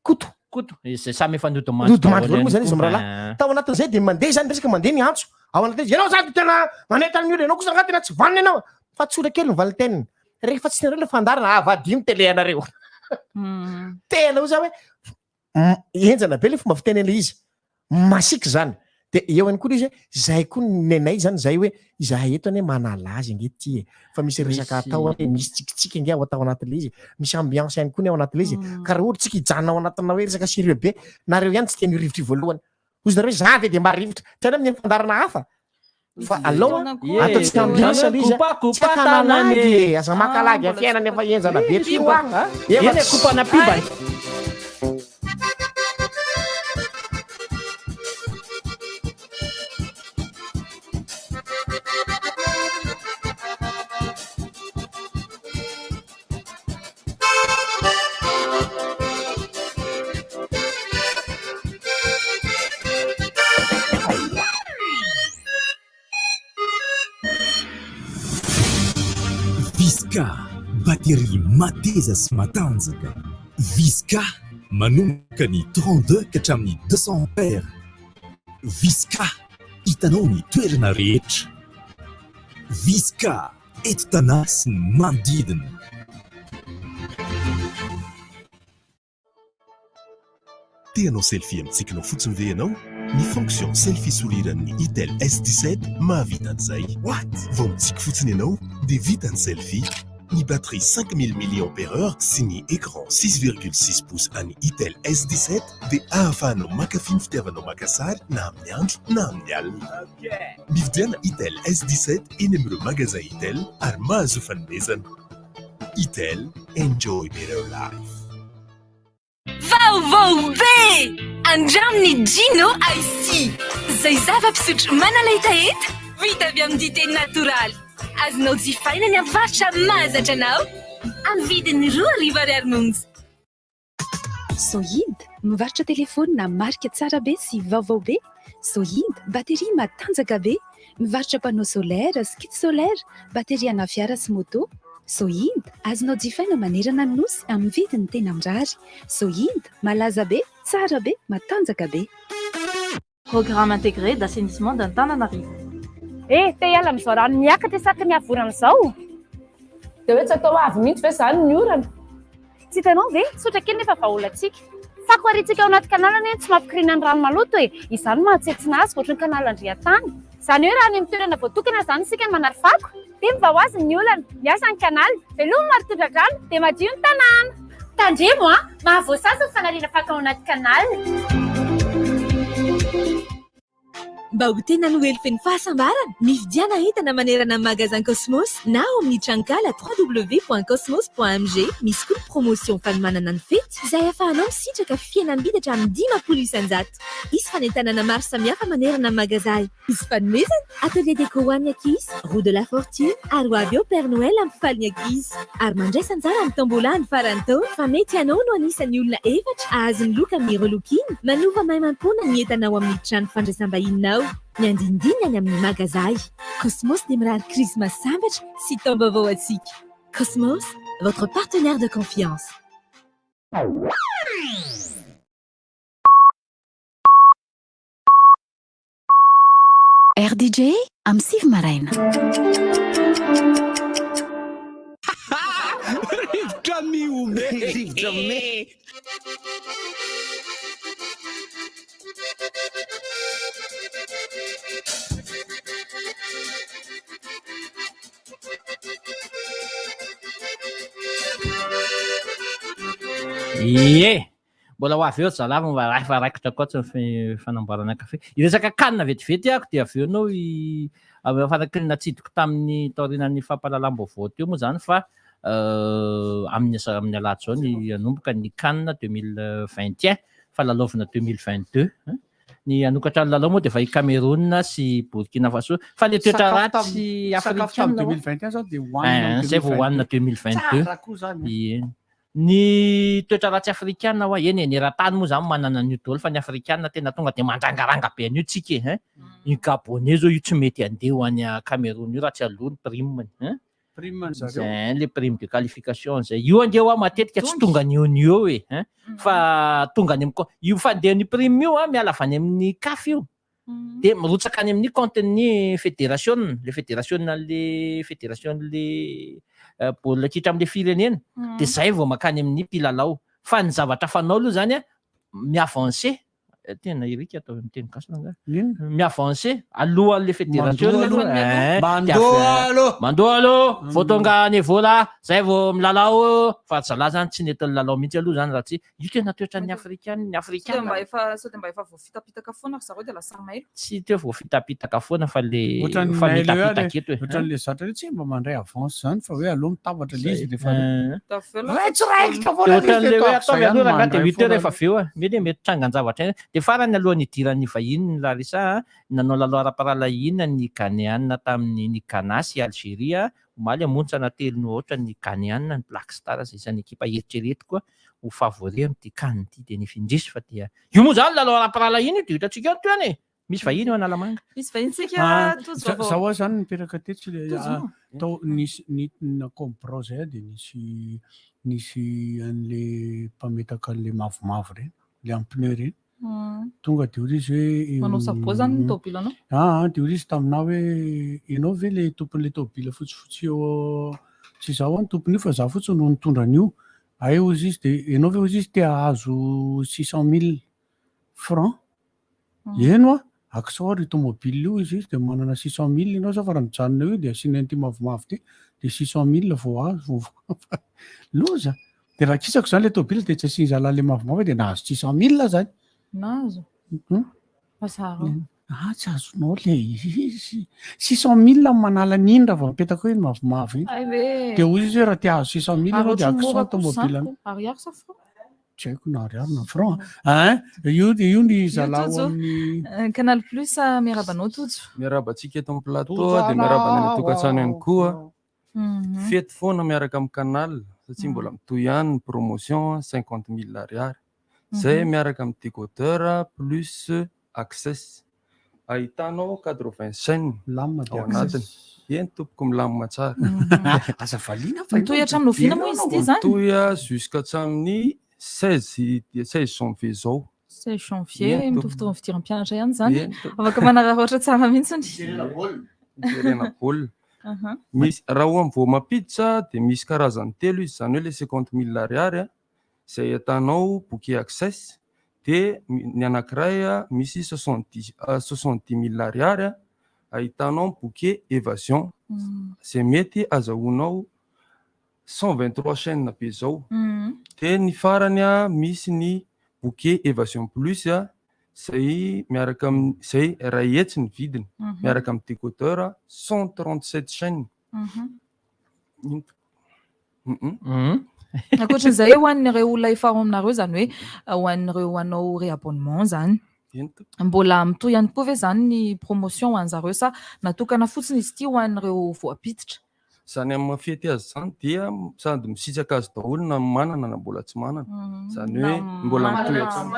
Koto. Koto, izay samy efa nodimandry Nodimandry daholo daholo moa zany izy ihany koa. mirahalahy. Tao anatin'izay dia mandeha zany resaka mandeha ny antso. Ao anatin'izay ianao zany tena manentana ny olona, ianao kosa angaha tena tsy vanona ianao. Fa tsotra kely ny valin-teniny. Rehefa tsy tianareo ilay fandaharana, avadio ny télé anareo. Tena hoy za hoe henjana be le fomba fiteny an'ilay izy. Masiaka izany. Dia eo ihany koa ilay izy hoe zahay koa nenay izany zahay hoe izahay eto anie manala azy ange ity e. Fa misy resaka atao anie, misy tsikitsiky ange ao atao anatin'ilay izy. Misy ambiance ihany koa ny ao anatin'ilay izy. Ka raha ohatra tsika hijanona ao anatina hoe resaka sérieux be, nareo ihany tsy tian'io rivotra io voalohany. Hozy nareo hoe za ve dia mba rivotra. Hitanao amin'ny fandaharana hafa. Fa aleo ataontsika ambiance ilay izy. Tsy hakana lagy e, aza maka lagy amin'ny fiainana efa henjana be ty hoa. Eny e, kopana pibany. Visca, batterie mateza sy matanjaka. Visca, manomboka ny 32 ka hatramin'ny 200 ampères. Visca, hitanao ny toerana rehetra. Visca, eto Tanà sy ny manodidina. Te hanao selfie amin'ny tsikinao fotsiny ve ianao? Ny fonction selfie sourire an'ny Itel S17 mahavita an'izay. What? Vao mitsiky fotsiny ianao dia vita ny selfie. Ny batterie 5000 milliampères-heure sy ny écran 6,6 pouces an'ny Itel S17 dia ahafahanao mankafy ny fitiavanao maka sary na amin'ny andro na amin'ny alina. Mividiana Itel S17 eny amin'ireo magasin Itel ary mahazoa fanomezana. Itel, enjoy better life. Vaovao be! Andramo ny Gino Icy, izay zava-pisotro manala hetaheta, vita avy amin'ny dite natoraly. Azonao jifaina ny amin'ny mpivarotra mahazatra anao, amin'ny vidiny 2000 ariary monja. Sohid, mivarotra telefaonina marika tsara be sy vaovao be. Sohid, batterie matanjaka be. Mivarotra panneau solaire sy kit solaire, batterie ana fiara sy moto. Sohid, azonao jifaina manerana ny Nosy amin'ny vidiny tena mirary. Sohid, malaza be, tsara be, matanjaka be. Programme intégré d'assainissement d'Antananarivo. Eh, te hiala amin'izao rano miakatra isaky ny avy orana izao? Dia hoe tsy atao avy mihitsy ve izany ny orana? Tsy hitanao ve? Tsotra kely nefa vahaolantsika. Fako arintsika ao anaty canal anie tsy mampikoriana ny rano maloto e! Izany no mahatsetsina azy ohatry ny canal Andriantany. Izany hoe raha any amin'ny toerana voatokana izany isika no manary fako, dia mivaha ho azy ny olana. Miasa ny canal, veloma ary tondra-drano, dia madio ny tanàna. Tandremo a! Mahavoasazy ny fanariana fako ao anaty canal. Mba ho tena Noely feno fahasambarana, mividiana entana manerana ny magasin Cosmos na ao amin'ny tranonkala www.cosmos.mg. Misy koa ny promotion fanomanana ny fety izay ahafahanao misitraka fihenam-bidy hatramin'ny 50%. Isaka. Hisy fanentanana maro samihafa manerana ny magazay. Hisy fanomezana, atelier déco ho an'ny ankizy, roue de la fortune ary ho avy eo Père Noël hampifaly ny ankizy. Ary mandraisa anjara amin'ny tombola ny faran'ny taona fa mety ianao no anisan'ny olona efatra hahazo ny loka amin'ny relooking manova maimaimpoana ny entana ao amin'ny trano fandraisam-bahininao. Ny andinindininy any amin'ny magazay. Cosmos dia mirary Krismasy sambatra sy taom-baovao antsika. Cosmos, votre partenaire de confiance. RDJ amin'ny 9 maraina. Rivotra mihomehy. Rivotra mihomehy. Ie. Mbola ho avy eo ry zalahy vao mba efa raikitra koa tsy ny fanamboarana kafe. Hiresaka canne vetivety ako dia avy eo ianao i araky ny natsidiko tamin'ny taorianan'ny fampahalalam-baovao teo moa izany fa amin'ny amin'ny alahady izao ny hanomboka ny can 2021 fa lalaovina 2022. Ny hanokatra ny lalao moa dia efa i Cameroun sy Burkina Faso. Fa le toetra ratsy Sakafo tamin'ny afrikana 2021 zao dia hohanina Eh, zay vao hohanina 2022. Tsara koa zany. Ie. Ny toetra ratsy afrikana hoa, eny e, ny eran-tany moa zany manana an'io daholo fa ny afrikana tena tonga dia mandrangaranga be an'io tsika e, hein. Io Gabonais zao io tsy mety handeha ho any Cameroun io raha tsy aloa ny prime-ny, hein. Prime ny zareo. Zay, le prime de qualification zay. Io ange hoa matetika tsy tonga ny eo ny eo e, hein. Fa tonga any amin'ny io fandehan'io prime io an, miala avy any amin'ny CAF io. Dia mirotsaka any amin'ny compte-n'ny federasiona, le federasiona le federation-le baolina kitra amin'le firenena. Dia zay vao mankany amin'ny mpilalao. Fa ny zavatra fanao aloha zany an, mi-avancer Tena Eric atao amin'ny teny gasy rangahy. Mi-avancer alohan'le fédération Mandoa aloha. aloha. Eh, Mandoa aloha. Mandoa aloha. Vao tonga any vola, zay vao milalao. Fa ry zalahy zany tsy nety nilalao mihitsy aloha zany raha tsy io tena toetran'ny afrikana, ny Sao dia afrikana. mba efa sao dia mba efa voafitapitaka foana ry zareo dia lasa mailo. Tsy teo voafitapitaka foana fa le Ohatran'ny fa mailo eo mitapitaka ary, eto e. ohatran'le zatra hoe tsy mba mandray avance zany fa hoe aleo mitambatra le izy rehefa Eh. Raha tsy raikitra foana Dia ohatran'le ilay hoe izy ataovy aloha rangahy dia mandray huit heures foana rehefa avy eo a. Mety hoe mety trangan-javatra ihany. Dia farany alohan'ny hidiran'ny vahiny ny Larissa a, nanao lalao ara-pirahalahiana ny Ghanéana tamin'ny ny Ghana sy Algeria omaly hamontsana telo noho aotra ny Ghanéana ny Black Stars izay isan'ny ekipa eritreretiko ho favori amin'ity can ity dia nefa indrisy fa dia io moa izany lalao ara-pirahalahiana io dia hitantsika eo ny tohiny e! Misy vahiny eo Analamanga. Misy vahiny tsika Ah, Tojo za- vaovao. Zaho aho zany nipetraka tetsy le Tojo ah, moa. tao nisy ny nakao amin'ny birao zay aho dia nisy nisy an'le mpametaka an'le mavomavo ireny, le amin'ny pneu ireny. Tonga dia hoy izy hoe Manao sabot zany ny tôbilanao? Ah, ah, dia hoy izy taminah hoe ianao ve le tompon'le tôbila fotsifotsy eo tsy izaho aho no tompon'io fa izaho fotsiny no nitondra an'io. Hay hozy izy dia ianao ve hozy izy te hahazo 600 000 francs? Eny hoa, akisao ary io tomobile io izy dia manana 600 000 ianao zao fa raha mijanona eo io dia asiana an'ity mavomavo ity dia 600 000 vao azo vao loza! Dia raha kisako zany le tobile dia tsy asian'ny zalahy le mavomavo dia nahazo 600 000 zany. Nahazo? Hum? Fa zara. Ah, tsy azonao le izy. 600 000 no manala an'iny raha vao mipetaka eo iny mavomavo iny. Hay ve. Dia hoy izy hoe raha te hahazo 600 000 Ary ianao dia ohatran'ny akisao mora ny kosa tomobile zany ko. Ariary sa franc? Tsy haiko na ariary na franc a. Ein, io io ny Io zalahy Tojo. amin'ny. Eh, Canal Plus ah, miarahaba anao Tojo. Miarahaba antsika eto amin'ny plateau Tojo dia miarahaba any anao an-tokantrano ihany koa. Fety foana miaraka amin'ny Canal satria mbola mitohy ihany ny promotion 50 000 ariary. Zay miaraka amin'ny décodeur plus access. Ahitanao 80 chaînes Milamina ao dia anatiny. access. Eny tompoko milamina tsara. Aza valiana fa Mitohy hatramin'ny oviana moa izy ity zany? Mitohy jusqu'à hatramin'ny 16 16 janvier zao. 16 janvier, Eny tompoko. mitovitovy amin'ny fidiram-pianatra ihany izany. Eny tompoko. Afaka manararaotra tsara mihitsiny. Jerena baolina. Jerena baolina. Aha. Misy raha ho amin'ny vao mampiditra dia misy karazany telo izy izany hoe le 50 000 ariary a, izay ahitanao bouquet access dia ny anankiray misy 70 70000 ariary ahitanao bouquet évasion izay mety azahoanao 123 chaînes be zao. Dia ny farany misy ny bouquet évasion plus izay miaraka amin'ny izay iray hetsy ny vidiny miaraka amin'ny décodeur 137 chaînes. Ankoatran'izay ho an'ireo olona efa ao aminareo izany hoe ho an'ireo hanao réabonnement izany. Mbola mitohy ihany koa ve izany ny promotion ho an'zareo sa natokana fotsiny izy ity ho an'ireo voampiditra? Izany amin'ny maha fety azy izany dia sady misitraka azy daholo na ny manana na mbola tsy manana. Izany hoe mbola mitohy hatrany.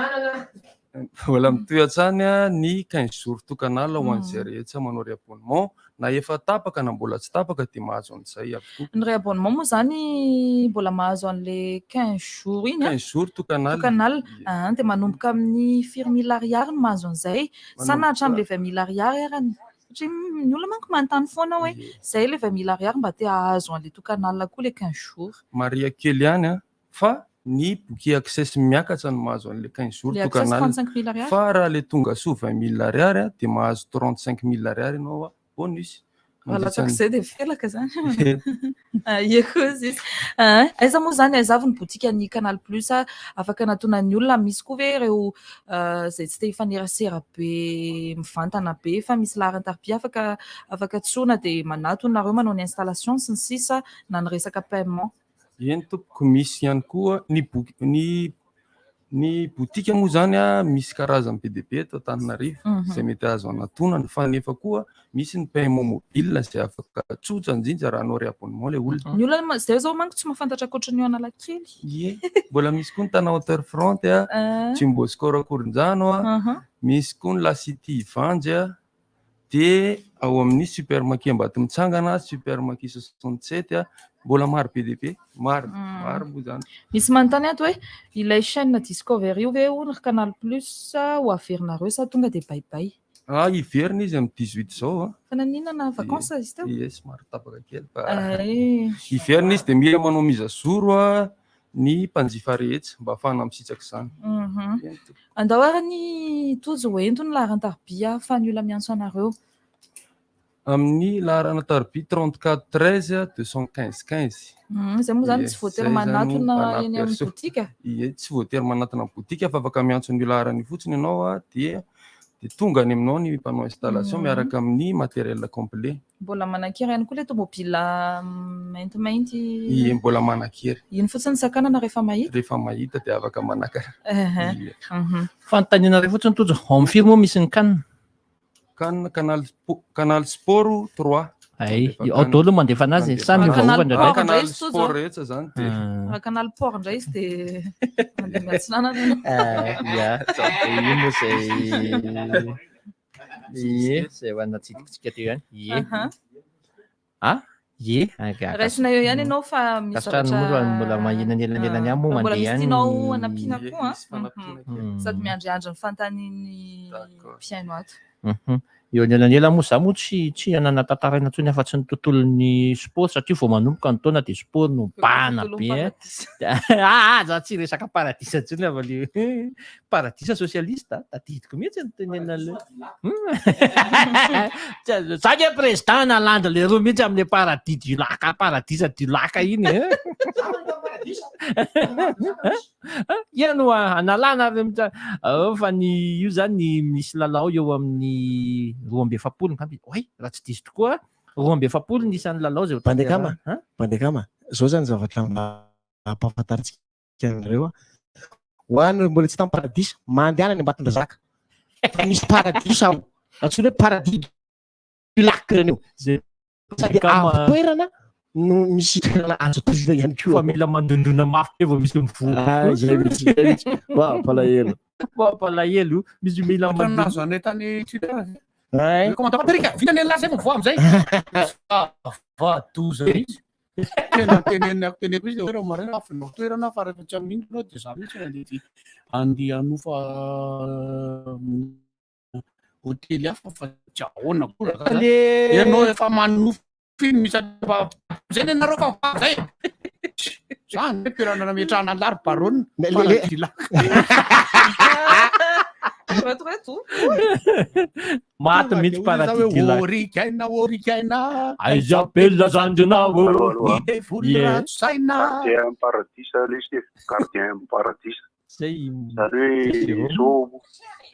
Mbola mitohy hatrany ny quinze jours tokan'ala ho an'izay rehetra manao réabonnement na efa tapaka na mbola tsy tapaka dia mahazo an'izay avokoa. Ny réabonnement moa izany mbola mahazo an'ilay quinze jours iny an? Quinze jours tokan'ala. Tokan'ala. Aa, dia manomboka amin'ny firy mille ariary no mahazo an'izay? Sa na hatramin'ilay vingt mille ariary arany? Satria ny olona manko manontany foana hoe izay ilay vingt mille ariary mba te hahazo an'ilay tokan'alina koa ilay quinze jours. Marihako kely ihany an, fa ny bouquet access miakatra no mahazo an'ilay quinze jours Ilay access tokan'alina. 35 mille ariary. Fa raha ilay tongasoa vingt mille ariary an, dia mahazo 35 mille ariary ianao an, bonus. Raha Mandritra ny- latsak'izay dia felaka izany. Ie koa izy. Ah, aiza moa izany, aiza avy ny botikan'ny Canal Plus afaka anatonan'ny olona? Misy koa ve ireo izay tsy te hifanerasera be mivantana be fa misy laharan-tarobia afaka afaka antsoina dia manatona nareo manao ny installation sy ny sisa na ny resaka paiement? Eny tompoko, misy ihany koa ny boky, ny ny botika moa izany a, misy karazany be dia be eto Antananarivo izay mety azo anatonana fa nefa koa misy ny paiement mobile izay afaka tsotra indrindra raha hanao réabonnement ilay olona. Ny olona izay izao manko tsy mahafantatra ankoatran'ny eo Analakely. Ie, mbola misy koa ny Tana Hauteur Front a, Jumbo Score Ankorondrano a, misy koa ny La City Ivandry a, dia ao amin'ny Super Maki Ambatomitsangana, Super Maki 67 a, mbola maro be dia be, maro, maro moa izany. Misy manontany ato hoe ilay chaîne Discovery io ve hono ry Canal Plus ho averinareo sa tonga dia bye bye? Ah, hiverina izy amin'ny 18 izao a. Fa naninona na vacances izy teo? Ie, somary tapaka kely fa Ay. hiverina izy dia mila manao mise à jour a ny mpanjifa rehetra mba hahafahana misitraka izany. Andao ary ny Tojo ho ento ny laharan-tarobia ahafahan'ny olona miantso anareo. Amin'ny laharana tarobia 34 13 215 15. Izay moa izany tsy voatery Izay izany manatona anaty eny amin'ny perso. boutique. Ie, tsy voatery manatona amin'ny boutique fa afaka miantso an'io laharana io fotsiny ianao dia dia tonga any aminao ny mpanao installation miaraka amin'ny matériel complet. Mbola manan-kery ihany koa ilay tomobile maintimainty. Ie, mbola manan-kery. Iny fotsiny sakanana rehefa mahita. Rehefa mahita dia afaka manakana. Ehe. Ie. Fanontaniana iray fotsiny Tojo, ao amin'ny firy moa misy ny CAN? CAN, Canal, Canal Sport 3. Ay, ao daholo no mandefa anazy, sa miovaova indraindray? Canal Sport rehetra zany dia. Raha Canal Port indray izy dia mandeha miatsinanana ianao. Ya, io moa izay Ie, izay ho natsidikitsika teo ihany. Ie. Aha. Ah, ie. Raisina eo ihany ianao fa misy Kasitrahana moa zavatra raha mbola mahina anelanelany ihany moa mbola mandeha misy ihany. tianao hanampiana koa an. Misy fanampiana kely. Sady miandriandry ny fanontanian'ny mpihaino ato. Eo anelanelany moa za moa tsy tsy hanana tantaraina intsony afa-tsy ny tontolon'ny sport satria vao manomboka ny taona dia sport no mibahana be a. Ah, za tsy resaka paradisa intsony fa le paradisa socialiste a, tadidiko mihitsy ny tenenina an'le. Za nge président nalandy le roa mihitsy amin'le paradis du lac, paradisa du lac iny e. Ia no analana ary mita fa ny io zany ny misy lalao eo amin'ny 42 angamba izy. Oay, raha tsy diso tokoa, 42 ny isan'ny lalao izay ho Bandekama, tanterahina. Hein? Bandekama, zao zany zavatra mba ampahafantarintsika anareo a. Ho an'ireo mbola tsy tamin'ny paradisa, mandehana any Ambatondrazaka. Fa misy paradisa ao. Antsoina hoe paradis du lac ireny io. Sady avo toerana no misy toerana azo atozina ihany koa. Fa mila mandondona mafy be vao misy mivoha. Ah, izay mihitsy, izay mihitsy. Mampalahelo. Mampalahelo. Misy mila Ohatran'ny mandondona. nahazo anay tany Twitter. Ouais. Comment Patrick, vita ny an'lah zay vao mivoha amizay. Zava-doza mihitsy. Tena tenenina teneniko mihitsy hoe raha maraina afinao toerana fa rehefa tsy amin'iny ianao dia za mihitsy no andeha andeha hanofa hotely hafa fa tsy ahoana koa raha zany. Ianao efa manofy iny misy zay ny anareo fa zay. Zany hoe toerana nametrahana an'lah ry baronne. Paradis lac. Reto reto. Maty mihitsy paradis du lac. Orikaina orikaina. Aiza belona zandrinao. Ny devoly ratsy saina. Gardien paradisa lesy e, gardien paradisa. Zay Zany hoe zao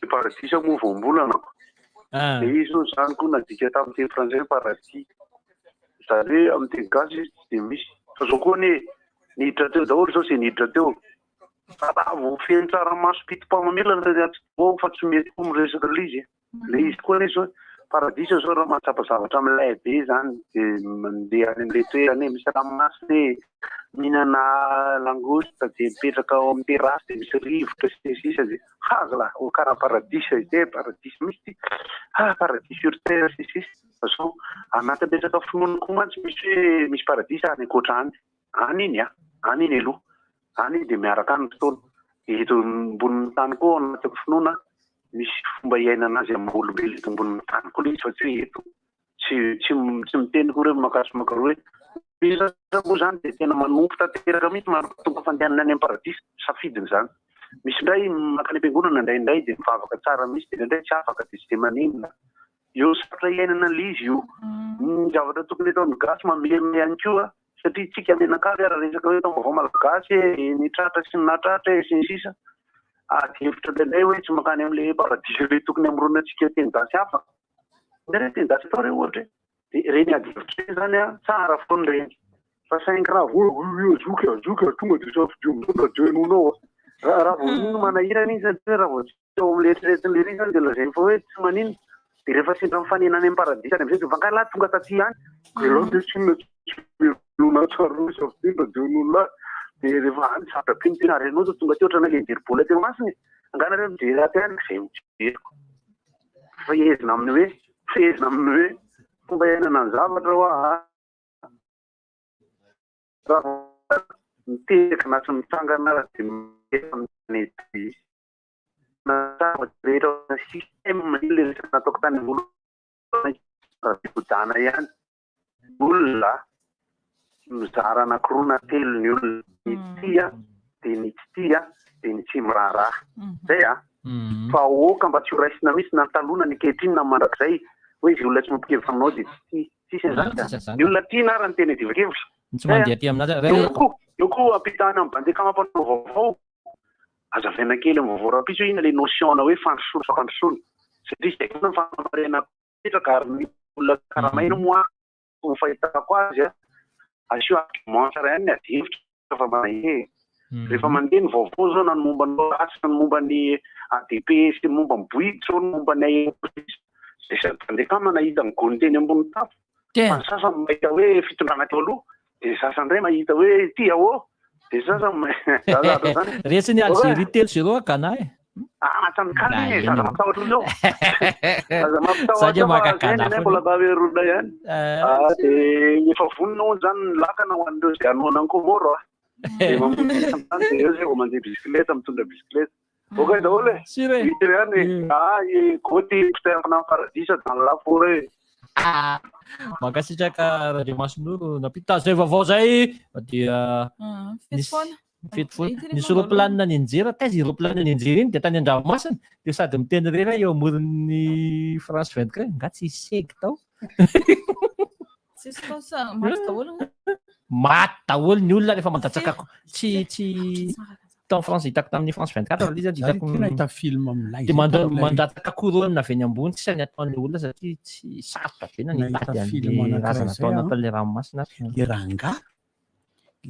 ny paradisa moa voambolana ko. Ah. De izy hono zany koa nadika tamin'ny teny frantsay hoe paradis. Zany hoe amin'ny teny gasy izy tsy de misy. Fa zao koa anie niditra teo daholo zao zay niditra teo. Raha vao feno tsaramaso piti-pamamelana ry atidoha fa tsy mety koa miresaka ilay izy e. Ilay izy koa anie zao paradisa zao raha mahatsapa zavatra milay be zany de mandeha any amin'ilay toerana e, misy ranomasina e, mihinana langouste de mipetraka ao amin'ny terrasse de misy rivotra sy ny sisa de haza lah, oh karaha paradisa ity e, paradisa mihitsy ity, ah paradis sur terre sy ny sisa. Fa zao anatin'ny resaka finoana koa mantsy misy hoe misy paradisa any ankoatra any. Any iny a! Any iny aloha. Any iny dia miaraka any ny fotoana. Dia eto ambonin'ny tany koa ao anatin'ny finoana, misy fomba iainana azy amin'ny maha olombelona eto ambonin'ny tany koa ilay izy fa tsy hoe eto. Tsy tsy tsy miteny akory hoe maka sy maka roa hoe. Misy aza moa izany dia tena manompo tanteraka mihitsy mandra-pahatonga fandehanana any amin'ny paradisa. Safidiny izany. Misy indray mankany am-piangonana indraindray dia mivavaka tsara mihitsy dia indraindray tsy afaka dia tsy dia maninona. Eo sarotra iainana ilay izy io. Ny zavatra tokony ataon'ny gasy mamerina ihany koa satria tsika mianakavy ary resaka hoe taom-baovao malagasy e, ny tratra sy ny nahatratra e, sy ny sisa. Ady hevitra indraindray hoe tsy mankany amin'ilay paradisa ilay tokony hamoronantsika teny gasy hafa. Indraindray teny gasy atao re ohatra e. Dia ireny ady hevitra ireny izany an, tsara foana ireny. Fa saingy raha vao hoe io zoky a, zoky a, tonga dia safidio amin'izao ny radio henoinao a. Raha vao iny no manahirana izy satria raha vao tsy Teo amin'ilay eritreretin'i Lery izany dia lazainy fa hoe tsy maninona. Dia rehefa sendra mifanena any amin'ny paradisa any amin'izay dia fa angaha lahy tonga taty ihany? Dia ireo dia tsy inona tsy velona tsara noho izy avy teny radio noho lahy. Dia rehefa any sarotra be ny tena ary ianao dia tonga teo ohatran'ny hoe nijery baolina teo imasony e. Angaha nareo mijery ato ihany? Izay mijeriko. Fehezina amin'ny hoe, fehezina amin'ny hoe fomba iainana ny zavatra hoa a. Raha vao miteraka na tsy mitsangana ary dia efa mitanety. Zavatra rehetra ao système io le resaka nataoko tany am-boalohany figodana ihany ny olona mizara anankiroa na telo ny olona ny tia dia ny tsy tia dia ny tsy miraharaha zay a fa aoka mba tsy ho raisina mihitsy na ny taloha na ny ankehitriny na ny mandrakizay hoe izay olona tsy mampikevitra aminao dia tsy tia tsisy an'izany ka ny olona tiana ary ny tena iadivan-kevitra Ny tsy mandeha aty aminazy ary. Eo koa eo koa ampitahana amin'ny bandekama mpanao vaovao Azavaina kely amin'ny vaovao rahampitso hoe inona ilay notion-na hoe fandrosoana sy fampandrosoana. Satria izay foana ny fanamarihana apetraka ary ny olona karamaina moa ny fahitako azy asio argument tsara ihany ny adihevitra fa manahia e. Rehefa mandeha ny vaovao izao na ny momba ny ratsy na ny momba ny ADP sy ny momba ny Bouygues ny momba ny Aeropolis izay sady mandeha kama nahita ny gony teny ambony tafo fa ny sasany mahita hoe fitondrana teo aloha Dia ny sasany indray mahita hoe ity ahoa, dia ny sasany mahita zany. Resy ny Algérie 3 zéro a Ghana e. Ah, tsy mikany iny e, zaza mampitahotra iny eo. Zaza mampitahotra Za nge maka fa zay Ghana ny foana. mbola Cameroun ihany. Ah, dia efa vonona hono zany ny lakana ho an'ireo izay hanohana an'i Comores a. Dia mamonjy izany dia eo zay vao mandeha bisikileta, mitondra bisikileta. Ok daholo e. Sûr e. Hita ihany e. Ah, i Goty mpitaimpina amin'ny paradisa dans la forêt. Mankasitraka Randriamasinoro nampita izay vaovao izay dia Fety nisy foana. fety foana. Ity Nisy roplanina nianjera, taiza iny roplanina nianjera iny dia tany an-dranomasina dia sady miteny irery aho eo amoron'ny France 24 nga tsy hisy segy tao. Tsisy tao sa maty daholo nga? Maty daholo ny olona rehefa mandatsaka tsy tsy tao France hitako tamin'ny France 24 ilay izy Za hitako tena nahita film milay dia zay manda- tamin'ilay- mandatsaka couronne avy eny ambony sisa ny ataon'ilay olona satria tsy sarotra be na Nahita nitady film an'ilay anankiray razana zay tao aho. anatin'ilay ranomasina. Le rangahy,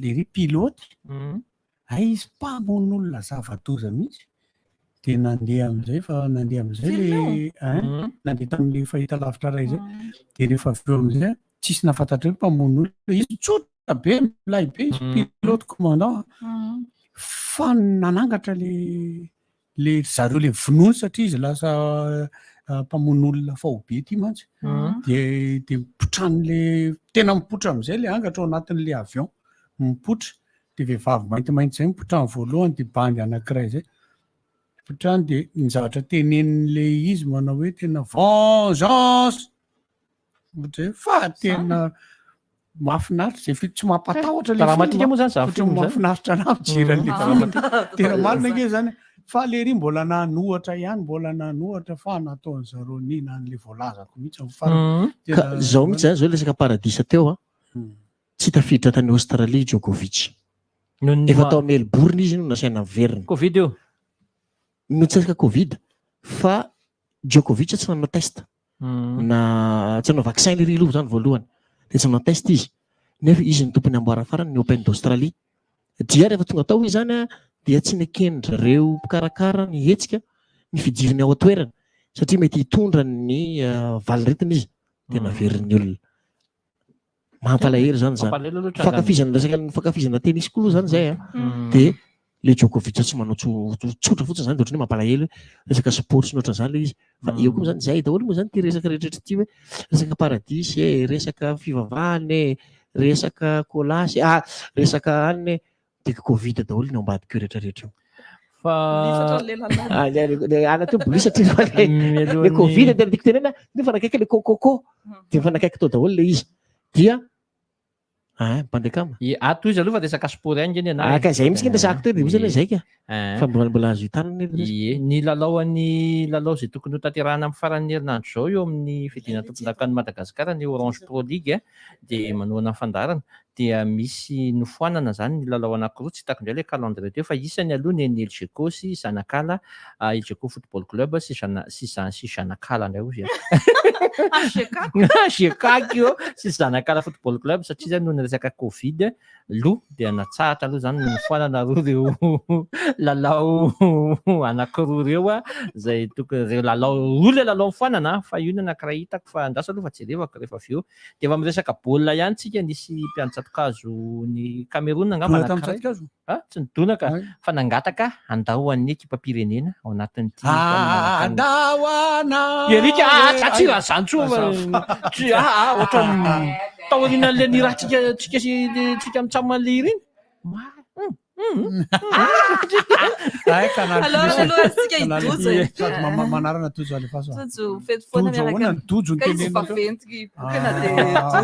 le ry pilote, hay izy mpamono olona zava-doza mihitsy. Dia nandeha amin'izay fa nandeha amin'izay Film le io? hein, nandeha tamin'ilay fahitalavitra iray izay. Dia rehefa avy eo amin'izay tsisy nahafantatra hoe mpamono olona izy, tsotra be, milay be izy, pilote commandant. Fa nanangatra le le ry zareo le vonoiny satria izy lasa mpamono olona faobe ity mantsy. Dia dia mipotran'le tena mipoitra amin'izay le angatra ao anatin'le avion, mipoitra. Dia vehivavy maintimainty izay mipotrany voalohany dia bandy anankiray izay mipotrany dia ny zavatra tenenin'ilay izy manao hoe tena vengeance ohatran'izay fa tena mahafinaritra izay fi- tsy mampatahotra ilay Dramatique film moa zany zany Ohatran'ny film zany. mahafinaritra anahy mijery an'ilay Mm. film. Tena marina ange zany fa le ry mbola nanohatra ihany mbola nanohatra fa nataony zareo nina an'ilay voalazako mihitsy amin'ny farany. Ka Tena zao mihitsy zany zao resaka paradisa teo a. Tsy tafiditra tany Australie i Djokovic. Efa tao Melbourne izy no nasaina niverina. Covid io. No tsy resaka Covid fa Djokovic tsy nanao test. Na tsy nanao vaccin lery aloha zany voalohany. Dia tsy nanao test izy. Nefa izy no tompon'ny amboara farany ny Open d'Australie. Dia rehefa tonga tao izy zany dia dia tsy neken-dry zareo mpikarakara ny hetsika ny fidiriny ao an-toerana satria mety hitondra ny valanaretina izy dia naverin'ny olona. Mampalahelo zany zany. Mampalahelo aloha tranga- Fankafizana resaka ny fankafizana tennis koa aloha zany zay a. Dia le Djokovic tsy manao tsotra fotsiny zany dia ohatran'ny hoe mampalahelo hoe resaka sport sy ny ohatran'izany le izy. Fa eo koa zany zay daholo moa zany ity resaka rehetra rehetra ity hoe resaka paradisa e, resaka fivavahana e, resaka colas ah, resaka anona e, dia covid daholo ny ao ambadika io rehetra rehetra io. Fa Milisatra ny lehilahy. Ah, le ana teo milisatra izy fa le covid dia tiako tenena nefa nakaiky le cococo dia efa nakaiky tao daholo le izy dia ah mpandeha kama. I ato izy aloha fa resaka sport ihany nge ny anahy. Ah, ka zay mihitsy nge resahako teo dia misy aloha zay ka. Eh. Fa mbola azo hitanana anie le resaka. Ie, ny lalao an'ny lalao izay tokony hotanterahina amin'ny faran'ny herinandro izao eo amin'ny fiadiana tompondakan'i Madagasikara ny Orange Pro League dia manohana ny fandaharana dia misy nofoanana izany ny lalao anankiroa, tsy hitako indray ilay calendrier teo fa isany aloha ny an'ny Elgeco sy Zanakala, Elgeco Football Club sy Zana sy Zan sy Zanakala indray hozy aho. HGK io sy Zanakala Football Club satria izany noho ny resaka Covid loha dia natsahatra aloha izany nofoanana aloha ireo lalao anankiroa ireo izay tokony ireo lalao roa ilay lalao nofoanana fa io ny anankiray hitako fa andraso aloha fa jerevako rehefa avy eo. Dia efa miresaka baolina ihany tsika, nisy mpiandry tsatokazo ny Cameroun angamba Dona tamin'ny anankiray. tsatokazo? Ah, tsy nidona ka, fa nangataka handao an'ny ekipam-pirenena ao anatin'ity fanomana Andao anao. Eric, ah, ah, tsy raha zany tsoa fa tsy ah, ah, ohatran'ny taorianan'ilay niratsika tsika sy tsika mitsaman'ilay hira iny. Ay, Canal Alors, Plus. aloha isika i Canal Tojo e. Plus. Sady manarana Tojo alefaso. Tojo, fety foana Tojo miaraka ahoana ny Tojo no Ka izy tenenina teo? vaventy bokana dia Ah.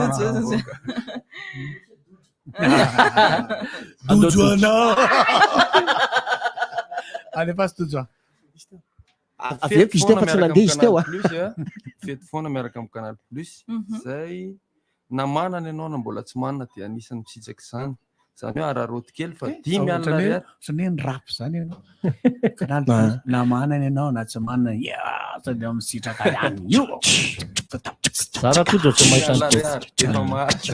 Tojo. Tojo anao. Alefaso Tojo. a. Averiko izy teo fa tsy nandeha izy teo a. Fety foana miaraka amin'ny Canal Plus. Zay na manana ianao na mbola tsy manana dia anisan'ny misitraka izany. Izany hoe araraoty kely fa 50 ariary. Ohatran'ny hoe nirapy izany ianao. Canal Plus, na manana ianao na tsy manana, ya, sao dia misitraka ihany io. Za raha Tojo tsy mahita ny Ariary, Tojo. efa mahazo.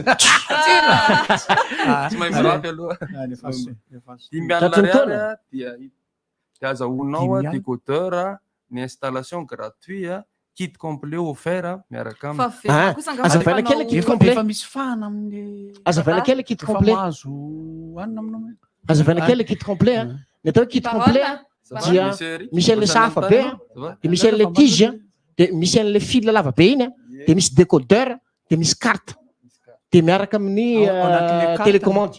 Tsy mahay mirapy aloha. 50 Tratry ny ariary taona? dia dia azahoanao Dimy alina. décodeur, ny installation gratuit, kit complet offert miaraka aminy. Fa velona Ah, kosa angamba azavaina rehefa kely manao- kit complet. Efa misy fahana amin'ny Azavaina kely kit efa complet. mahazo hanina aminao. Azavaina kely kit complet a. Ny atao hoe kit Parole. complet a dia Monsieur Eric, misy an'ilay sahafa be a, dia misy an'ilay tige a, dia misy an'ilay fil lava be iny a, dia misy décodeur, dia misy carte. Dia miaraka amin'ny Ao anatin'ilay carte. télécommande.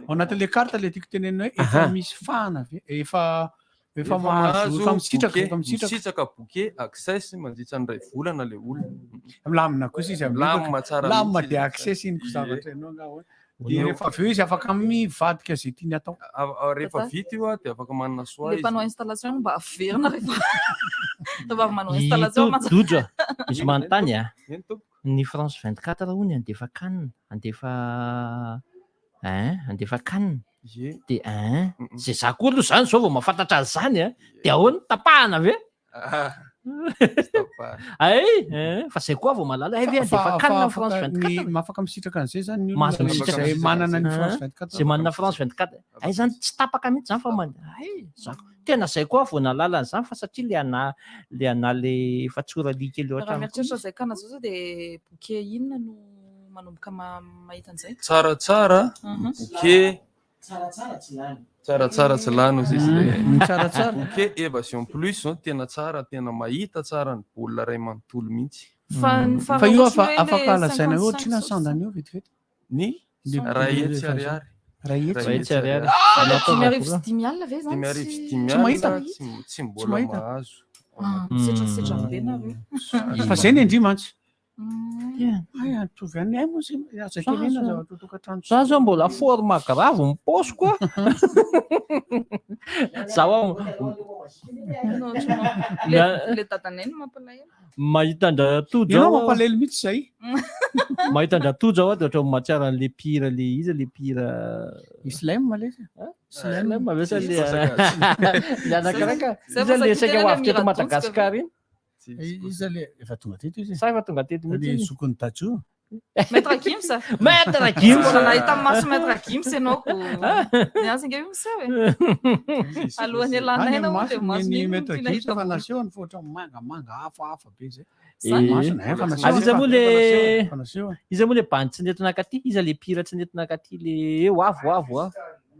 Ao anatin'ilay carte ilay tiako tenenina hoe efa Aha. misy fahana ve? Efa efa mahazo efa misitraka bouquet, efa misitraka. misitraka bouquet access mandritra ny iray volana ilay olona. Milamina kosa izy amin'io. Milamina tsara Milamina mihitsy dia izy. access iny ko Ie. zavatra ianao angaha hoe. Dia rehefa avy eo izy afaka mivadika izay tiany atao. Rehefa Tata. vita io a, dia afaka manana soa Le izy. mpanao installation mba averina rehefa rehefa avy manao installation mantsy. Dojo a, misy manontany a. Eny tompoko. Ny France 24 hono andefa CAN, andefa hein, andefa CAN. Ie. Dia hein, zay za koa aloha zany zao vao mahafantatra an'izany a. Dia ahoana, tapahana ve? Ah, Ay, hein, fa zay koa vao mahalala, ay ve andefa CAN ny France 24? Ny afaka misitraka an'izay zany ny Mahazo olona misitraka izay manana ny Hein? France 24. Zay manana France 24. Ay zany tsy tapaka mihitsy zany fa man ay za tena zay koa vao nahalala an'izany fa satria le ana le ana le efa tsorali kely Raha ohatran'ny mieritreritra izay CAN zao zao dia bouquet inona no manomboka mahita an'izay? Tsaratsara, bouquet Tsaratsara tsy lany. Tsaratsara tsy lany hozy izy le. Tsaratsara. Bouquet Evasion Plus zao tena tsara, tena mahita tsara ny baolina iray manontolo mihitsy. Fa ny Fa io ohatry ny hoe afaka le lazaina hoe ohatrina ny 55 sandany io vetivety. Ny Le ray le hetsy ariary. Ray hetsy. Ray hetsy ariary. Ah, Anaty 55 000 ve zany? 55 Tsy 000 mahita. tsy mbola mahita. mahazo. Ah, Misetrasetra be nareo. Fa zay ny indri mantsy. Ay, mitovy ihany ay moa zay aza tenenina zavatra tokantrano. Za zao mbola forme grave ny paosiko a. Za hoa Non, tsy ma- Le le dadanay no mampalahelo. mahita an-dRatojo Ianao aho. mampalahelo mihitsy zay. Mahita an-dRatojo aho dia ohatran'ny mahatsiaro an'le mpihira le iza le mpihira Islem le izy. Islem ve sa le le anankiray ka Zay iza vao le saika saika ho tena avy teto mira Madagasikara iny? Iza le efa tonga teto izy. Sa efa tonga teto Le mihitsy? zokin'i Dadju. Maître Gims. Maître Gims. Mbola nahita maso Maître Gims ianao ko. Ny azy ange io miseho e. Alohan'ny ialana aina moa dia maso ny iny no Maître tiana Gims hita. efa nasehony fa ohatran'ny mangamanga hafahafa be zay. Eh. Masony, eh, efa nasehony, Ary iza moa efa le nasehony, efa nasehony. iza moa le bandy tsy nentina akaty? Iza le mpihira tsy nentina akaty le eo avo avo a?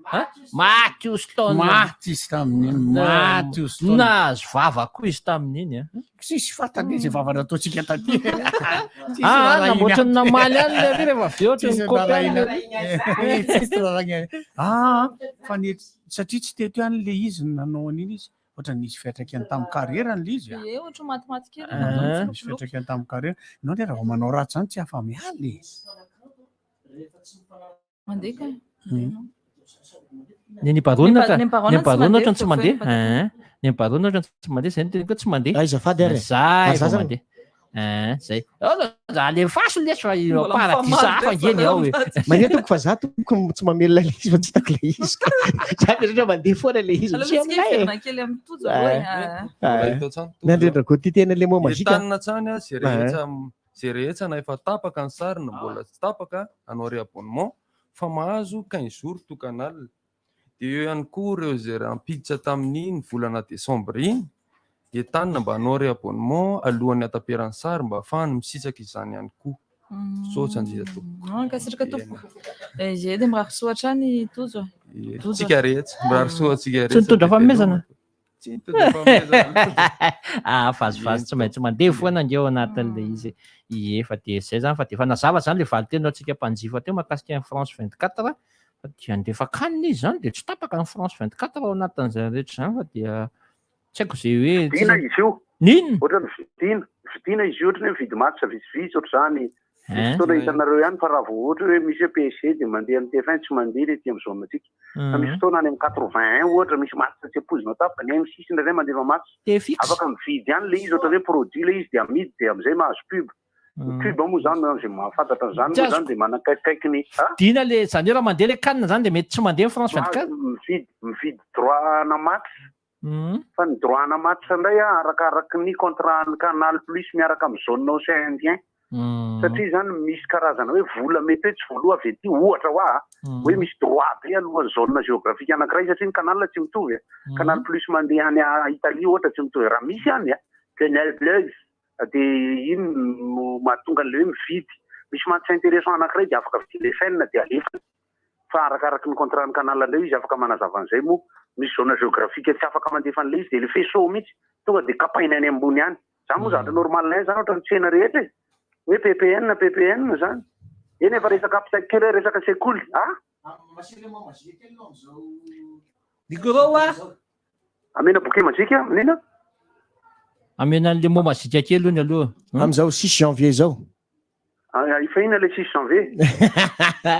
Ha? Maty io Stone. Maty izy tamin'iny, maty io Stone. Nahazo vava koa izy tamin'iny a. Tsisy fantany izy vava nataontsika taty. Tsisy Ah, raharahiana. namboatra ny namaly any le rehefa avy eo ohatry ny Tsisy kopy any raharahiana. le. Eh, Tsisy raharahiana. Ah, fa ny satria tsy teto ihany le izy no nanao an'iny izy. Ohatran'ny nisy fiantraikany tamin'ny carrière-ny le izy. Ie, ohatry ny matimaty kely. Ah, Nisy fiantraikany tamin'ny carrière. Ianao anie raha vao manao ratsy zany tsy afa-miala e. Mandeha ka. Ny ny barona ka. Ny barona Ny tsy barona mandeha, ohatran'ny tsy mandeha. fa fohy Eh, Ny barona ohatran'ny tsy mandeha, zay no teniko hoe tsy mandeha. Aiza fady ary e. Zay Ary za vao zany- mandeha. Eh, zay. Oh, Alefaso lesy fa io Mbola paradisa mifamaly hafa ange ny ao e. Mandeha toko fa za toko tsy mamelona le izy fa tsy hitako le izy. Za mieritreritra mandeha foana le izy. Aleo Tsy mihitsy aminay e. hiverina kely amin'ny Tojo aloha e. Ah. Hita tsany, Tojo. Nandrendra goty tena le mot magique. Entanina tsany a, zay rehetra zay rehetra na efa tapaka ny sary na mbola tsy tapaka hanao réabonnement fa mahazo 15 jours tout canal. Dia eo ihany koa ireo izay rahampiditra tamin'iny volana desambra iny, entanina mba hanao réabonnement alohan'ny hataperan'ny sary mba ahafahany misitraka izany ihany koa. Misaotra indrindra tompoko. Ah, Mankasitraka tompoko. Eh, Izay dia mirary soa hatrany Tojo. Ie, Tojo. Tsika rehetra, mirary soa antsika rehetra. Tsy nitondra fanomezana? Tsy nitondra fanomezana. Ah, vazivazy tsy maintsy mandeha foana ange ao anatin'le izy. Ie, fa dia zay zany fa dia efa nazava zany le valin-teny ho antsika mpanjifa teo mahakasika ny France 24 fa dia andefa kanina izy zany dia tsy tapaka ny France 24 ao anatin'izay rehetra izany fa dia tsy haiko izay hoe Vidiana izy io. N'inona? Ohatran'ny vidiana. Vidiana izy io ohatran'ny hoe mividy match vitsivitsy ohatr'izany. Misy Hein? fotoana hitanareo ihany fa raha vao ohatra hoe misy hoe PSG dia mandeha amin'ny TF1 tsy mandeha le aty amin'ny zone antsika. Fa misy fotoana any amin'ny 81 ohatra misy match tsy ampoizina tapaka, ny M6 indraindray mandefa match. TFX. Afaka mividy ihany le izy ohatra hoe produit le izy dia amidy dia amin'izay mahazo pub. Ny pub moa zany izay mahafantatra an'izany Tsy moa zany dia manakaikikaiky ny ah? Dina le zany hoe raha mandeha le kanina zany dia mety tsy mandeha ny France 24. Mahazo mividy mividy droit ana match. Fa ny droit ana match indray ah, arakaraky ny contrat an'ny Canal Plus miaraka amin'ny zone Océan Indien. Satria izany misy karazana hoe vola mety hoe tsy voaloa avy aty, ohatra hoa a, hoe misy droit be alohan'ny zone géographique anankiray satria ny canal tsy mitovy e. Canal Plus mandeha any Italie ohatra tsy mitovy. Raha misy any a, Canal Plus dia iny no mahatonga an'ilay hoe mividy. Misy match intéressant anankiray dia afaka vidiana chaîne dia alefany. Fa arakaraky ny contrat ny canal indray izy afaka manazava an'izay moa. Misy zone géographique tsy afaka mandefa an'ilay izy dia ilay faisceau mihitsy tonga dia kapaina any ambony any. Zany moa zavatra normal ihany zany ohatran'ny tsena rehetra e. Hoe PPN PPN zany. Eny efa resaka ampitaiko kely hoe resaka sekoly ah. Micro hoa. Amena bouquet magique amin'inona? Amena an'le mot magique kely hono aloha. Amin'izao 6 janvier izao. Ah, efa inona le 6 janvier?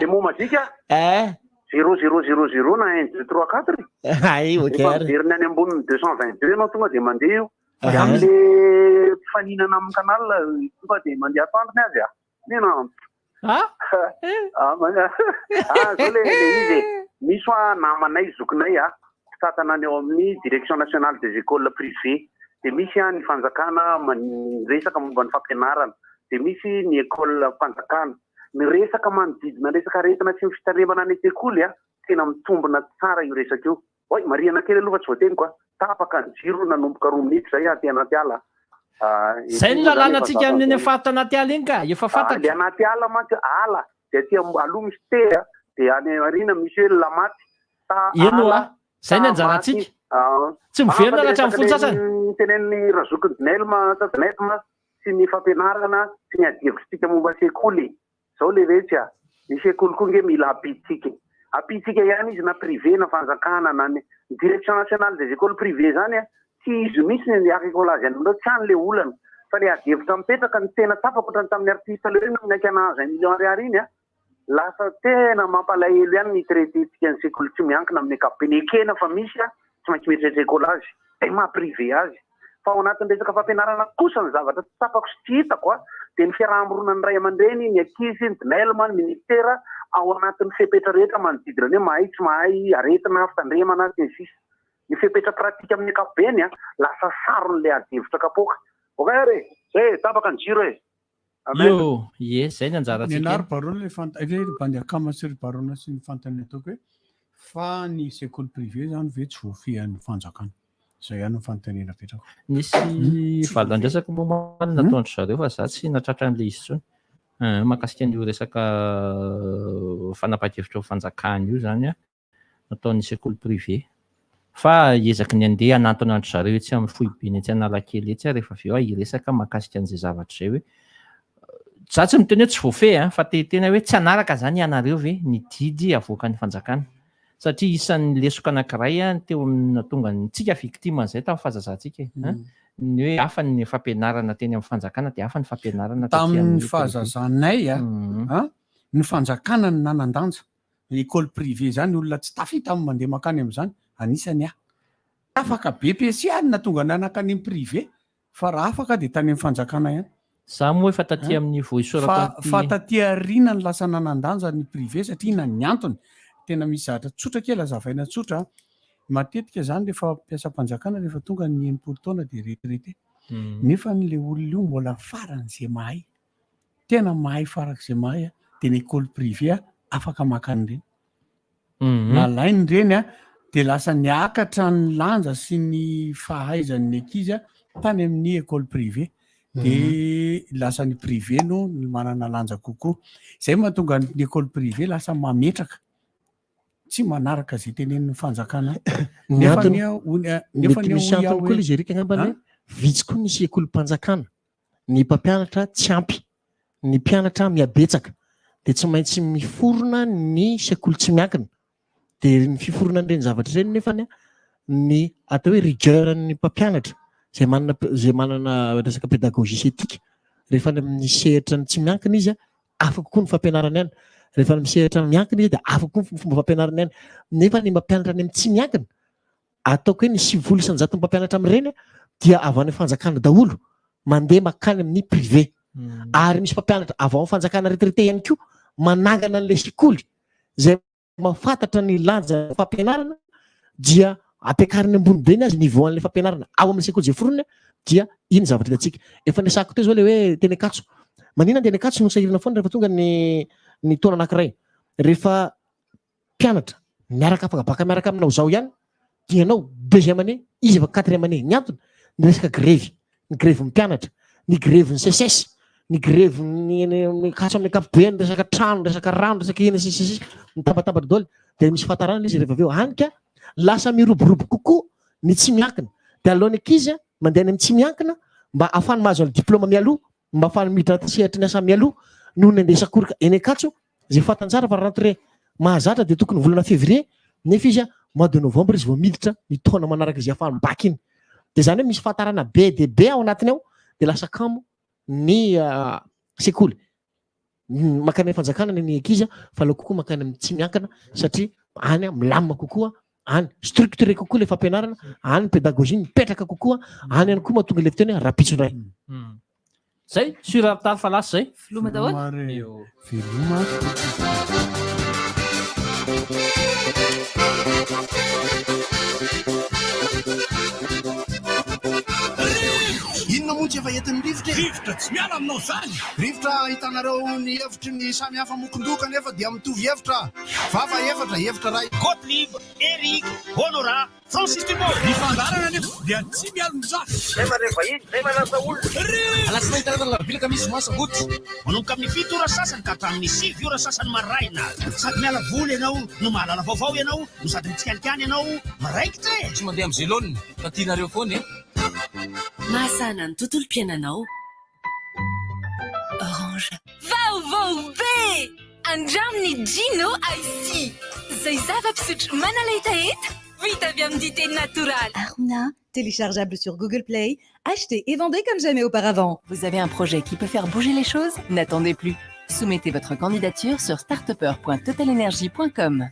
Le mot magique ah? Eh. 0 0 0 0 na 1 2 3 4. Ay, ok. Efa ary. miverina any ambonin'ny 222 ianao tonga dia mandeha io. Dia Aha. amin'le mpifaninana amin'ny canal tonga dia mandeha atoandro ny azy ah. Nena. Ah? Ah, ah, zao le le izy e. Misy hoa namanay zokinay ah, mpitantana any ao amin'ny Direction nationale des écoles privées. Dia misy ah ny fanjakana miresaka momba ny fampianarana. Dia misy ny école fanjakana. Ny resaka manodidina ny resaka aretina sy ny fitandremana any an-tsekoly ah, tena mitombina tsara io resaka io. Oay, marihana kely aloha fa tsy voateniko ah. Tapaka ny jiro nanomboka roa minitra izay aty anaty ala. Ah, Zay ny ety moa zany lalàna efa antsika amin'iny zava-dehibe. faritra anaty ala iny ka, efa Ah, fantatra. le anaty ala mantsy ala dia aty aloha misy te a, dia any aoriana misy hoe lamaty ta Eny ala hoa, zay ny ta anjarantsika. maty. Ah, Tsy ah, miverina fa le raha hatramin'ny resaka folo le sasany. nitenenin'ny Razoky Dinelma sa Dinelma sy ny fampianarana sy ny adihevitsika momba sekoly. Zao le retsy a, ny sekoly koa nge mila ampitsika e. Ampitsika ihany izy na privé na fanjakana na ny direction nationale des écoles privées zany a, tsy izy mihitsy ny agricole azy any amin'ireo, tsy any le olana. Fa le adihevitra mipetraka ny tena tsapako ohatran'ny tamin'ny artiste le hoe naika nahazo un million ariary iny a, lasa tena mampalahelo ihany ny traité-tsika ny sekoly tsy miankina amin'ny ankapobeny. Ekena fa misy a, tsy maintsy mieritreritra école azy, izay maha privé azy. Fa ao anatin'ny resaka fampianarana kosa ny zavatra tsy tsapako sy tsy hitako a, dia ny fiaraha-mironan'ny ray aman-dreny, ny ankizy, ny DNELM, ny ministera, ao anatin'ny fepetra rehetra manodidina ny hoe mahay tsy mahay, aretina, fitandremana, sy ny sisa. Ny fepetra pratique amin'ny ankapobeny a, lasa saron'ilay adihevitra kapoaka. Ok ary e! Zay e, tapaka ny jiro e! Amen. Io, ie, zay ny anjarantsika. Ny anah ry Barona le fanta eh, ry bandy akama sy ry Barona sy ny fantany ataoko hoe fa ny sekoly privé zany ve tsy voafehin'ny fanjakana? Zay ihany ny fanontaniana apetrako. Nisy valan-dresaka moa omaly nataon-dry zareo fa za tsy nahatratra an'ilay izy intsony. Mahakasika an'io resaka fanapahan-kevitra ho fanjakana io zany an, nataon'ny sekoly privé. Fa hiezaky ny handeha hanantona an-dry zareo etsy amin'ny foibeny etsy Analakely etsy aho rehefa avy eo aho hiresaka mahakasika an'izay zavatra izay hoe za tsy miteny hoe tsy voafehy an, fa te hiteny aho hoe tsy hanaraka izany ianareo ve ny didy avoakan'ny fanjakana? Satria isan'ny lesoka anankiray an teo amin'ny nahatonga antsika victime an'izay tamin'ny fahazazantsika e, an, ny hoe hafa ny fampianarana teny amin'ny fanjakana dia hafa ny fampianarana taty Tamin'ny amin'ny privé. fahazazanay an, ny fanjakana no nanan-danja. École privée zany olona tsy tafita amin'ny mandeha mankany amin'izany, anisany aho. Afaka BEPC any nahatonga anah nankany amin'ny privé fa raha afaka dia tany amin'ny fanjakana ihany. Za moa efa taty amin'ny voisorako Fa an'ity. fa taty aoriana no lasa nanan-danja ny privé satria inona ny antony? Tena misy zavatra tsotra kely hazavaina tsotra an, matetika zany rehefa mpiasam-panjakana rehefa tonga ny 60 taona dia retraité, nefa le olona io mbola faran'izay mahay. tena mahay farak'izay mahay a, dia ny école privée a, afaka maka an'ireny. Nalainy ireny a, dia lasa niakatra ny lanja sy ny fahaizan'ny ankizy a, tany amin'ny école privée. Dia lasa ny privé no manana lanja kokoa. Izay mahatonga ny école privée lasa mametraka, tsy manaraka izay tenenin'ny fanjakana. Ny Nefa antony, anie hoy a- nefa mety anie misy hoy aho antony koa hoe- ilay izy Eric angambany An? hoe vitsy koa ny sekolim-panjakana. Ny mpampianatra tsy ampy, ny mpianatra mihabetsaka dia tsy maintsy miforona ny sekoly tsy miankina. Dia ny fiforonan'ireny zavatra ireny nefany ny atao hoe rigueur ny mpampianatra izay manana izay manana resaka pédagogie sy éthique rehefa any amin'ny sehatra ny tsy miankina izy hafa kokoa ny fampianarany any. Rehefa any amin'ny sehatra miankina izy dia hafa kokoa ny fomba fampianarany any. Nefa ny mampianatra any amin'ny tsy miankina ataoko hoe ny 90 isan-jaton'ny mpampianatra amin'ireny dia avy any fanjakana daholo mandeha makany amin'ny privé ary misy mpampianatra avy ao fanjakana retraité ihany koa manangana an'ilay sekoly izay mahafantatra ny lanjan'ny fampianarana dia ampiakariny ambony be ny azy niveau an'ilay fampianarana ao amin'ny sekoly izay foroniny dia iny zavatra hitantsika efa nesako teo izao ilay hoe teny Ankatso maninona ny teny Ankatso no sahirana foana rehefa tonga ny ny taona anankiray rehefa mpianatra miaraka afaka baka miaraka aminao zao ihany dia ianao deuxième année izy efa quatrième année ny antony ny resaka grevy ny grevin'ny mpianatra ny grevin'ny SECES ny grevin'ny ny kaso amin'ny ankapobeny resaka trano resaka rano resaka ina sy sisa mitambatambatra daholo dia misy fahatarana izy rehefa avy eo hany ka lasa miroborobo kokoa ny tsy miankina dia aleon'ny ankizy mandeha any amin'ny tsy miankina mba ahafahany mahazo ny diplôme mialoha mba ahafahany miditra anaty sehatry ny asa mialoha noho ny andeha sakoroka eny Ankatso izay fantany tsara fa rentrée mahazatra dia tokony volana février nefa izy mois de novembre izy vao miditra ny taona manaraka izay ahafahany bac iny dia izany hoe misy fahatarana be dia be ao anatiny ao dia lasa kamo ny sekoly mankany amin'ny fanjakana ny ankizy fa aleo kokoa mankany amin'ny tsy miankina satria any milamina kokoa any structuré kokoa ilay fampianarana any ny pédagogie mipetraka kokoa any ihany koa mahatonga ilay fiteny hoe rahampitso indray Zay, sur Artal fa lasa zay. Veloma daholo. Veloma. Inona moa tsy efa entin'ny rivotra e? Rivotra tsy miala aminao zany! Rivotra ahitanareo ny hevitry ny samy hafa mokon-doha kanefa dia mitovy hevitra. Vava efatra, hevitra iray. Gottlieb, Eric, Honorat, Francis Dumont. Ny fandaharana anefa dia tsy mialon-jafy. Zay mandray vahiny, zay manasa olona. Alatsinainy, talata, alarobia, alakamisy, zoma, sabotsy. Manomboka amin'ny 7 ora sasany ka hatramin'ny 9 ora sasany maraina. Sady miala voly ianao no mahalala vaovao ianao no sady mitsikalikany ianao miraikitra e! Tsy mandeha amin'ny zelone fa tianareo foana e! Mahasahana ny tontolom-piainanao. Orange. Vaovao be! Andramo ny Gino Icy, izay zava-pisotro manala hetaheta, vita avy amin'ny dite natoraly. Aruna, téléchargeable sur Google Play, achetez et vendez comme jamais auparavant. Vous avez un projet qui peut faire bouger les choses? N'attendez plus. Soumettez votre candidature sur startupper.totalenergie.com.